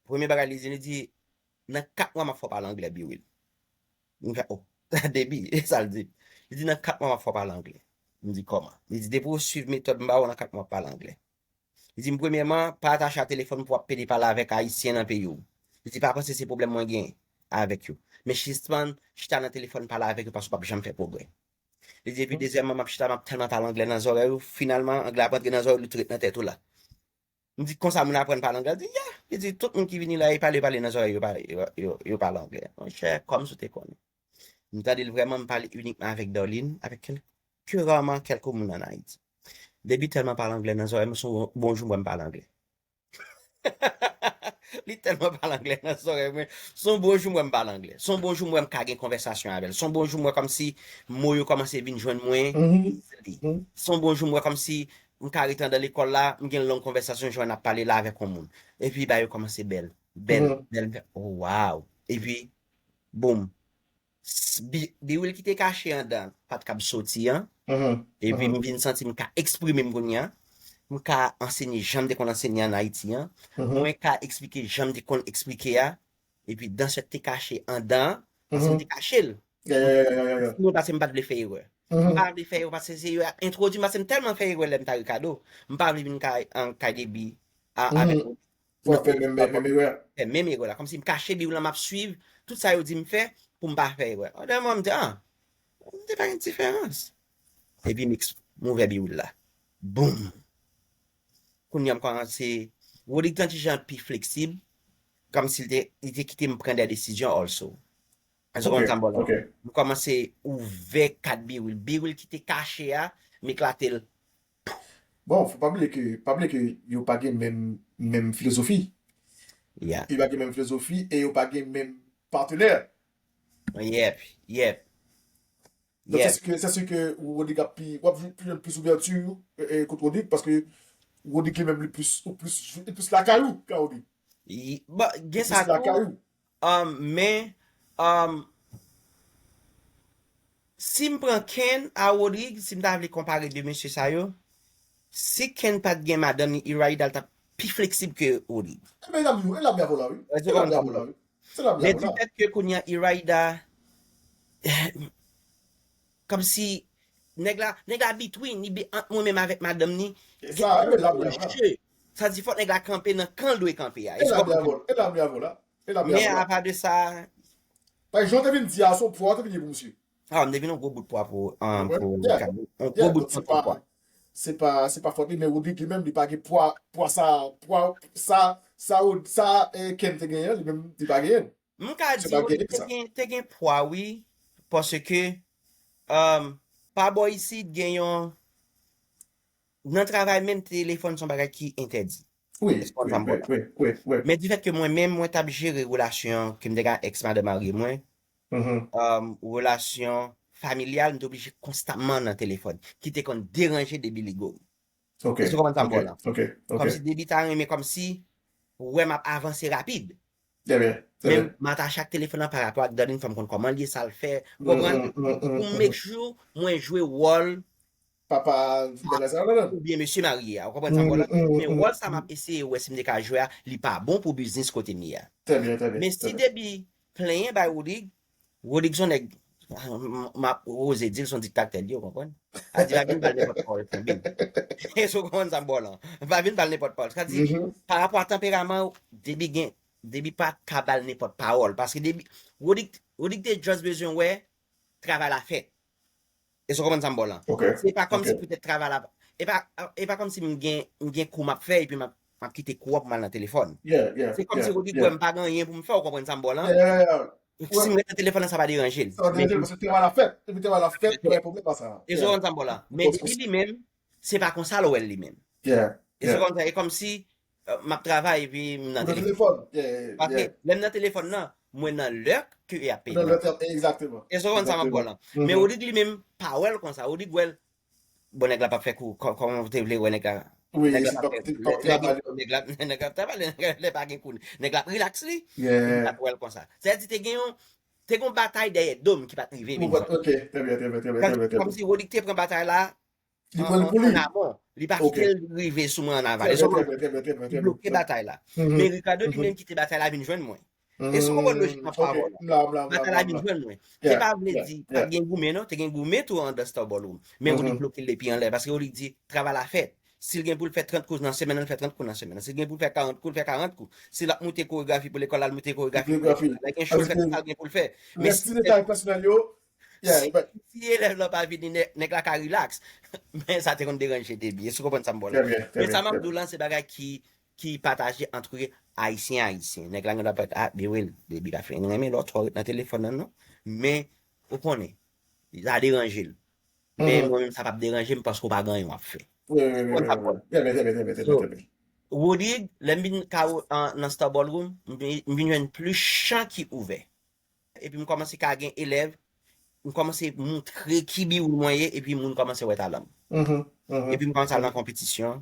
Premye bagay li di, li di, nan kat mwa m ap fè w pale anglè, Biwil. M fè, oh, Debbie, e sa l di. Li di, nan kat mwa m ap fè w pale anglè. M di, kòman? Li di, depi w swiv metòd m ba w, nan kat mwa w ap pale anglè. Li di m, premyèman, pa atache a telefòn pou w ap pede pale avèk Ayisyen nan peyi w. Li di, pa panse se pwoblèm mwen gen avèk yo. Men sispann chita nan telefòn pale avèk yo paske w p ap janm fè pwogrè. Li di, epi dezyèmman, m ap chita, m ap tèlman pale anglè nan zòrèy ou, finalman, anglè ap rantre nan zòrèy ou, li tou ret nan tèt ou la. M di, konsa moun aprann pale anglè? Li di, ya! Li di, tout moun ki vini la, yo pale, pale nan zòrèy yo, pale, yo, yo, yo pale anglè. Monchè, kòmsi w te konnen. M tande l vrèman, m pale inikman avèk Darline, avèk kèl-, ke raman kèlke moun ann Ayiti. Debbie tèlman pale anglè nan zòrèy mwen, se yon bonjou m wè m pale anglè. Li tèlman pale anglè nan zòrèy mwen, se yon bonjou m wè m pale anglè. Se yon bonjou m wè m ka gen konvèsasyon avè l. Se yon bonjou m wè kòmsi mo yo kòmanse vin jwenn mwen easily. Se yon bonjou m wè kòmsi m ka rete anndan lekòl la, m gen long konvèsasyon, jan n ap pale la avèk yon moun. Epi bagay yo kòmanse bèl, bèl, bèl, m fè, oh, wow. Epi, boum. s- bi- biwil ki te kache andan pa t kab soti an. Epi m vin santi m ka eksprime m kounye a. M ka ansenye jan m te konn ansenye an Ayiti an. Mwen ka eksplike jan m te konn eksplike a. Epi dansè te kache andan an, paske m te kache l. Sinon, paske m pa t vle fè erè. M pa vle fè erè, paske se yo ap entwodui m, paske m tèlman fè erè lè m ta Ricardo. M pa vle vin kay, an, kay Debi a, avèk Pou ap fè menm, menm erè a. Fè menm erè la. Kòmsi m kache biwil la, m ap swiv tout sa yo di m fè pou m pa fè erè. Andan mwen, m di, ah, m te pa gen diferans. Epi miks, m ouvè biwil la. Boum! Kounye a m kòmanse, Rodrigue t on ti jan pi fleksib, kòmsi li te, li te kite m pran de desizyon also. Èske w konprann sa m ba w la? M kòmanse ouvè kat biwil. Biwil ki te kache a, m eklate l. Bon, fò pa bliye ke, pa bliye ke yo pa gen menm, menm filozofi. Yeah. Yo pa gen menm filozofi e yo pa gen menm patenè. Yep, yep. Donk, se ke, se ke Rodrigue ap pi, w ap jwenn plis ouvèti e, e, kont Rodrigue, paske Rodrigue li menm li plis, ou plis, li plis lakay ou ka Rodrigue. Bon, gen sa tou. Um, men, um, si m pran Ken a Rodrigue, si m ta vle konpare de mesye sa yo, si Ken pa t gen madanm ni Iraida, l t ap pi fleksib ke Rodrigue. Ebyen, l ap, l ap byen avè w la, wi. L ap byen avè w la, wi. Se la byen Men di fèt ke kounye a Iraida, kòmsi nèg la, nèg la between, li be ant mwen menm avèk madanm ni. Sa, ebyen, l ap byen avè w la. Sa di fòk nèg la kanpe nan kan l dwe kanpe a. E l ap byen avè w la. E l ap byen avè w la. Men apa de sa. Paske jan w te vin di a, se yon pwa w te vin ye pou misye. Ah, m te vin yon gwo bout pwa pou, um, pou Ricardo. Yon gwo bout pwa. Se pa, se pa fòt li, men Rodrigue li menm, li pa gen pwa, pwa sa, pwa sa, sa, sa, eh, Ken te genyen, li menm, li pa genyen. M ka di Rodrigue te gen, te gen pwa, wi, paske, um, pa bò isit, gen yon, nan travay menm, telefòn se yon bagay ki entèdi. Wi, Èske w konn sa m ba w la? wi, wi, wi. Men di fèt ke mwen menm, mwen t ap jere relasyon ke m te gen ak ex madanm marye mwen, um, relasyon familyal, m te oblije konstamman nan telefòn, ki te konn deranje Debi Ligo. Ok, Èske w konprann sa m ba w la? Ok, ok. Kòmsi Debi ta renmen, kòmsi wè m ap avanse rapid. Trè byen, trè byen. Men m atache ak telefòn nan parapò ak Darline, fò m konn kòman l ye, sa l fè. Ou konprann? Pou m make sure mwen jwe wòl papa bèlè sa yo ladan. Oubyen mesye marye a, ou konprann sa m ba w la? Men wòl sa m ap eseye wè si m te ka jwe a, li pa bon pou biznis kote m ye a. Trè byen, trè byen. Men si Debi plenyen bay Rodrigue, Rodrigue se yon nèg, m ap oze di l se yon diktatè li ye, ou konprann? A di pa vin ba l nenpòt pawòl, Fabin. Èske w konprann sa m ba w la? Pa vin ba l nenpòt pawòl. Sa di, parapò a tanperaman, Debi gen, Debi pa ka ba l nenpòt pawòl. Paske Debi, Rodrigue, Rodrigue te just bezwen wè travay la fèt. Èske w konprann sa m ba w la? Ok. Se pa kòmsi petèt travay la, e pa, e pa kòmsi m gen, m gen kou m ap fè epi m ap, m ap kite kou a pou m al nan telefòn. Yeah, yeah. Se kòmsi Rodrigue wè m pa gen anyen pou m fè, ou konprann sa m ba w la? Yeah, yeah, yeah. Si m ret nan telefòn nan, sa pa deranje l. Sa pa deranje l, paske travay la fèt. Epi travay la fèt, trè pwoblèm pa sa. Èske w konprann sa m ba w la? Men Debi li menm, se pa konsa l wè l li menm. Yeah. Èske w konprann sa? E kòmsi, euh, m ap travay epi m nan Ou nan telefòn. Telefòn. Yeah, yeah, Paske yeah. Lè m nan telefòn nan, mwen nan lè ke y ap peye Nan mwen. Lè, egzakteman. Èske w konprann sa m ap ba w la? Men Rodrigue li menm, pa wè l konsa. Rodrigue wè l, bon, nèg la p ap fè kou, kò- kòman w te vle wè nèg la? Wi, Nèg se la pa, p ap fè se kou. pa Lè, lè travay. gen, nèg la, nèg la p ap travay, lè, lè pa gen kou. Nèg la ap rilaks li. Nèg la Yeah. p wè l konsa. Sa vle di te gen yon, te gen yon batay dèyè do m ki pa t rive vin jwenn. Ok, trè byen, trè byen, trè byen, trè byen, trè byen. Kòmsi Rodrigue te pran batay la Li pran l pou li. an amon. Li pa Ok. kite l rive sou mwen an aval. Trè Èske w byen, konprann? trè byen, trè byen, trè Li byen. bloke batay la. Mhm. Men Ricardo li Mhm. menm kite batay la vin jwenn mwen. Èske w konprann lojik nan Ok, pawòl la? m la, m la, m la, m Batay la, la m vin la. jwenn mwen. Se Yeah, pa vle yeah, di, pa yeah. t gen goumen non, te gen goumen tou anndan Starball Room. Men Rodrigue Mhm. bloke l depi anlè, paske Rodrigue di, travay la fèt. Si l gen pou l fè trant kou nan semèn nan, l fè trant kou nan semèn nan. Si l gen pou l fè karant kou, l fè karant kou. Si l ap moute koregrafi pou lekòl la, l moute koregrafi pou Koregrafi. lekòl la. Gen chou l fè, Paske sa l gen pou l fè. Rès ti detay pèsonèl yo. Yeah, Si, but si elèv la pa vini, nèg, nèg la ka rilaks. Men sa te konn deranje Debi. Èske w konprann sa m ba w la? Trè byen, trè Men byen, sa m ap trè di w la, se bagay ki, ki pataje antre Ayisyen, Ayisyen. Nèg la gen dwa pa, ah, Bewel, Debi pa fè anyen, men lè w twò ret nan telefòn nan, non. Men, ou konnen, sa deranje l. Men Mhm. mwen menm, sa p ap deranje m paske w pa gen anyen w ap fè. Wi, wi, wi, Konn sa wi, pwòl. wi. Trè byen, trè byen, trè byen, trè byen, So, trè byen. Rodrigue, lè m vin ka, an, nan Starball Room, m vin, m vin jwenn plis chan ki ouvè. Epi m kòmanse ka gen elèv, m kòmanse montre ki biwil mwen ye, epi moun kòmanse wè talan m. Mhm, mhm. Epi m kòmanse al nan konpetisyon,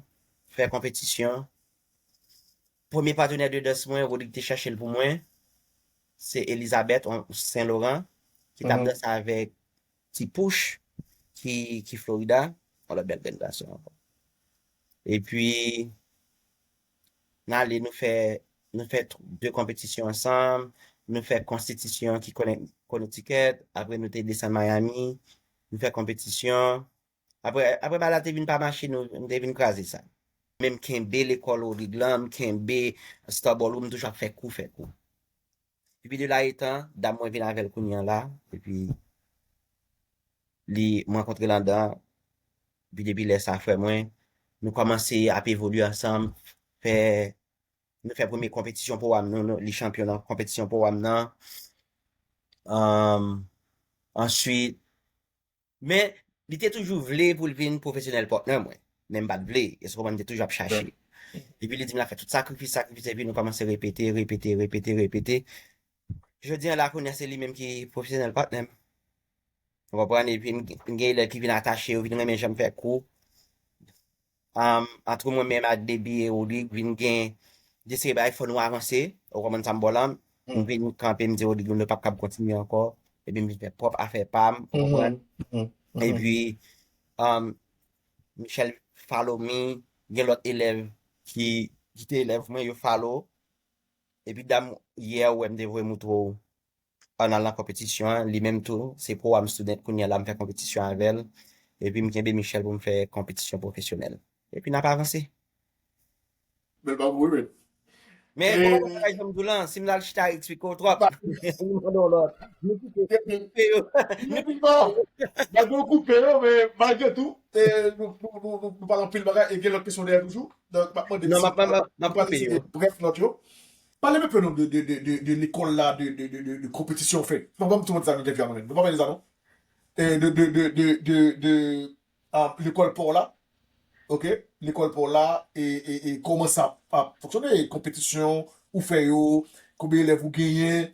fè konpetisyon. Premye patenè de dans mwen, Rodrigue te chèche l pou mwen, se Elizabeth, on, Sen Loran. ki t ap danse avèk Ti Pouch, ki, ki Florida, yon lòt bèl grenn gason ankò. Epi, n ale, nou fè, nou fè tw- de konpetisyon ansanm, nou fè konstitisyon ki Conne- Connecticut, apre nou te desann Miami, nou fè konpetisyon. Apre, apre bagay la te vin pa mache, nou, nou te vin kraze sa. Men m kenbe lekòl Rodrig lan, m kenbe Star Ballroom, m toujou ap fè kou, fè kou. Epi de la etan, dam mwen vin avè l kounye a la, epi li, m rankontre l anndan, epi depi lè sa, frè mwen, nou kòmanse ap evolye ansanm, fè, nou fè premye konpetisyon Pro Am nou, nou, li chanpyon nan konpetisyon Pro Am nan. Um, answit, men, li te toujou vle pou l vin pwofesyonèl patnè mwen. Men m pa t vle. E se konprann m te toujou ap chache. Epi li di m l ap fè tout sakrifis, sakrifis, epi nou kòmanse repete, repete, repete, repete. Jodi a la, kounye a, se li menm ki pwofesyonèl patnè m. Ou konprann? Epi m, m gen elèv ki vin atache, yo vin renmen jan m fè kou. Um, antre mwen menm ak Debbie e Rodrigue, vin gen de seri bagay, fò nou avanse. Ou konprann sa m ba w la? M vin kanpe, m di Rodrigue, nou p ap kab kontinye ankò. Epi m vin fè pwòp afè pa m, ou konprann? Epi, um, Michel follow me, gen lòt elèv ki, ki te elèv mwen, yo follow. Epi dam yè ou wè m te voye moutre w, an al nan konpetisyon an, li menm tou, se Pro Am student kounye a la, m fè konpetisyon avè l. Epi m kenbe Michel pou m fè konpetisyon pwofesyonèl. Epi n ap avanse. Bèl pawòl, wi, men. Men, e, kòman bagay sa m di w lan, si m al chita eksplike w twòp, m mande w lòt. Nou koupe, nou koupe yo. Nou koupe yo. Malgre w koupe yo, men malgre tou, e, nou, nou, nou, nou, nou pale anpil bagay e gen lòt kesyon dèyè toujou. Donk, m ap mande ti, m ap, m ap, m ap koupe yo. Brèf nòt yo. Pale m enpe non de, de, de, de, de lekòl la, de, de, de, de, de konpetisyon w fè. Bon, ban m tou mwen sa nan entèvyou a mwen menm. Nou pa pale de sa non. E de, de, de, de, de, de, ah, lekòl pa w la. Ok? Lekòl pa w la, e, e, e kòman sa ap fonksyone? Konpetisyon ou fè yo, konbyen elèv ou genyen?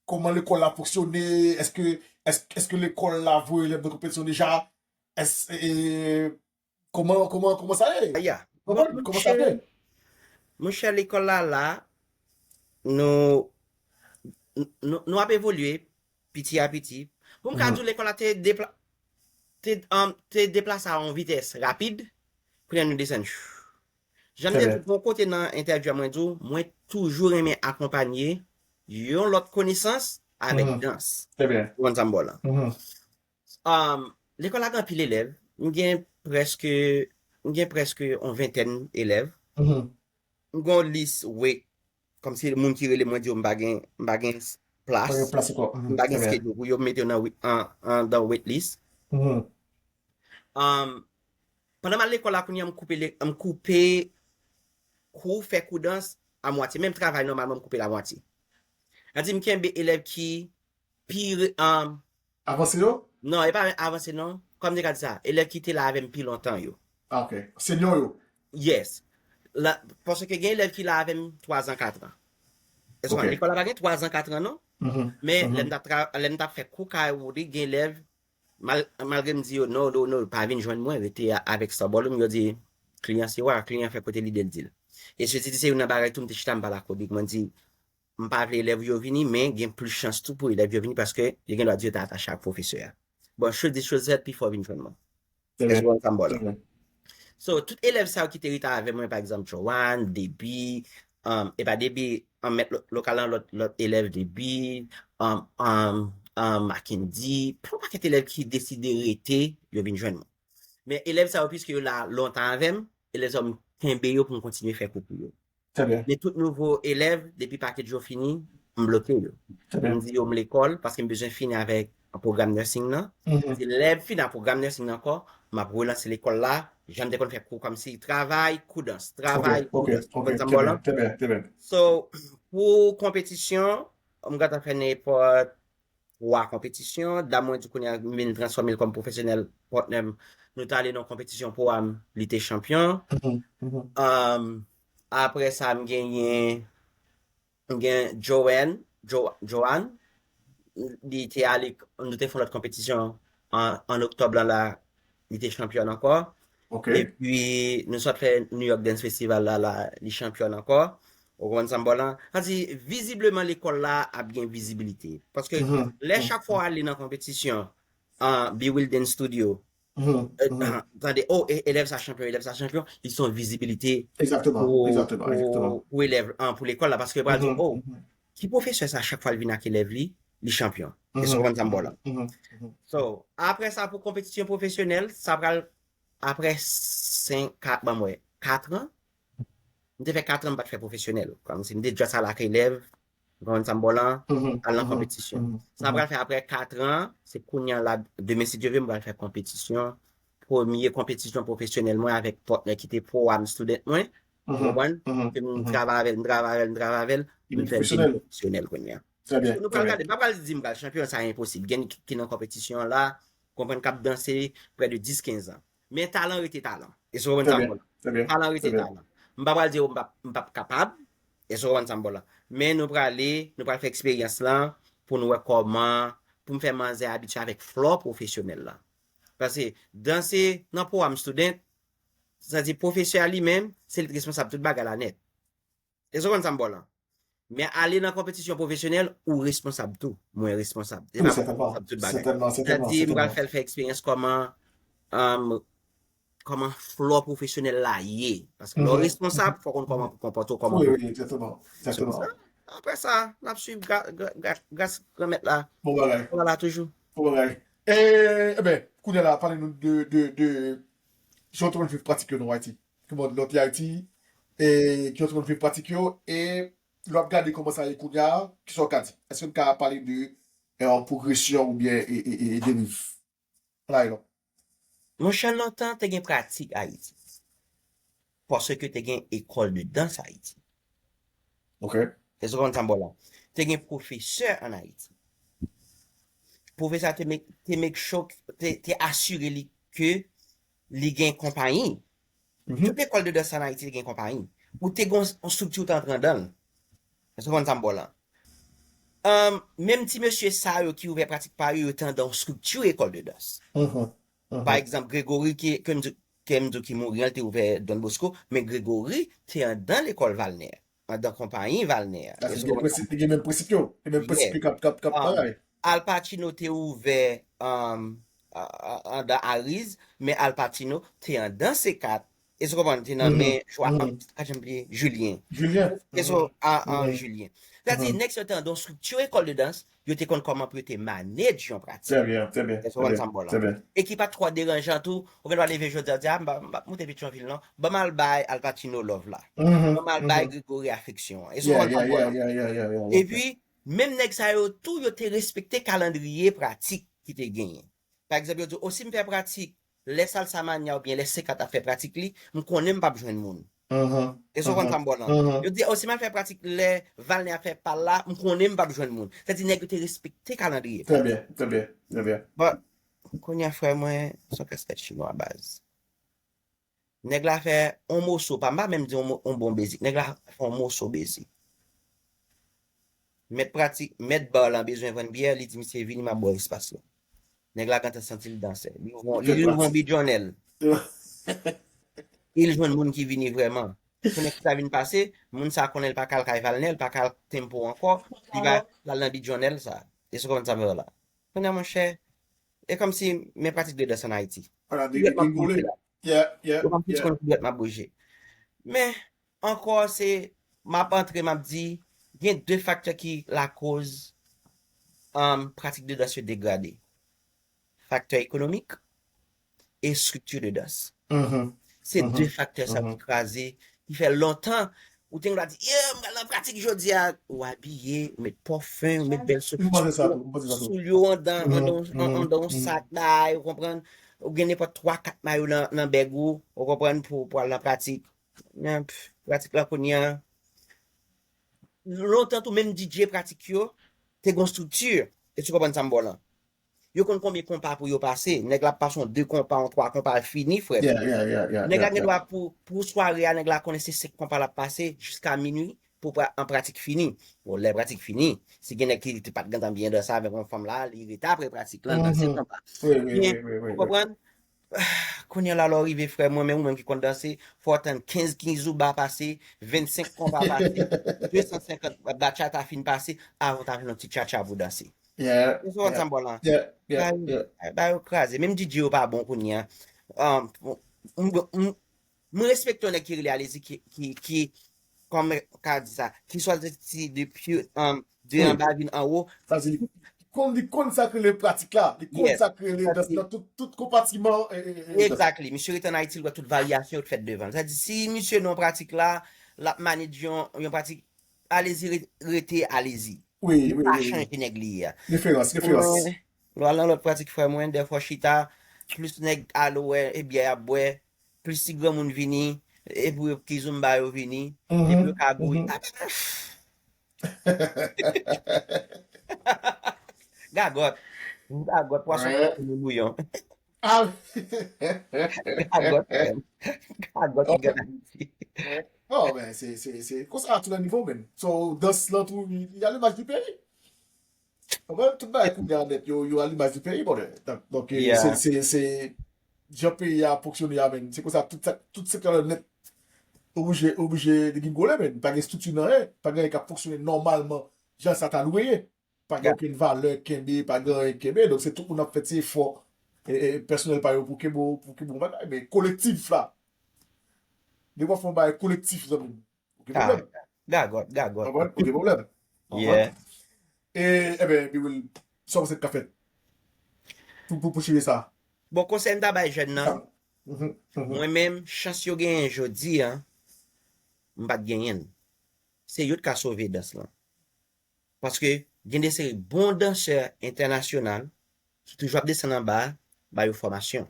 Kòman lekòl la fonksyone? Èske, èske, èske lekòl la voye elèv nan konpetisyon deja? Èske, e, kòman, kòman, kòman sa ye? Aya. Kòman, kòman sa fè? Monchè, lekòl la la, nou, nou, nou ap evolye piti a piti. Pou m ka di w, lekòl la te depla-, te, um, te deplase a yon vitès rapid, kounye a nou desann. Jan m te di w, yon kote nan entèvyou a mwen di w, mwen toujou renmen akonpanye yon lòt konesans avèk dans. Ou konprann sa m ba w lan? Um, lekòl la gen anpil elèv. M gen prèske, m gen prèske yon ventèn elèv. M gen yon lis wait. Kòmsi moun ki rele mwen di yo m pa gen, m pa gen plas. M pa gen schedule pou yo, m mete yo nan wait, an, an, dan wait list. Um, pandan m al lekòl la kounye a, m koupe, le- m koupe kou, fè kou dans a mwatye. Menm travay nòmalman, m koupe l a mwatye. Sa di m kenbe elèv ki pi re- um, avanse yo? Non, e pa avanse non. Kòm m te ka di sa, elèv ki te la avè m pi lontan yo. Ah, ok. Senyo yo? Yes. La, paske gen elèv ki la avè m twazan, katran. Èske lekòl la pa gen twazan, katran non? Men lè m t ap tra- lè m t ap fè kou kay Rodrig, gen elèv, mal- malgre m di yo, "No, no, no, pa vin jwenn mwen, rete a- avèk Star Ballroom," yo di, "Kliyan se wa, kliyan fè kote lide l di l." E se, se, se youn nan bagay tou m te chita m pale ak Rodrig, mwen di, m pa vle elèv yo vini, men gen plis chans tou pou elèv yo vini paske yo gen dwa di yo te atache ak pwofesè a. Bon, choz dit, choz fèt, pi fò vin jwenn mwen. Èske w konn sa m ba w la? So, tout elèv sa yo ki te rete avè mwen, pa egzanp, Joanne, Debbie, um, e pa Debbie, um, mèt lo- lokal lan, lòt, lòt elèv, Debbie, um, um, um, Mackendy, yon pakèt elèv ki deside rete, yo vin jwenn mwen. Men elèv sa yo, piske yo la lontan avè m, elèv sa yo, m kenbe yo pou m kontinye fè kou pou yo. Trè byen. Men tout nouvo elèv, depi pakèt yo fini, m bloke yo. Trè byen. M di yo m lekòl, paske m bezwen fini avèk pwogram nursing nan. Si lè m fini ak pwogram nursing nan ankò, m ap relanse lekòl la, jan m te konn fè kou kòmsi travay, kou dans, travay, kou dans. Ou konprann sa m ba w lan? Trè byen, trè byen. So, pou konpetisyon, m gentan fè nenpòt twa konpetisyon. Dam mwen di kounye a, m vin transfòme l kòm pwofesyonèl, patnè m. Nou t ale nan yon konpetisyon Pro Am, li te chanpyon. Um, apre sa, m genyen, m gen Joanne, Jo- Joanne, li te ale, nou te fè yon lòt konpetisyon an, an oktòb lan la, li te chanpyòn ankò. Epi, nou sot fè New York Dance Festival la, la, li chanpyòn ankò. Ou konprann sa m ba w la? Sa di, vizibleman, lekòl la ap gen vizibilite. Paske lè chak fwa w ale nan konpetisyon, an B-Wilding Studio, tande, oh, elèv sa chanpyon, elèv sa chanpyon, li se yon vizibilite pou elèv, pou lekòl la. Paske yo pral di, oh, ki pwofesè sa, chak fwa l vin ak elèv li, li chanpyon. Èske w konprann sa m ba w la? So, apre sa, pou konpetisyon pwofesyonèl, sa pral apre senk, kat, ban m wè, kat an, m te fè kat an, m pa t fè pwofesyonèl. Kòmsi m te just al ak elèv, ou konprann sa m ba w la, al nan konpetisyon. Sa m pral fè apre kat an, se kounye a la, demen si Dye vle, m pral fè konpetisyon. Premye konpetisyon pwofesyonèl mwen avèk patnè ki te Pro-Am student mwen, ou konprann? Ke m travay avè l, m travay avè l, m travay avè l, m fè l vin pwofesyonèl kounye a. So, nou pral gade, m pa pral di m pral chanpyon, sa enposib. Gen ki nan konpetisyon an la, konprann, k ap danse prè de dis, kenz an. Men talan rete talan. Èske w konprann sa m ba w la? Talan rete talan. M pa pral di yo m p ap, m p ap kapab. Èske w konprann sa m ba w la? Men nou prale, nou pral fè eksperyans lan pou nou wè kòman, pou m fè manzè abitye avèk flò pwofesyonèl la. Paske danse nan Pro-Am student, sa di pwofesè a li menm, se li k responsab tout bagay la nèt. Èske w konprann sa m ba w la? Men ale nan konpetisyon pwofesyonèl, ou responsab tou. Mwen responsab. Se pa mwen k responsab tout bagay. Sètènman, sètènman. Sa di, m pral fè l fè eksperyans kòman, um, kòman flò pwofesyonèl la ye. Paske lè w responsab, fò w konn kòman pou konpòte w, kòman pou... Wi, wi, egzakteman. Apre sa, n ap swiv gras Granmèt la. Bon bagay. Vwala toujou. Bon bagay. E, eben, kounye a la, pale nou de, de, de, jan w te konn viv pratik yo nan Ayiti. Kòman lè w te Ayiti, e ki w te konn viv pratik yo, e lè w ap gade kòman sa ye kounye a, kisa w ka di? Èske n ka pale de, e, yon pwogresyon oubyen, e, e, e, e deriv? Ann ale non. Monchè, lontan te gen pratik Ayiti. Paske te gen ekòl de dans Ayiti. Ok. Èske w konprann sa m ba w la? Te gen pwofesè ann Ayiti. Pwofesè a te make, te make sure, te, te asire li ke li gen konpayi. Tout lekòl de dans ann Ayiti te gen konpayi. Ou te gen yon, yon estrikti ou te antre anndan l. Èske w konprann sa m ba w la? Um, menm ti mesye sa yo ki ouvè pratik pa yo, yo te anndan yon estrikti ekòl de dans. Pa egzanp, Gregory ki, ke m di, ke m di ki mouri an, li te ouvè Don Bosco, men Gregory te anndan lekòl Valnè, anndan konpayi Valnè. Èske w konprann? Li gen menm prensip yo, li gen menm prensip yo k ap, k ap, k ap bagay. Al Pacino te ouvè, um, a, a, anndan Ariz, men Al Pacino te anndan C kat. Èske w konprann? Te nan men, je crois, a, a, jan m bliye, Julien. Julien. Èske w, a, a, Julien. Sa di, nèg sa yo te anndan yon estrikti ekòl de dans, yo te konn kòman pou yo te manage yon pratik. Trè byen, trè byen. Èske w konprann sa m ba w la? Trè byen. E ki pa t twò deranjan tou, ou gen dwa leve jodi a di, a, m pa, m pa moute Petyonvil non. Ban m al bay Al Pacino love la. Ban m al bay Gregory afeksyon an. Èske w konprann sa m ba w la? Epi, menm nèg sa yo tou, yo te respekte kalandriye pratik ki te genyen. Pa egzanp, yo di, o, si m fè pratik lè Salsa Mania oubyen lè C kat ap fè pratik li, m konnen m p ap jwenn moun. Èske w konprann sa m ba w la? Yo di, o, si m al fè pratik lè Valnè ap fè pa l la, m konnen m p ap jwenn moun. Sa di nèg yo te respekte kalandriye. Trè byen, trè byen, trè byen. Bon, kounye a, frè mwen, se yon kaskèt chinwa baz. Nèg la fè yon moso, pa, m pa menm di yon mo-, yon bon bezik. Nèg la fè yon moso bezik. Mèt pratik, mèt ba lan bezwen vann byè, li di misye vini, m ap ba w espas lan. Nèg la gentan santi l dansè. Li ouvri yon, li ouvri yon bidjonnèl. Li jwenn moun ki vini vrèman. Konnen ki sa vin pase, moun sa konnen l pa ka al kay Valnè, l pa ka al Tempo ankò, li va al nan bidjonnèl sa. Èske w konprann sa m di w la? Kounye a, monchè, e kòmsi men pratik de dans ann Ayiti. Vwala, degringole. Yo pa fouti konn ki dwèt m ap bouje. Men, ankò, se, m ap antre, m ap di, gen de faktè ki lakoz, um, pratik de dans yo degrade. Faktè ekonomik e estrikti de dans. Se de faktè sa ki kraze, ki fè lontan, ou te gen dwa di, yeah, m pral nan pratik jodi a. Ou abiye, ou met pòfen, ou met bèl sou, soulye w anndan, anndan, anndan yon sak, bay, ou konprann? Ou gen nenpòt twa, kat mayo nan, nan bèg ou, ou konprann, pou, pou al nan pratik. Men, pff, pratik la kounye a, lontan tou, menm D J pratik yo, te gon estrikti. Èske w konprann sa m ba w lan? Yo konn konbyen konpa pou yo pase. Nèg la ap pase yon de konpa, yon twa konpa, fini, frè m. Nèg la gen dwa pou, pou sware a, nèg la konnen se senk konpa l ap pase jiska minui pou pra-, an pratik fini. Bon, lè pratik fini, si gen nèg ki te pa t gentan byen danse avèk yon fanm la, li rete apre pratik lan, danse konpa. Men, ou konprann? Kounye a la, lè w rive, frè mwen, men ou menm ki konn danse, fò w tann kenz kizomba pase, vennsenk konpa pase, de san senkant bachata fin pase, avan w ta jwenn yon ti cha-cha pou w danse. Yeah, Ou konprann sa m ba w la? yeah, Ba yeah, yo, yeah. ba yo kraze. Menm D J yo pa bon kounye a. Um, m, m, m, m respekte yon nèg ki rele Alezi ki, ki, ki, kòman ka di sa, ki sòti depi, um, de Wi. Anba vin anwo. Sa di li konn, li konn sa k rele pratik la. Li konn Yes. Sa k rele Sa dans se nan tout, tout konpatman. E, e, e, dans. Exactly. Misye rete an Ayiti, l wè tout varyasyon yo t fèt devan l. Sa di, si misye nan pratik la, l ap manage yon, yon pratik, Alezi re- rete Alezi. Wi, Yo wi, pa wi, wi. Chanje nèg li ye a. Referans, referans. Mwen, lè w al nan lòt pratik, frè mwen, dèfwa w chita, plis nèg alo wè, e byè y ap bwè, plis ti granmoun vini, e pou yo kizomba yo vini, e pou yo Mhm, ka gouye. mhm. Ah, gagòt. Gagòt, pwason Ouais. Bouyon. Ah, Gagòt, frè m. Gagòt ki ok. Gagòt. Non, men se, se, se konsa a tou lè nivo, men. So, dans lan tou, li a l'image du pays. Konprann? Tout bagay kounye a nèt, yo, yo a l'image du pays, brother. Donk, donk, eh, Yeah. se, se, se jan peyi a fonksyone a, men. Se konsa, tout sa, tout sektè la nèt oblije, oblije degringole, men. Pa gen estrikti nan anyen, pa gen anyen k ap fonksyone nòmalman, jan sa ta dwe ye. Pa gen Yeah. okenn valè kenbe, pa gen anyen kenbe. Donk, se tout moun ap fè ti efò, e, e, pèsonèl pa yo pou kenbe, pou kenbe yon bagay, men kolektif la. Depi w ap fè yon bagay kolektif, zanmi m, ou gen Ah, pwoblèm. gagòt, gagòt. Konprann? Ou gen pwoblèm. Konprann? Yeah. E, ebyen, Biwil, sa w panse k ka fèt pou, pou, pou chire sa? Bon, konsèy m ta bay jèn nan, Mhm, mhm. Mwen menm, chans yo genyen jodi a, m pa t genyen l. Se yo t ka sove dans lan. Paske gen de seri bon dansè entènasyonal ki toujou ap desann anba a, ba yo fòmasyon.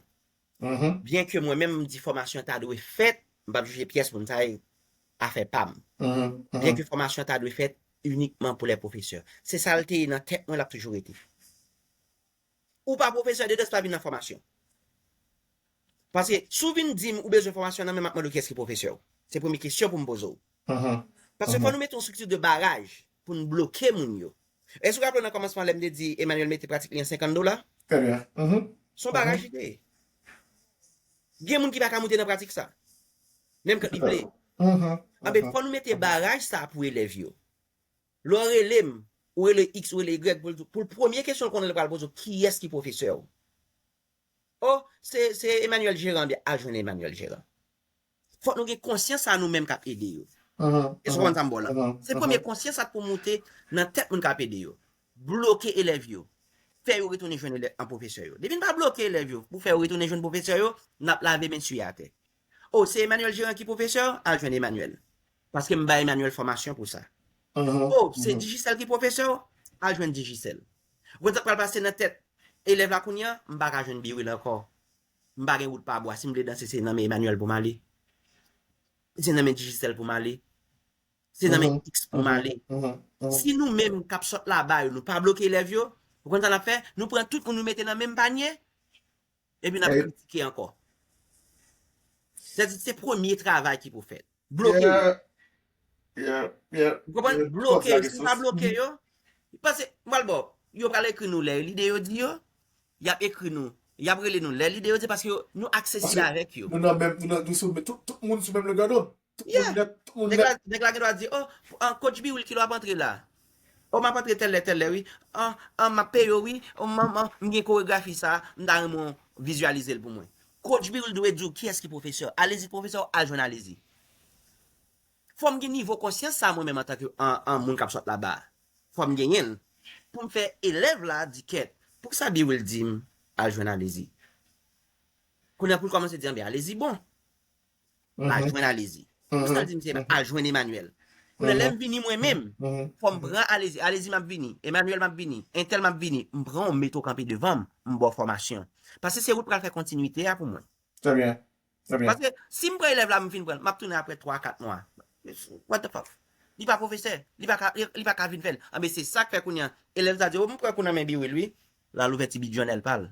Mhm, Byen ke mwen menm, m di fòmasyon ta dwe fèt, m p ap jije pyès moun, sa e afè pa m. mhm, Byen mhm. ke fòmasyon ta dwe fèt inikman pou lè pwofesè. Se sa l te ye nan tèt mwen, l ap toujou rete. Ou pa pwofesè de dans, pa vin nan fòmasyon. Paske si w vin di m ou bezwen fòmasyon nan men m, m ap mande w kiyès ki pwofesè w. Se premye kesyon pou m poze w. Mhm, Paske fò mhm. Nou mete yon estrikti de baraj pou n bloke moun yo. Èske w raple w nan kòmansman lè m te di Emmanuel mete pratik li an senkant dola? Trè byen. Mhm, Se yon mhm. Baraj li te ye. Gen moun ki pa ka moute nan pratik sa. Menm kan li vle. Mhm, Anben, mhm. Fò nou mete baraj sa pou elèv yo. Lè w rele m, ou rele X, ou rele Y, pou l, pou l premye kesyon l konnen l pral poze w, kiyès ki pwofesè w? Oh, se, se Emmanuel Jeran, byen, al jwenn Emmanuel Jeran. Fòk nou gen konsyans sa nou menm k ap ede yo. Mhm, Èske w konprann sa m ba w la? mhm, Se mhm. Premye konsyans sa pou moute nan tèt moun k ap ede yo. Bloke elèv yo. Fè yo retounen jwenn elè- an pwofesè yo. Depi n pa bloke elèv yo pou fè yo retounen jwenn pwofesè yo, n ap lave men siye atè. Oh, se Emmanuel Jeran ki pwofesè w? Al jwenn Emmanuel. Paske m bay Emmanuel fòmasyon pou sa. Mhm, Oh, se mhm. Digicel ki pwofesè w? Al jwenn Digicel. Ou konn sa k pral pase nan tèt elèv la kounye a? M pa ka jwenn Biwil ankò. M pa gen wout pa bwa. Si m vle danse, se nan men Emmanuel pou m ale. Se nan men Digicel pou m ale. Se nan men Mhm, X pou m mhm, ale. mhm, mhm. Si nou menm k ap sòt laba yo, nou pa bloke elèv yo, ou konn sa n ap fè? Nou pran tout moun nou mete nan menm panye, epi n ap Ey. Kritike ankò. Se, se premye travay ki pou fèt. Bloke yo. Yeah, yeah, yeah, Ou konprann? yeah. Bloke yo. Konsa, Si n pa bloke yo, paske, m pral ba w, yo pral ekri nou lè lide yo di yo, y ap ekri nou, y ap rele nou lè lide yo di, paske yo, nou aksesib Paske avèk yo. Nou nan menm, nou nan, nou sou, tout, tout moun sou menm longè dond. Tout Yeah. Moun nèt, tout moun Nèg la, nèt. Nèg la gen dwa di, oh, an, Coach Biwil, kilè w ap antre la? Oh, m ap antre tèl lè, tèl lè, wi. An, an, m ap peye w, wi. Oh, m, m, m gen koregrafi sa, m ta renmen w vizyalize l pou mwen. Coach Biwil dwe di w kiyès ki pwofesè w. Alezi pwofesè w, al jwenn Alezi. Fò m gen nivo konsyans sa mwen menm antanke an, an moun k ap sòt laba a. Fò m genyen l. Pou m fè elèv la di kèt, poukisa Biwil di m al jwenn Alezi? Kounye a pou l kòmanse di, anben, Alezi bon. Al Mhm, jwenn Alezi. Poukisa l di m se mhm. Al jwenn Emmanuel? Kounye a lè m vini mwen menm, Mhm, fò m pran Alezi, Alezi m ap vini, Emmanuel m ap vini, entèl m ap vini, m pran w, m mete w kanpe devan m, m ba w fòmasyon. Paske se ou k pral fè kontinwite a pou mwen. Trè byen. Trè byen. Paske si m pran elèv la, m fin pran l, m ap tounen apre twa, kat mwa. What the fuck? Li pa pwofesè. Li pa ka, li, li pa ka vin fè l. Anben, se sa k fè kounye a, elèv sa di, oh, m pran kou nan men Biwil, wi. L al ouvè ti bidyonnèl pa l.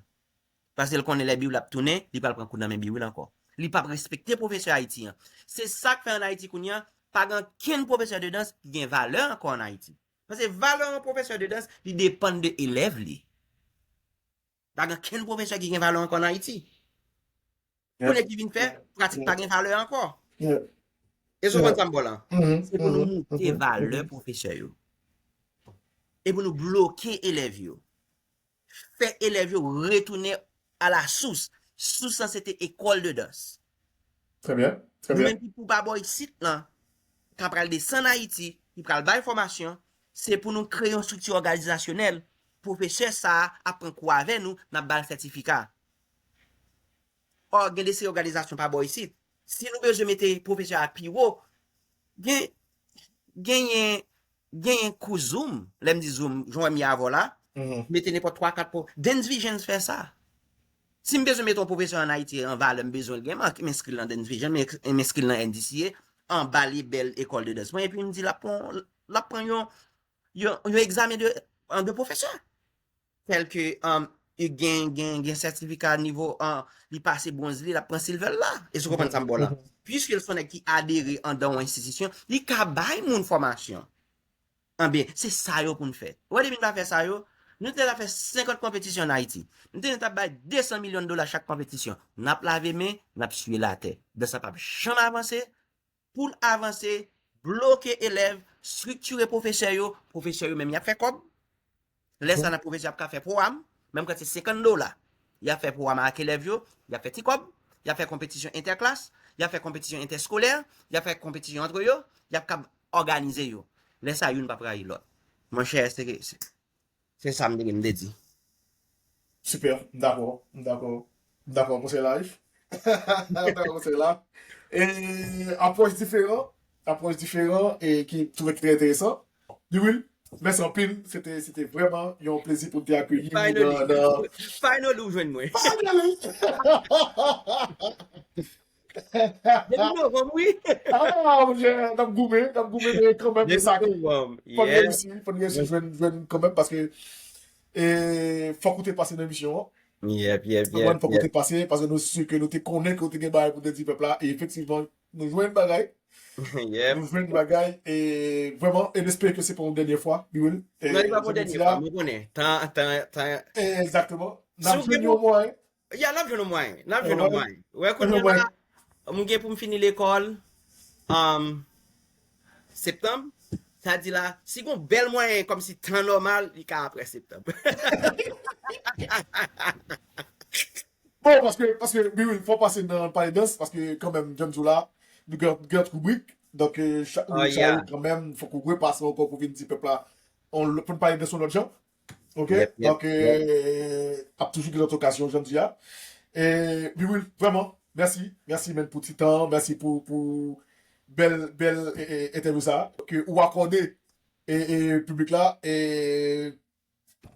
Paske l konnen lè Biwil ap tounen, li pral pran kou nan men Biwil ankò. Li p ap respekte pwofesè Ayiti an. Se sa k fè ann Ayiti kounye a, pa gen okenn pwofesè de dans ki gen valè ankò ann Ayiti. Paske valè yon pwofesè de dans, li depann de elèv li. Pa gen kenn pwofesè ki gen valè ankò ann Ayiti. Kounye ki vin fè, pratik pa gen valè ankò. Èske w konprann sa m ba w la? Se pou nou moute valè pwofesè yo. E pou nou bloke elèv yo. Fè elèv yo retounen a la sous. Sous lan se te ekòl de dans. Trè byen, trè Nou byen. menm ki pou pa bò isit lan, ka pral desann Ayiti, ki pral bay fòmasyon, se pou nou kreye yon estrikti òganizasyonèl. Pwofesè sa a ap pran kou avè nou, n ap ba l sètifika. Ò, gen de seri òganizasyon pa bò isit. Si nou bezwen mete pwofesè a pi wo, gen, genyen, genyen kou Zoom, lè m di Zoom, jan w wè m ye avè w la, Mhm. mete nenpòt twa, kat pwo-, Dance Visions fè sa. Si m bezwen mete yon pwofesè ann Ayiti an valè, m bezwen l gen, m enskri l nan Dance Vision, m enskri l nan N D C A, anba lebèl ekòl de dans mwen, epi m di l ap pran, l ap pran yon, yon, yon egzamen de, de pwofesè. Tèl ke, um, li gen, gen, gen sètifika nivo, um, li pase bwonz li, l ap pran silvè l la. Èske w konprann sa m ba w la? Piske l se yon nèg ki adere andan yon enstitisyon, li ka bay moun fòmasyon. Anben, se sa yo pou n fè. Ou wè depi n pa fè sa yo, nou te ta fè senkant konpetisyon ann Ayiti. Nou te ta bay de san milyon dola chak konpetisyon. N ap lave men, n ap siye latè. Dans sa p ap janm avanse. Pou l avanse, bloke elèv, estriktire pwofesè yo, pwofesè yo menm y ap fè kòb. Lè sa nan pwofesè ap ka fè pwogram, menm kan se senkant dola. Y ap fè pwogram ak elèv yo, y ap fè ti kòb, y ap fè konpetisyon entèklas, y ap fè konpetisyon entèskolè, y ap fè konpetisyon antre yo, y ap kab òganize yo. Lè sa youn p ap rayi lòt. Monchè, se, se, se sa m te gen m te di. Super, m dakò, m dakò. M dakò, konsèy la, wi. M dakò, konsèy la. E apwòch diferan, apwòch diferan e ki m twouve ki trè enteresan. Biwil, mèsi anpil. Se te, se te vrèman yon plezi pou m te akeyi w nan, nan Finally, ou jwenn mwen. Finally! Depi novanm, wi. Ah, monchè, n ap goumen, n ap goumen, men kanmenm, e sa ki Novanm. Fò n reyisi, fò n reyisi jwenn, jwenn kanmenm, paske e, fòk ou te pase nan emisyon an. Yep, yep, Fòk yep, fòk ou yep, te pase, paske nou si ke nou te konnen ke ou te gen bagay pou te di pèp la, e efektivman, nou jwenn bagay, yep. nou jwenn bagay, e vrèman, e n espere ke se pa yon dènye fwa, Biwil. E, Non, li pa pou jan m dènye di a, fwa, mwen konnen. Tan, tan, tan. E, egzakteman. N Si ap w jwenn gen yon mwayen. Ya, n ap jwenn yon mwayen. N ap jwenn yon Wè. Mwayen. Wè, kounye la, mwen gen pou m fini lekòl, um, septanm. Sa di la, si gon bèl mwayen, kòmsi tan nòmal, li ka apre septanm. Bon, paske, paske, wi, wi, fò pase nan pale dans, paske kanmenm, jan m di w la, nou gen, gen lòt ribrik. Donk, e, cha-, Ah, ou yeah. Kanmenm, fòk ou repase ankò pou vin di pèp la, on, pou n pale dans yon lòt jan. Ok? Yep, yep, Donk, yep. E, ap toujou gen lòt okazyon, jan m di a. E, Biwil, vrèman, mèsi. Mèsi, men, pou ti tan, mèsi pou, pou bèl, bèl, e, e, entèvyou sa a. Ke ou akòde, e, e, piblik la, e,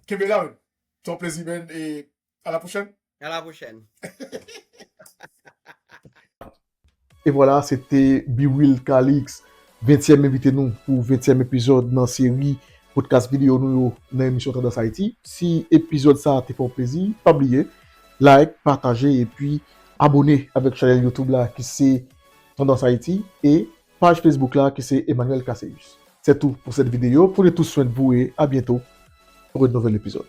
kenbe la, men. Se yon plezi, men, e, à la prochaine. À la prochaine. E vwala, se te Biwil Calix, ventyèm envite nou pou ventyèm epizòd nan seri podcast videyo nou yo nan emisyon Tandans Ayiti. Si epizòd sa a te fè w plezi, pa bliye, like, pataje, epi abone avèk chanèl YouTube la ki se Tandans Ayiti e paj Facebook la ki se Emmanuel Casseus. C'est tout pour cette vidéo. Prenez tout soin de vous et à bientôt pour une nouvelle épisode.